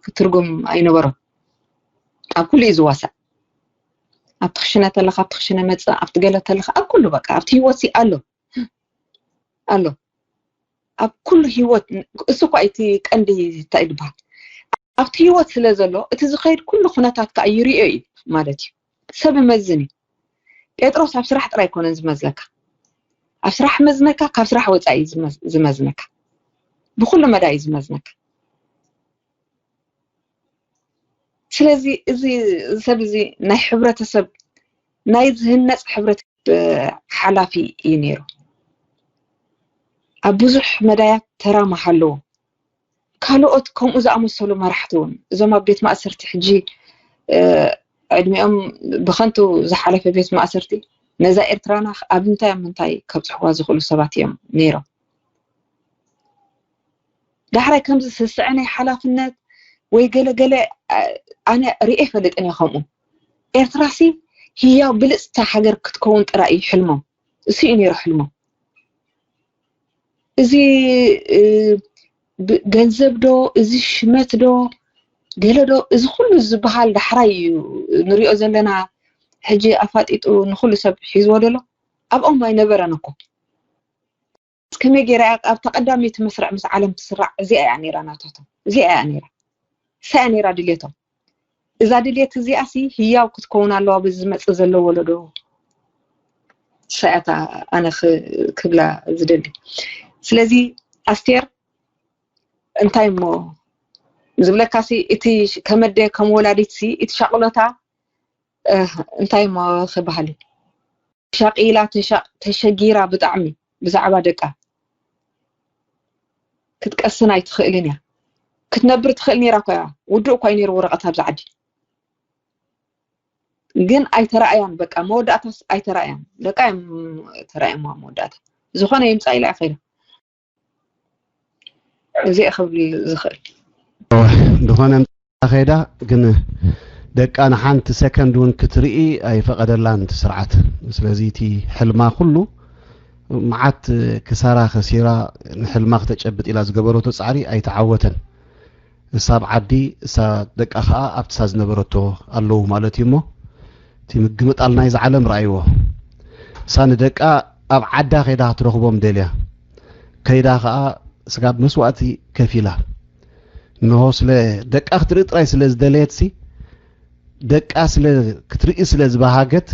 ክትርጉም ኣይነበሮም። ኣብ ኩሉ እዩ ዝዋሳእ። ኣብቲ ክሽነ ተለካ ኣብቲ ክሽነ መፅእ ኣብቲ ገለ ተለካ ኣብ ኩሉ በቃ ኣብቲ ህይወት ሲ ኣሎ ኣሎ ኣብ ኩሉ ህይወት። እሱ እኳ እቲ ቀንዲ እንታይ ዝበሃል ኣብቲ ህይወት ስለ ዘሎ እቲ ዝኸይድ ኩሉ ኩነታት ከዓ ይሪኦ እዩ ማለት እዩ። ሰብ ይመዝን እዩ። ጴጥሮስ ኣብ ስራሕ ጥራይ ኣይኮነን ዝመዝነካ። ኣብ ስራሕ መዝነካ ካብ ስራሕ ወፃኢ እዩ ዝመዝ- ዝመዝነካ። ብኩሉ መዳ እዩ ዝመዝነካ። ስለዚ እዚ እዚ ሰብ እዚ ናይ ሕብረተሰብ ናይ ዝህነፅ ሕብረተሰብ ሓላፊ እዩ ነይሩ። ኣብ ብዙሕ መዳያት ተራ ምሃለዎ። ካልኦት ከምኡ ዝኣመሰሉ መራሕቲ እውን እዞም ኣብ ቤት ማእሰርቲ ሕጂ ዕድሚኦም ብኸንቱ ዝሓለፈ ቤት ማእሰርቲ ነዛ ኤርትራና ኣብ ምንታይ ኣብ ምንታይ ከብፅሕዋ ዝኽእሉ ሰባት እዮም ነይሮም። ዳሕራይ ከምዚ ስስዐ ናይ ሓላፍነት ወይ ገለ ገለ ኣነ ርእየ ይፈልጥን እየ። ከምኡ ኤርትራሲ ህያው ብልፅቲ ሃገር ክትከውን ጥራይ እዩ ሕልሞም። እሱ እዩ ነይሩ ሕልሞም። እዚ ገንዘብ ዶ እዚ ሽመት ዶ ገለ ዶ እዚ ኩሉ ዝበሃል ዳሕራይ እዩ ንሪኦ ዘለና። ሕጂ ኣፋጢጡ ንኩሉ ሰብ ሒዝዎ ደሎ ኣብኦም ኣይነበረን እኮ። ከመይ ገይራ እያ ኣብታ ቀዳመይቲ መስርዕ ምስ ዓለም ትስራዕ? እዚኣ እያ ነይራ ናታቶም። እዚኣ እያ ነይራ። እሳ እያ ነይራ ድልየቶም። እዛ ድልየት እዚኣ ሲ ህያው ክትከውን ኣለዋ በዚ ዝመፅእ ዘሎ ወለዶ። እሳ እያ እታ ኣነ ክብላ ዝደሊ። ስለዚ ኣስቴር እንታይ እሞ ዝብለካ ሲ እቲ ከመደ ከም ወላዲት ሲ እቲ ሻቕሎታ እንታይ እሞ ክበሃል ሻቂላ ተሸጊራ ብጣዕሚ ብዛዕባ ደቃ ክትቀስን ኣይትኽእልን እያ። ክትነብር ትኽእል ነይራ እኳ እያ። ውዱእ እኳ እዩ ነይሩ ወረቐት ኣብዚ ዓዲ። ግን ኣይተረኣያን። በቃ መወዳእታስ ኣይተረኣያን። ደቃ እዮም ተረኣዮምዋ መወዳእታ። ዝኾነ ይምፃእ ኢላ እያ ከይዳ። እዚ ክብል ዝኽእል ዝኾነ ከይዳ ግን ደቃ ንሓንቲ ሰከንድ እውን ክትርኢ ኣይፈቐደላን እቲ ስርዓት። ስለዚ እቲ ሕልማ ኩሉ መዓት ክሳራ ከሲራ ንሕልማ ክተጨብጥ ኢላ ዝገበረቶ ፃዕሪ ኣይተዓወተን። እሳ ኣብ ዓዲ እሳ ደቃ ከዓ ኣብቲ እሳ ዝነበረቶ ኣለዉ ማለት እዩ እሞ እቲ ምግምጣል ናይዚ ዓለም ረኣይዎ። እሳ ንደቃ ኣብ ዓዳ ከይዳ ክትረኽቦም ደልያ ከይዳ ከዓ ስጋብ መስዋእቲ ከፊላ እንሆ ስለ ደቃ ክትርኢ ጥራይ ስለ ዝደለየትሲ ደቃ ስለ ክትርኢ ስለ ዝበሃገት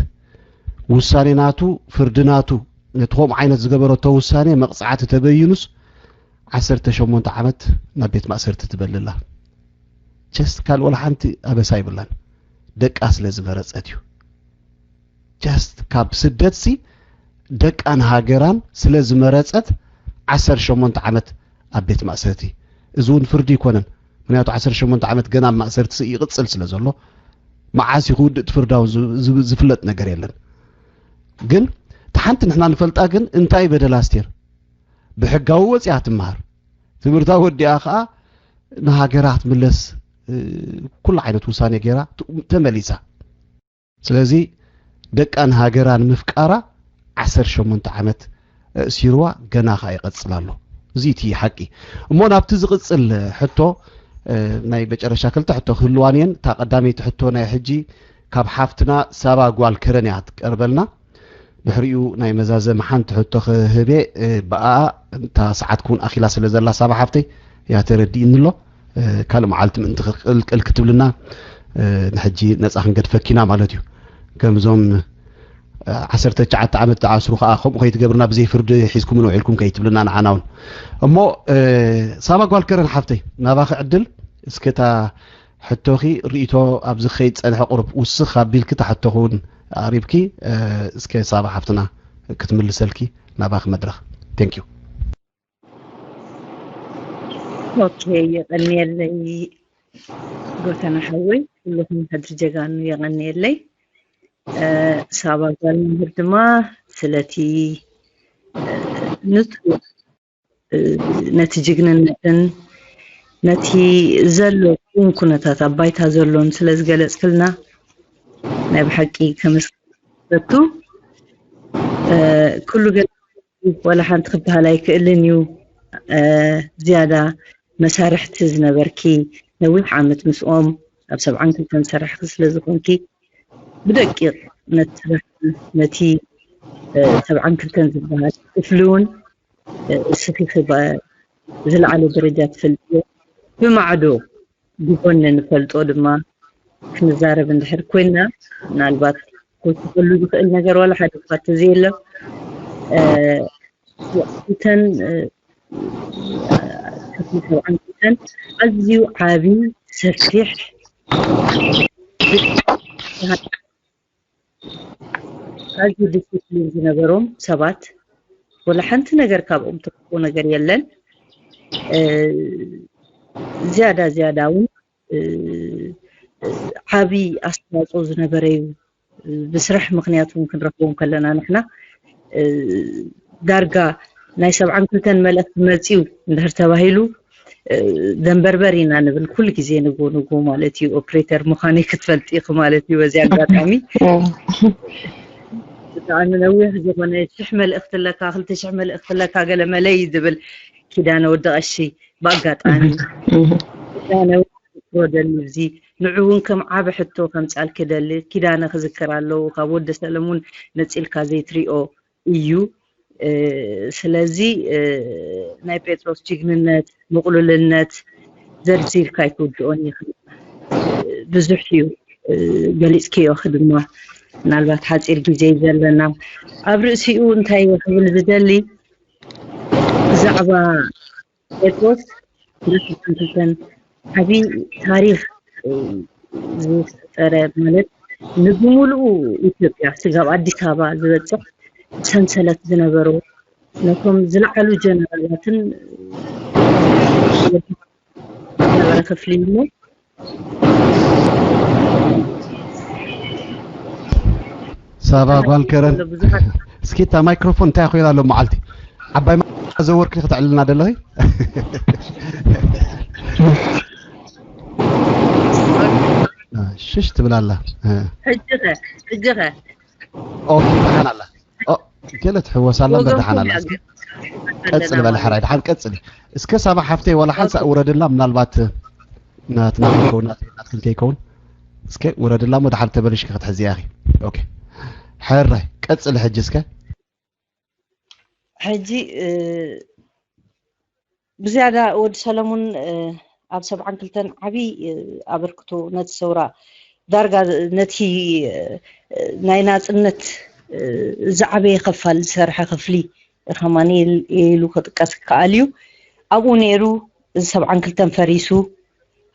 ውሳኔ ናቱ ፍርዲ ናቱ ነቲ ከምኡ ዓይነት ዝገበረቶ ውሳኔ መቕፃዕቲ ተበይኑስ ዓሰርተ ሸሞንተ ዓመት ናብ ቤት ማእሰርቲ ትበልላ። ጀስት ካልእ ወላ ሓንቲ ኣበሳ ይብላን። ደቃ ስለ ዝመረፀት እዩ። ጀስት ካብ ስደትሲ ደቃን ሃገራን ስለ ዝመረፀት ዓሰርተ ሸሞንተ ዓመት ኣብ ቤት ማእሰርቲ። እዚ እውን ፍርዲ ይኮነን። ምክንያቱ ዓሰርተ ሸሞንተ ዓመት ገና ኣብ ማእሰርቲ ይቕፅል ስለ ዘሎ መዓስ እዩ ክውድእ እቲ ፍርዳውን ዝፍለጥ ነገር የለን። ግን እቲ ሓንቲ ንሕና ንፈልጣ ግን እንታይ በደል ኣስቴር ብሕጋዊ ወፂኣ ትመሃር ትምህርታ ወዲኣ ከዓ ንሃገራ ክትምለስ ኩሉ ዓይነት ውሳኔ ገይራ ተመሊሳ። ስለዚ ደቃ ንሃገራ ንምፍቃራ ዓሰርተ ሸሞንተ ዓመት ኣእሲርዋ ገና ከዓ ይቐፅል ኣሎ። እዚ እቲ ሓቂ። እሞ ናብቲ ዝቕፅል ሕቶ ናይ መጨረሻ ክልተ ሕቶ ክህልዋን እየን። እታ ቀዳመይቲ ሕቶ ናይ ሕጂ ካብ ሓፍትና ሳባ ጓል ከረን እያ ትቀርበልና። ድሕሪኡ ናይ መዛዘሚ ሓንቲ ሕቶ ክህቤ ብኣ እታ ሰዓት ክውን ኣኺላ ስለ ዘላ ሳባ ሓፍተይ እያ ተረዲእኒ ኣሎ። ካልእ መዓልቲ ምእንቲ ክቅልቅል ክትብልና ንሕጂ ነፃ ክንገድፈኪና ማለት እዩ። ከምዞም ዓሰርተ ትሽዓተ ዓመት ዝኣስሩ ከዓ ከምኡ ከይትገብርና ብዘይ ፍርዲ ሒዝኩም ንውዒልኩም ከይትብልና ንዓና እውን። እሞ ሳባ ጓል ከረን ሓፍተይ ናባኺ ዕድል እስከ እታ ሕቶኺ ርእይቶ ኣብዚ ክኸይድ ዝፀንሐ ቁሩብ ውስኽ ኣቢልኪ እታ ሕቶኺ እውን ኣቕሪብኪ እስከ ሳባ ሓፍትና ክትምልሰልኪ ናባኺ መድረኽ። Thank you። ኦኬ የቐንየለይ ጎተና ሓወይ፣ ኩልኹም ሕድሪ ጀጋኑ የቐንየለይ። ሳባ ጓል መምህር ድማ ስለቲ ንቱ ነቲ ጅግንነትን ነቲ ዘሎ እውን ኩነታት ኣብ ባይታ ዘሎን ስለ ዝገለጽክልና ናይ ብሓቂ ከመስገን። ኩሉ ገለ ዋላ ሓንቲ ክበሃል ኣይክእልን እዩ። ዝያዳ መሳርሕቲ ዝነበርኪ፣ ነዊሕ ዓመት ምስኦም ኣብ ሰብዓን ክልተን ሰራሕኪ ስለ ዝኾንኪ፣ ብደቂቕ ነቲ ስራሕ፣ ነቲ ሰብዓን ክልተን ዝበሃል ክፍሊ እውን እስኺ ዝለዓለ ደረጃ ትፈልጥዮ። ብማዕዶ ብጎኒ ንፈልጦ ድማ ክንዛረብ እንድሕር ኮይና፣ ምናልባት ክወስኸሉ ዝኽእል ነገር ዋላ ሓደ እኳ ተዘየለ፣ እተን ክፍሊ ሰብዓን ክልተን ኣዝዩ ዓቢ፣ ሰፊሕ፣ ኣዝዩ ዲሲፕሊን ዝነበሮም ሰባት፣ ወላ ሓንቲ ነገር ካብኦም ትረኽቦ ነገር የለን። ዝያዳ ዝያዳ እውን ዓቢ ኣስተዋፅኦ ዝነበረ እዩ። ብስራሕ ምኽንያት እውን ክንረኽቦም ከለና ንሕና ዳርጋ ናይ ሰብዓን ክልተን መልእኽቲ መፂኡ እንድሕር ተባሂሉ ደንበርበር ኢና ንብል። ኩሉ ግዜ ንጎ ንጎ ማለት እዩ። ኦፕሬተር ምዃነይ ክትፈልጢ ኢኺ ማለት እዩ። በዚ ኣጋጣሚ ብጣዕሚ ነዊሕ ዝኾነ ሽሕ መልእኽቲ ኣለካ፣ ክልተ ሽሕ መልእኽቲ ኣለካ፣ ገለ መለይ ዝብል ኪዳነ ወዲ ቀሺ ብኣጋጣሚ ኪዳነ ወደሊ እዚ ንዑ እውን ከም ዓቢ ሕቶ ከምጻልኪ ደሊ። ኪዳነ ክዝክር ኣለዎ፣ ካብ ወዲ ሰለሙን ነጺልካ ዘይትሪኦ እዩ። ስለዚ ናይ ጴጥሮስ ጅግንነት፣ ምቕሉልነት ዘርዚርካ ኣይክውድኦን እዩ። ብዙሕ እዩ ገሊጽክዮ ድማ፣ ምናልባት ሓጺር ግዜ እዩ ዘለና። ኣብ ርእሲኡ እንታይ ክብል ዝደሊ፣ ብዛዕባ ጴጥሮስ ክልተን ዓቢ ታሪኽ ዝፈጠረ፣ ማለት ንብምሉኡ ኢትዮጵያ ስጋብ ኣዲስ ኣበባ ዝበጽሕ ሰንሰለት ዝነበሮ፣ ነቶም ዝለዓሉ ጀነራላትን ዝነበረ ክፍሊ እሞ ሳባ ጓል ከረን፣ እስኪ እታ ማይክሮፎን እንታይ ኮይና ኣሎ መዓልቲ ዓባይ ዘወርክ ከተዕልና ደለኺ ሽሽ ትብል ኣላ። ሕጅኸ ሕጅኸ ደሓን ኣላ። ገለ ትሕወስ ኣላ እምበር ደሓን ኣላ። ቀጽል በለ ሕራይ ደሓን ቀጽል። እስከ ሳባ ሓፍተይ ዋላ ሓንሳእ ውረድላ፣ ምናልባት ናትና ከይከውን ናትክን ከይከውን። እስከ ውረድላ እሞ ደሓን ተበልሽኪ ክትሕዝያ ኢኺ። ኦኬ ሕራይ ቀጽል ሕጂ እስከ። ሕጂ ብዝያዳ ወዲ ሰለሙን ኣብ ሰብዓን ክልተን ዓብዪ ኣበርክቶ ነቲ ሰውራ ዳርጋ ነቲ ናይ ናፅነት ዝዓበየ ኸፋል ዝሰርሐ ክፍሊ ከማን ኢሉ ክጥቀስ ይከኣል እዩ። ኣብኡ ነይሩ። እዚ ሰብዓን ክልተን ፈሪሱ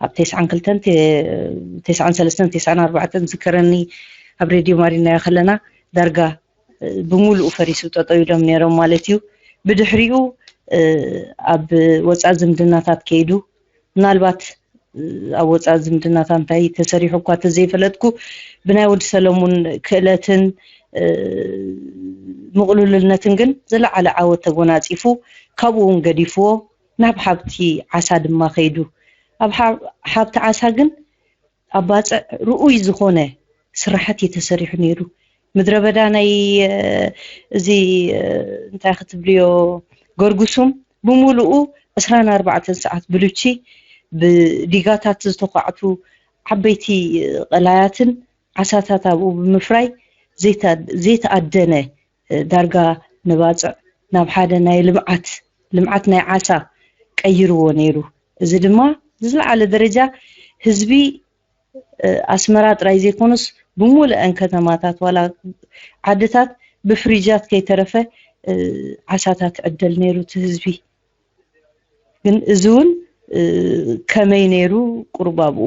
ኣብ ተስዓን ክልተን፣ ተስዓን ሰለስተን፣ ተስዓን ኣርባዕተን ዝከረኒ ኣብ ሬድዮ ማሪናዮ ከለና ዳርጋ ብምሉኡ ፈሪሱ ጠጠው ኢሎም ነይሮም ማለት እዩ። ብድሕሪኡ ኣብ ወፃእ ዝምድናታት ከይዱ ምናልባት ኣብ ወፃእ ዝምድናታ እንታይ ተሰሪሑ እኳ ተዘይፈለጥኩ ብናይ ወዲ ሰለሙን ክእለትን ምቕሉልነትን ግን ዝለዓለ ዓወት ተጎናፂፉ ካብኡ እውን ገዲፍዎ ናብ ሓብቲ ዓሳ ድማ ከይዱ ኣብ ሓብቲ ዓሳ ግን ኣብ ባፅዕ ርኡይ ዝኾነ ስራሕት እዩ ተሰሪሑ ነይሩ። ምድረ በዳ ናይ እዚ እንታይ ክትብልዮ ገርጉሱም ብምሉኡ ዕስራን ኣርባዕተን ሰዓት ብሉቺ ብዲጋታት ዝተኳዕቱ ዓበይቲ ቀላያትን ዓሳታት ኣብኡ ብምፍራይ ዘይተኣደነ ዳርጋ ንባፅዕ ናብ ሓደ ናይ ልምዓት ልምዓት ናይ ዓሳ ቀይርዎ ነይሩ። እዚ ድማ ዝለዓለ ደረጃ ህዝቢ ኣስመራ ጥራይ ዘይኮኑስ ብሙሉአን ከተማታት ዋላ ዓድታት ብፍሪጃት ከይተረፈ ዓሳታት ዕደል ነይሩ እቲ ህዝቢ። ግን እዚ እውን ከመይ ነይሩ ቁሩብ ኣብኡ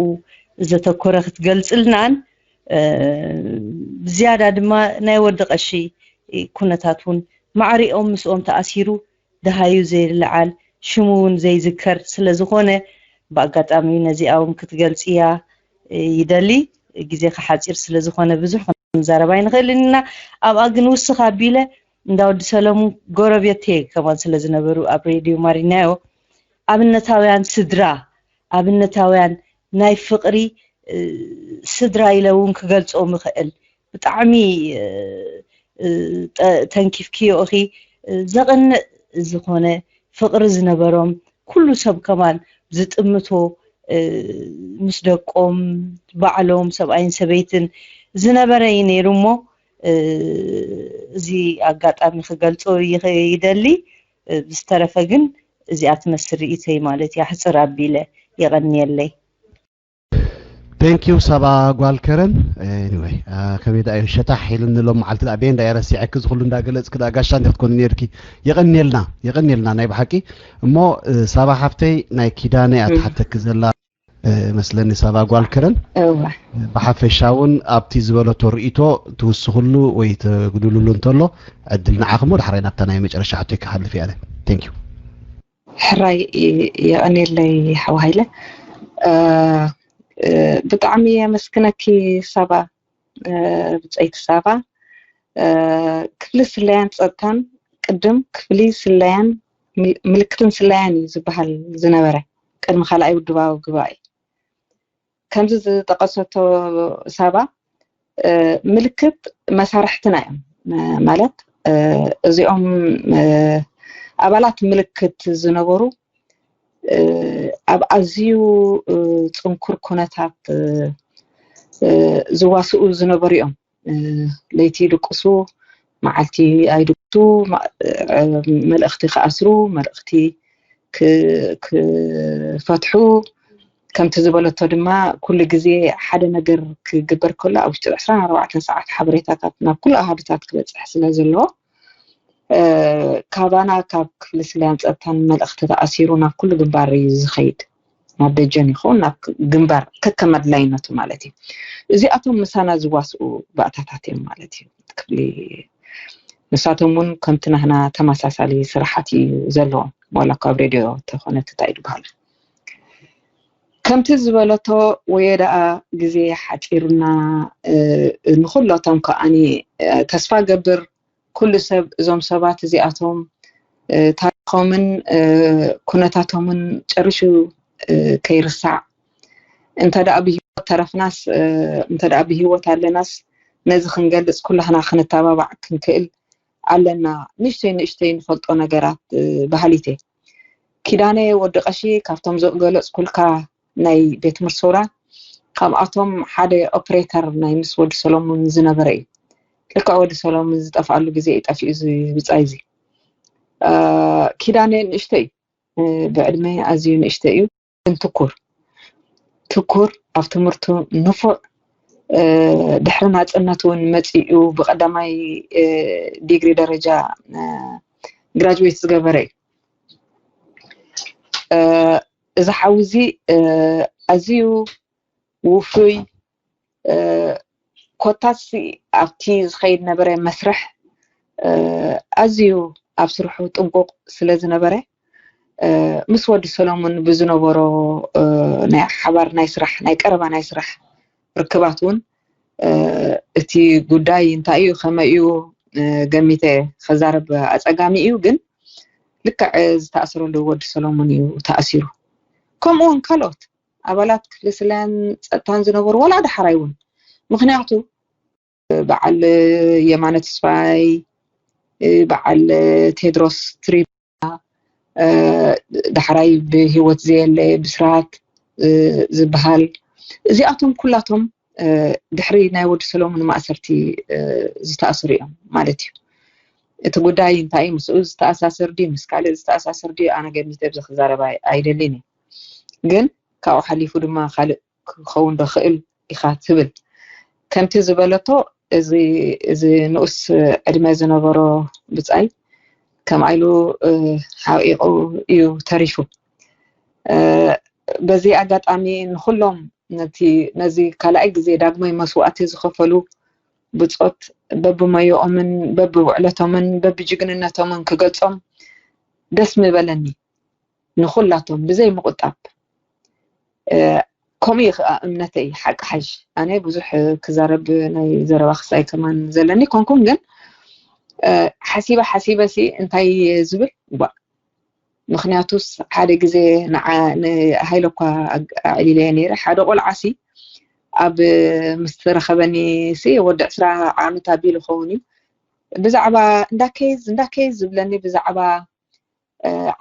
ዘተኮረ ክትገልፅልናን ብዝያዳ ድማ ናይ ወዲ ቀሺ ኩነታት እውን ማዕሪኦም ምስኦም ተኣሲሩ ደሃዩ ዘይለዓል ሽሙ እውን ዘይዝከር ስለ ዝኾነ ብኣጋጣሚ ነዚኣ እውን ክትገልፅያ ይደሊ። ግዜኻ ሓፂር ስለ ዝኾነ ብዙሕ ክንዛረብ ኣይንኽእልን ኢና። ኣብኣ ግን ውስኽ ኣቢለ እንዳ ወዲ ሰለሙን ጎረቤተይ ከማን ስለ ዝነበሩ ኣብ ሬድዮ ማሪናዮ ኣብነታውያን ስድራ፣ ኣብነታውያን ናይ ፍቕሪ ስድራ ኢለ እውን ክገልጾም ይኽእል። ብጣዕሚ ተንኪፍክዮ ኢኺ። ዘቕንእ ዝኾነ ፍቕሪ ዝነበሮም፣ ኩሉ ሰብ ከማን ዝጥምቶ፣ ምስ ደቆም፣ ባዕሎም፣ ሰብኣይን ሰበይትን ዝነበረ እዩ ነይሩ እሞ፣ እዚ ኣጋጣሚ ክገልጾ ይደሊ። ብዝተረፈ ግን እዚኣ ትመስል ርእይቶይ ማለት እያ፣ ሕጽር ኣቢለ። የቐንየለይ። Thank you ሳባ ጓል ከረን። Anyway፣ ከመይ ደኣ ሸታሕ ኢልኒ ሎም መዓልቲ ደኣ ቤን ደኣ ረሲዐኪ፣ ዝኹሉ እንዳገለጽኪ ደኣ ጋሻ እንዲ ክትኮኒ ነርኪ። የቐንየልና፣ የቐንየልና ናይ ብሓቂ። እሞ ሳባ ሓፍተይ፣ ናይ ኪዳነ እያ ትሓተኪ ዘላ መስለኒ ሳባ ጓል ከረን። ብሓፈሻ እውን ኣብቲ ዝበለቶ ርእይቶ ትውስኽሉ ወይ ተጉድልሉ እንተሎ ዕድል ንዓኹም፣ ዳሕራይ ናብታ ናይ መጨረሻ ሕቶይ ክሓልፍ እያ። Thank you። ሕራይ የቐንየለይ ሓው ሃይለ። ብጣዕሚ የመስግነኪ ሳባ፣ ብፀይቲ ሳባ። ክፍሊ ስለያን ፀጥታን ቅድም ክፍሊ ስለያን ምልክትን ስለያን እዩ ዝበሃል ዝነበረ ቅድሚ ካልኣይ ውድባዊ ጉባኤ። ከምዚ ዝጠቐሰቶ ሳባ፣ ምልክት መሳርሕትና እዮም። ማለት እዚኦም ኣባላት ምልክት ዝነበሩ ኣብ ኣዝዩ ፅንኩር ኩነታት ዝዋስኡ ዝነበሩ እዮም። ለይቲ ይድቅሱ፣ መዓልቲ ኣይድቅሱ፣ መልእኽቲ ክኣስሩ፣ መልእኽቲ ክፈትሑ፣ ከምቲ ዝበለቶ ድማ ኩሉ ግዜ ሓደ ነገር ክግበር ከሎ ኣብ ውሽጢ ዕስራን ኣርባዕተን ሰዓት ሓበሬታታት ናብ ኩሉ ኣሃዱታት ክበፅሕ ስለ ዘለዎ፣ ካባና ካብ ክፍሊ ስለያን ፀጥታን መልእኽቲ ተኣሲሩ ናብ ኩሉ ግንባር እዩ ዝኸይድ። ናብ ደጀን ይኸውን ናብ ግንባር ከከም ኣድላይነቱ ማለት እዩ። እዚኣቶም ምሳና ዝዋስኡ ባእታታት እዮም ማለት እዩ። ክፍሊ ንሳቶም እውን ከምቲ ናህና ተመሳሳሊ ስራሓት እዩ ዘለዎም። ዋላ ካብ ሬድዮ ተኾነ ትታይ ዝበሃል ከምቲ ዝበለቶ ወየ ደኣ ግዜ ሓፂሩና ንኩሎቶም ከዓኒ ተስፋ ገብር ኩሉ ሰብ እዞም ሰባት እዚኣቶም ታሪኾምን ኩነታቶምን ጨሪሹ ከይርሳዕ እንተ ደኣ ብህይወት ተረፍናስ እንተ ደኣ ብህይወት ኣለናስ ነዚ ክንገልፅ ኩላህና ክንተባባዕ ክንክእል ኣለና። ንእሽተይ ንእሽተይ ንፈልጦ ነገራት በሃሊት እየ። ኪዳነ ወዲ ቀሺ ካብቶም ዝገለፅኩልካ ናይ ቤት ትምህርቲ ሰውራ ካብኣቶም ሓደ ኦፕሬተር ናይ ምስ ወዲ ሰሎሙን ዝነበረ እዩ። ልክዕ ወዲ ሰሎሙን ዝጠፍኣሉ ግዜ እዩ ጠፊኡ እዚ ብፃይ እዚ። ኪዳነ ንእሽተይ እዩ፣ ብዕድመ ኣዝዩ ንእሽተይ እዩ፣ ግን ትኩር ትኩር ኣብ ትምህርቱ ንፉዕ። ድሕሪ ናፅነት እውን መፂኡ ብቀዳማይ ዲግሪ ደረጃ ግራጅዌት ዝገበረ እዩ። እዚ ሓዊ እዚ ኣዝዩ ውፉይ፣ ኮታስ ኣብቲ ዝኸይድ ነበረ መስርሕ ኣዝዩ ኣብ ስርሑ ጥንቁቕ ስለ ዝነበረ ምስ ወዲ ሰሎሙን ብዝነበሮ ናይ ሓባር ናይ ስራሕ ናይ ቀረባ ናይ ስራሕ ርክባት እውን እቲ ጉዳይ እንታይ እዩ ከመይ እዩ ገሚተ ከዛረብ ኣፀጋሚ እዩ። ግን ልክዕ ዝተኣስረሉ ወዲ ሰሎሙን እዩ ተኣሲሩ። ከምኡ እውን ካልኦት ኣባላት ክፍሊ ስለያን ፀጥታን ዝነበሩ ዋላ ዳሕራይ እውን ምክንያቱ በዓል የማነ ተስፋይ፣ በዓል ቴድሮስ ትሪባ፣ ዳሕራይ ብህይወት ዘየለ ብስራት ዝበሃል እዚኣቶም ኩላቶም ድሕሪ ናይ ወዲ ሰሎሙን ማእሰርቲ ዝተኣስሩ እዮም ማለት እዩ። እቲ ጉዳይ እንታይ ምስኡ ዝተኣሳሰር ድዩ ምስ ካልእ ዝተኣሳሰር ድዩ ኣነ ገሚተ ብዚ ክዛረብ ኣይደልን እየ። ግን ካብኡ ሓሊፉ ድማ ካልእ ክኸውን ዶ ክእል ኢኻ ትብል። ከምቲ ዝበለቶ እዚ ንኡስ ዕድመ ዝነበሮ ብጻይ ከምኣ ኢሉ ሓቒቑ እዩ ተሪፉ። በዚ ኣጋጣሚ ንኹሎም ነቲ ነዚ ካልኣይ ግዜ ዳግማይ መስዋእቲ ዝኸፈሉ ብጾት በብሞያኦምን በብውዕለቶምን በብጅግንነቶምን ክገልጾም ደስ ምበለኒ። ንኹላቶም ብዘይ ምቑጣብ ከምኡ እዩ ከዓ እምነተይ ሓቂ ሓሽ። ኣነ ብዙሕ ክዛረብ ናይ ዘረባ ክሳይ ከማን ዘለኒ ኮንኩም፣ ግን ሓሲበ ሓሲበ ሲ እንታይ ዝብል ባ ምክንያቱስ ሓደ ግዜ ንሃይለ እኳ ኣዕሊለየ ነይረ። ሓደ ቆልዓ ሲ ኣብ ምስ ተረኸበኒ ሲ ወዲ ዕስራ ዓመት ኣቢሉ ኸውን እዩ። ብዛዕባ እንዳከይዝ እንዳከይዝ ዝብለኒ ብዛዕባ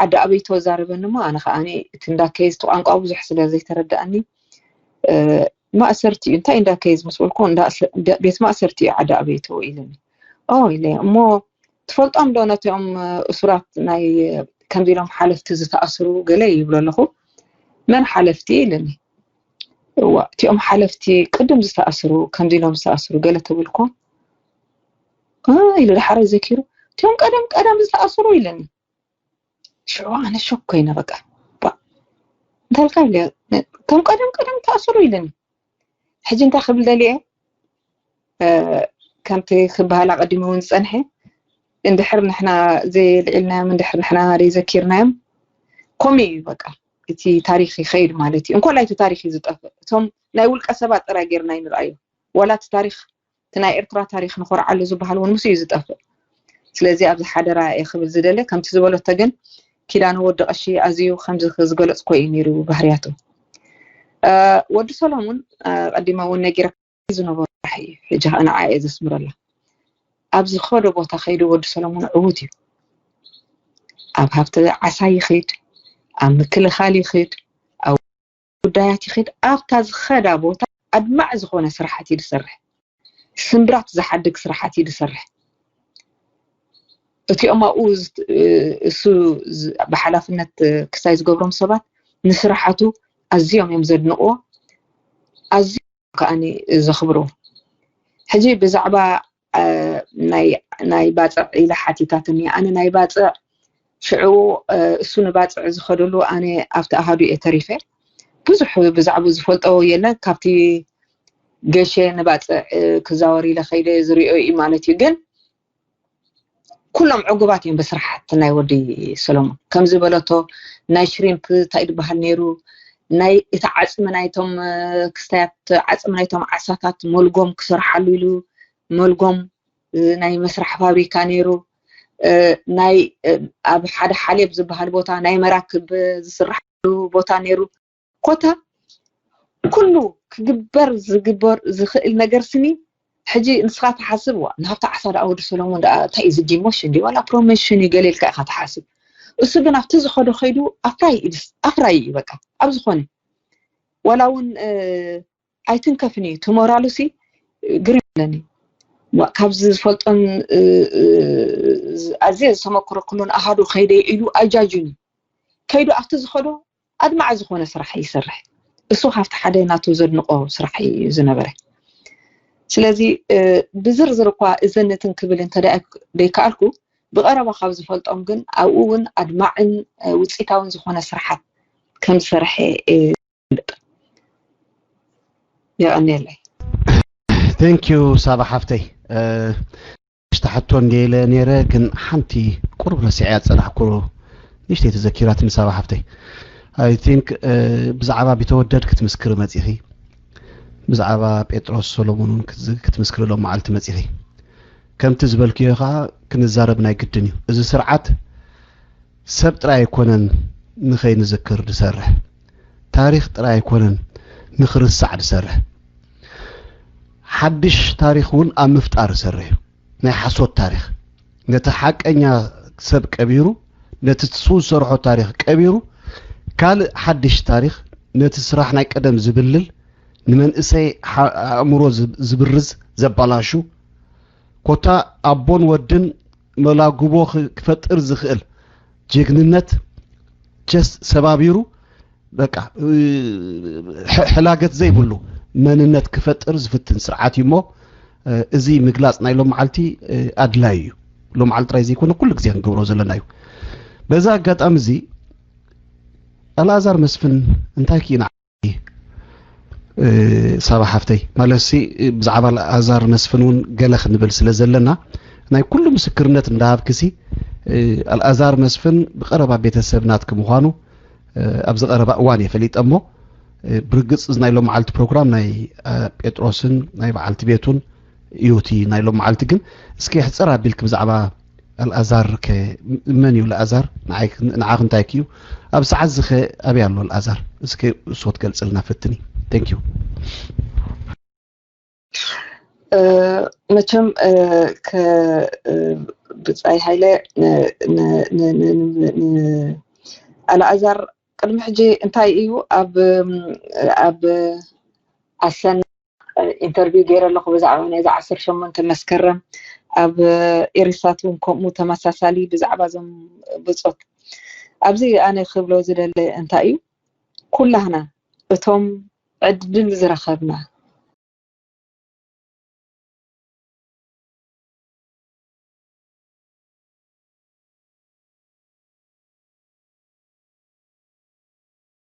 ዓዲ ኣበይቶ ዛረበኒ እሞ ኣነ ከዓኒ እቲ እንዳከይዝ እቲ ቋንቋ ብዙሕ ስለ ዘይተረዳእኒ ማእሰርቲ እዩ። እንታይ እንዳከይዝ ምስ በልኩ ቤት ማእሰርቲ እዩ ዓዲ ኣበይቶ ኢለኒ። ኦ ኢለ እሞ ትፈልጦም ዶ ነቲኦም እሱራት ናይ ከምዚ ኢሎም ሓለፍቲ ዝተኣስሩ ገለ ይብሎ ኣለኹ። መን ሓለፍቲ ኢለኒ። እዋ እቲኦም ሓለፍቲ ቅድም ዝተኣስሩ ከምዚ ኢሎም ዝተኣስሩ ገለ ተብልኮ ኢሉ ድሓረይ ዘኪሩ እቲኦም ቀደም ቀደም ዝተኣስሩ ኢለኒ። ሽዑ ኣነ ሾክ ኮይነ በቃ እንታልካ ኢለ እቶም ቀደም ቀደም ተኣስሩ ኢለኒ። ሕጂ እንታይ ክብል ደልየ ከምቲ ክበሃል ኣቐዲሙ እውን ዝፀንሐ እንድሕር ንሕና ዘይልዒልናዮም እንድሕር ንሕና ዘይዘኪርናዮም ከምኡ እዩ በቃ እቲ ታሪክ ይኸይድ ማለት እዩ። እንኮላይ እቲ ታሪክ እዩ ዝጠፍእ። እቶም ናይ ውልቀ ሰባት ጥራይ ጌርና ይንርኣዮ ዋላ እቲ ታሪክ እቲ ናይ ኤርትራ ታሪክ ንኾርዓሉ ዝበሃል እውን ምስ እዩ ዝጠፍእ። ስለዚ ኣብዚ ሓደራ እየ ክብል ዝደለ ከምቲ ዝበለቶ ግን ኪዳነ ወዲ ቀሺ ኣዝዩ ከምዚ ዝገለፅኮ እዩ ነይሩ ባህርያቱ። ወዲ ሰሎሙን ቀዲመ እውን ነጊረ ዝነበሩ ጥራሕ እዩ። ሕጂ ከዓ ንዓ እየ ዘስምረላ። ኣብ ዝኸዶ ቦታ ከይዱ ወዲ ሰሎሙን ዕዉት እዩ። ኣብ ሃፍቲ ዓሳ ይኽድ፣ ኣብ ምክልኻል ይኽድ፣ ኣብ ጉዳያት ይኽድ፣ ኣብታ ዝኸዳ ቦታ ኣድማዕ ዝኾነ ስራሓት እዩ ዝሰርሕ። ስምብራት ዝሓድግ ስራሓት እዩ ዝሰርሕ። እቲኦም ኣብኡ እሱ ብሓላፍነት ክሳይ ዝገብሮም ሰባት ንስራሓቱ ኣዝዮም እዮም ዘድንቕዎ፣ ኣዝዮም ከዓኒ ዘኽብርዎ። ሕጂ ብዛዕባ ናይ ባፅዕ ኢለ ሓቲታትኒ። ኣነ ናይ ባፅዕ ሽዑ እሱ ንባፅዕ ዝኸደሉ ኣነ ኣብቲ ኣሃዱ እየ ተሪፈ። ብዙሕ ብዛዕባኡ ዝፈልጦ የለን። ካብቲ ገሸ ንባፅዕ ክዛወር ኢለ ከይደ ዝሪኦ እዩ ማለት እዩ። ግን ኩሎም ዕጉባት እዮም ብስራሓት ናይ ወዲ ሰሎሞን። ከም ዝበለቶ ናይ ሽሪምፕ እንታይ ዝበሃል ነይሩ፣ ናይ እቲ ዓፅሚ ናይቶም ክስታያት ዓፅሚ ናይቶም ዓሳታት መልጎም ክሰርሓሉ ኢሉ መልጎም ናይ መስራሕ ፋብሪካ ነይሩ። ናይ ኣብ ሓደ ሓሌብ ዝበሃል ቦታ ናይ መራክብ ዝስራሓሉ ቦታ ነይሩ። ኮታ ኩሉ ክግበር ዝግበር ዝኽእል ነገር ስኒ ሕጂ ንስኻ ትሓስብ ዋ ንሃብቲ ዓሳ ደኣ ወዲ ሰሎሞን ደኣ እንታይ እዩ ዝጊሞሽ እንዲ ዋላ ፕሮሞሽን እዩ ገለ ኢልካ ኢኻ ትሓስብ። እሱ ግን ኣብቲ ዝኸዶ ከይዱ ኣፍራይ እዩ ኣፍራይ እዩ በቃ ኣብ ዝኾነ ዋላ እውን ኣይትንከፍን እዩ ትሞራሉ ሲ ግርም ኣለኒ ካብዚ ዝፈልጦን ኣዝየ ዝተመክሮ ኩሉን ኣሃዱ ከይደ ኢሉ ኣይጃጁን እዩ ከይዱ ኣብቲ ዝኸዶ ኣድማዕ ዝኾነ ስራሕ ይሰርሕ። እሱ ካብቲ ሓደ ናቱ ዘድንቆ ስራሕ እዩ ዝነበረ። ስለዚ ብዝርዝር እኳ እዘንትን ክብል እንተ ደይከኣልኩ ብቐረባ ካብ ዝፈልጦም ግን ኣብኡ እውን ኣድማዕን ውፅኢታውን ዝኾነ ስራሓት ከም ዝሰርሐ ይፈልጥ። የቐንየለይ። Thank you ሳባ ሓፍተይ። ሽተሓቶ እንደ ኢለ ነይረ ግን ሓንቲ ቁሩብ ረሲዐያ ዝፀናሕኩ ንእሽተይ ተዘኪራትኒ ሳባ ሓፍተይ። I think ብዛዕባ ቢተወደድ ክትምስክሪ መፂኺ፣ ብዛዕባ ጴጥሮስ ሰሎሞን እውን ክትምስክሪ ሎም መዓልቲ መፂኺ። ከምቲ ዝበልክዮ ከዓ ክንዛረብ ናይ ግድን እዩ። እዚ ስርዓት ሰብ ጥራይ ኣይኮነን ንኸይንዝክር ዝሰርሕ፣ ታሪኽ ጥራይ ኣይኮነን ንኽርሳዕ ዝሰርሕ፣ ሓድሽ ታሪኽ እውን ኣብ ምፍጣር ዝሰርሕ እዩ። ናይ ሓሶት ታሪኽ ነቲ ሓቀኛ ሰብ ቀቢሩ፣ ነቲ ንሱ ዝሰርሖ ታሪኽ ቀቢሩ፣ ካልእ ሓድሽ ታሪኽ ነቲ ስራሕ ናይ ቀደም ዝብልል፣ ንመንእሰይ ኣእምሮ ዝብርዝ፣ ዘባላሹ፣ ኮታ ኣቦን ወድን መላጉቦ ክፈጥር ዝኽእል ጅግንነት just ሰባቢሩ በቃ ሕላገት ዘይብሉ መንነት ክፈጥር ዝፍትን ስርዓት እዩ እሞ እዚ ምግላፅ ናይ ሎም መዓልቲ ኣድላይ እዩ። ሎም መዓልቲ ጥራይ ዘይኮነ ኩሉ ግዜ ክንገብሮ ዘለና እዩ። በዛ ኣጋጣሚ እዚ ኣልኣዛር መስፍን እንታይ ክኢና ሳባ ሓፍተይ ማለት ሲ ብዛዕባ ኣልኣዛር መስፍን እውን ገለ ክንብል ስለ ዘለና ናይ ኩሉ ምስክርነት እንዳሃብክሲ ኣልኣዛር መስፍን ብቀረባ ቤተሰብ ናትክ ምዃኑ ኣብዚ ቀረባ እዋን እየ ፈሊጠ እሞ ብርግጽ እዚ ናይ ሎም መዓልቲ ፕሮግራም ናይ ጴጥሮስን ናይ በዓልቲ ቤቱን እዩ። እቲ ናይ ሎም መዓልቲ ግን እስኪ ሕጽር ኣቢልክ ብዛዕባ ኣልኣዛር ከ መን እዩ ኣልኣዛር? ንዓኽ እንታይ እዩ ኣብ ሰዓት ዝኸ ኣበይ ኣሎ ኣልኣዛር? እስኪ እሱ ክትገልጽልና ፈትኒ። Thank you። መቸም ብጻይ ሃይለ ኣልኣዛር ቅድሚ ሕጂ እንታይ እዩ ኣብ ኣብ ኣሰና ኢንተርቪው ገይረ ኣለኹ ብዛዕባ ናይዚ ዓሰርተ ሸሞንተ መስከረም ኣብ ኤሪሳት እውን ከምኡ ተመሳሳሊ ብዛዕባ ዞም ብጾት ኣብዚ ኣነ ክብሎ ዝደለ እንታይ እዩ ኩላህና እቶም ዕድል ዝረኸብና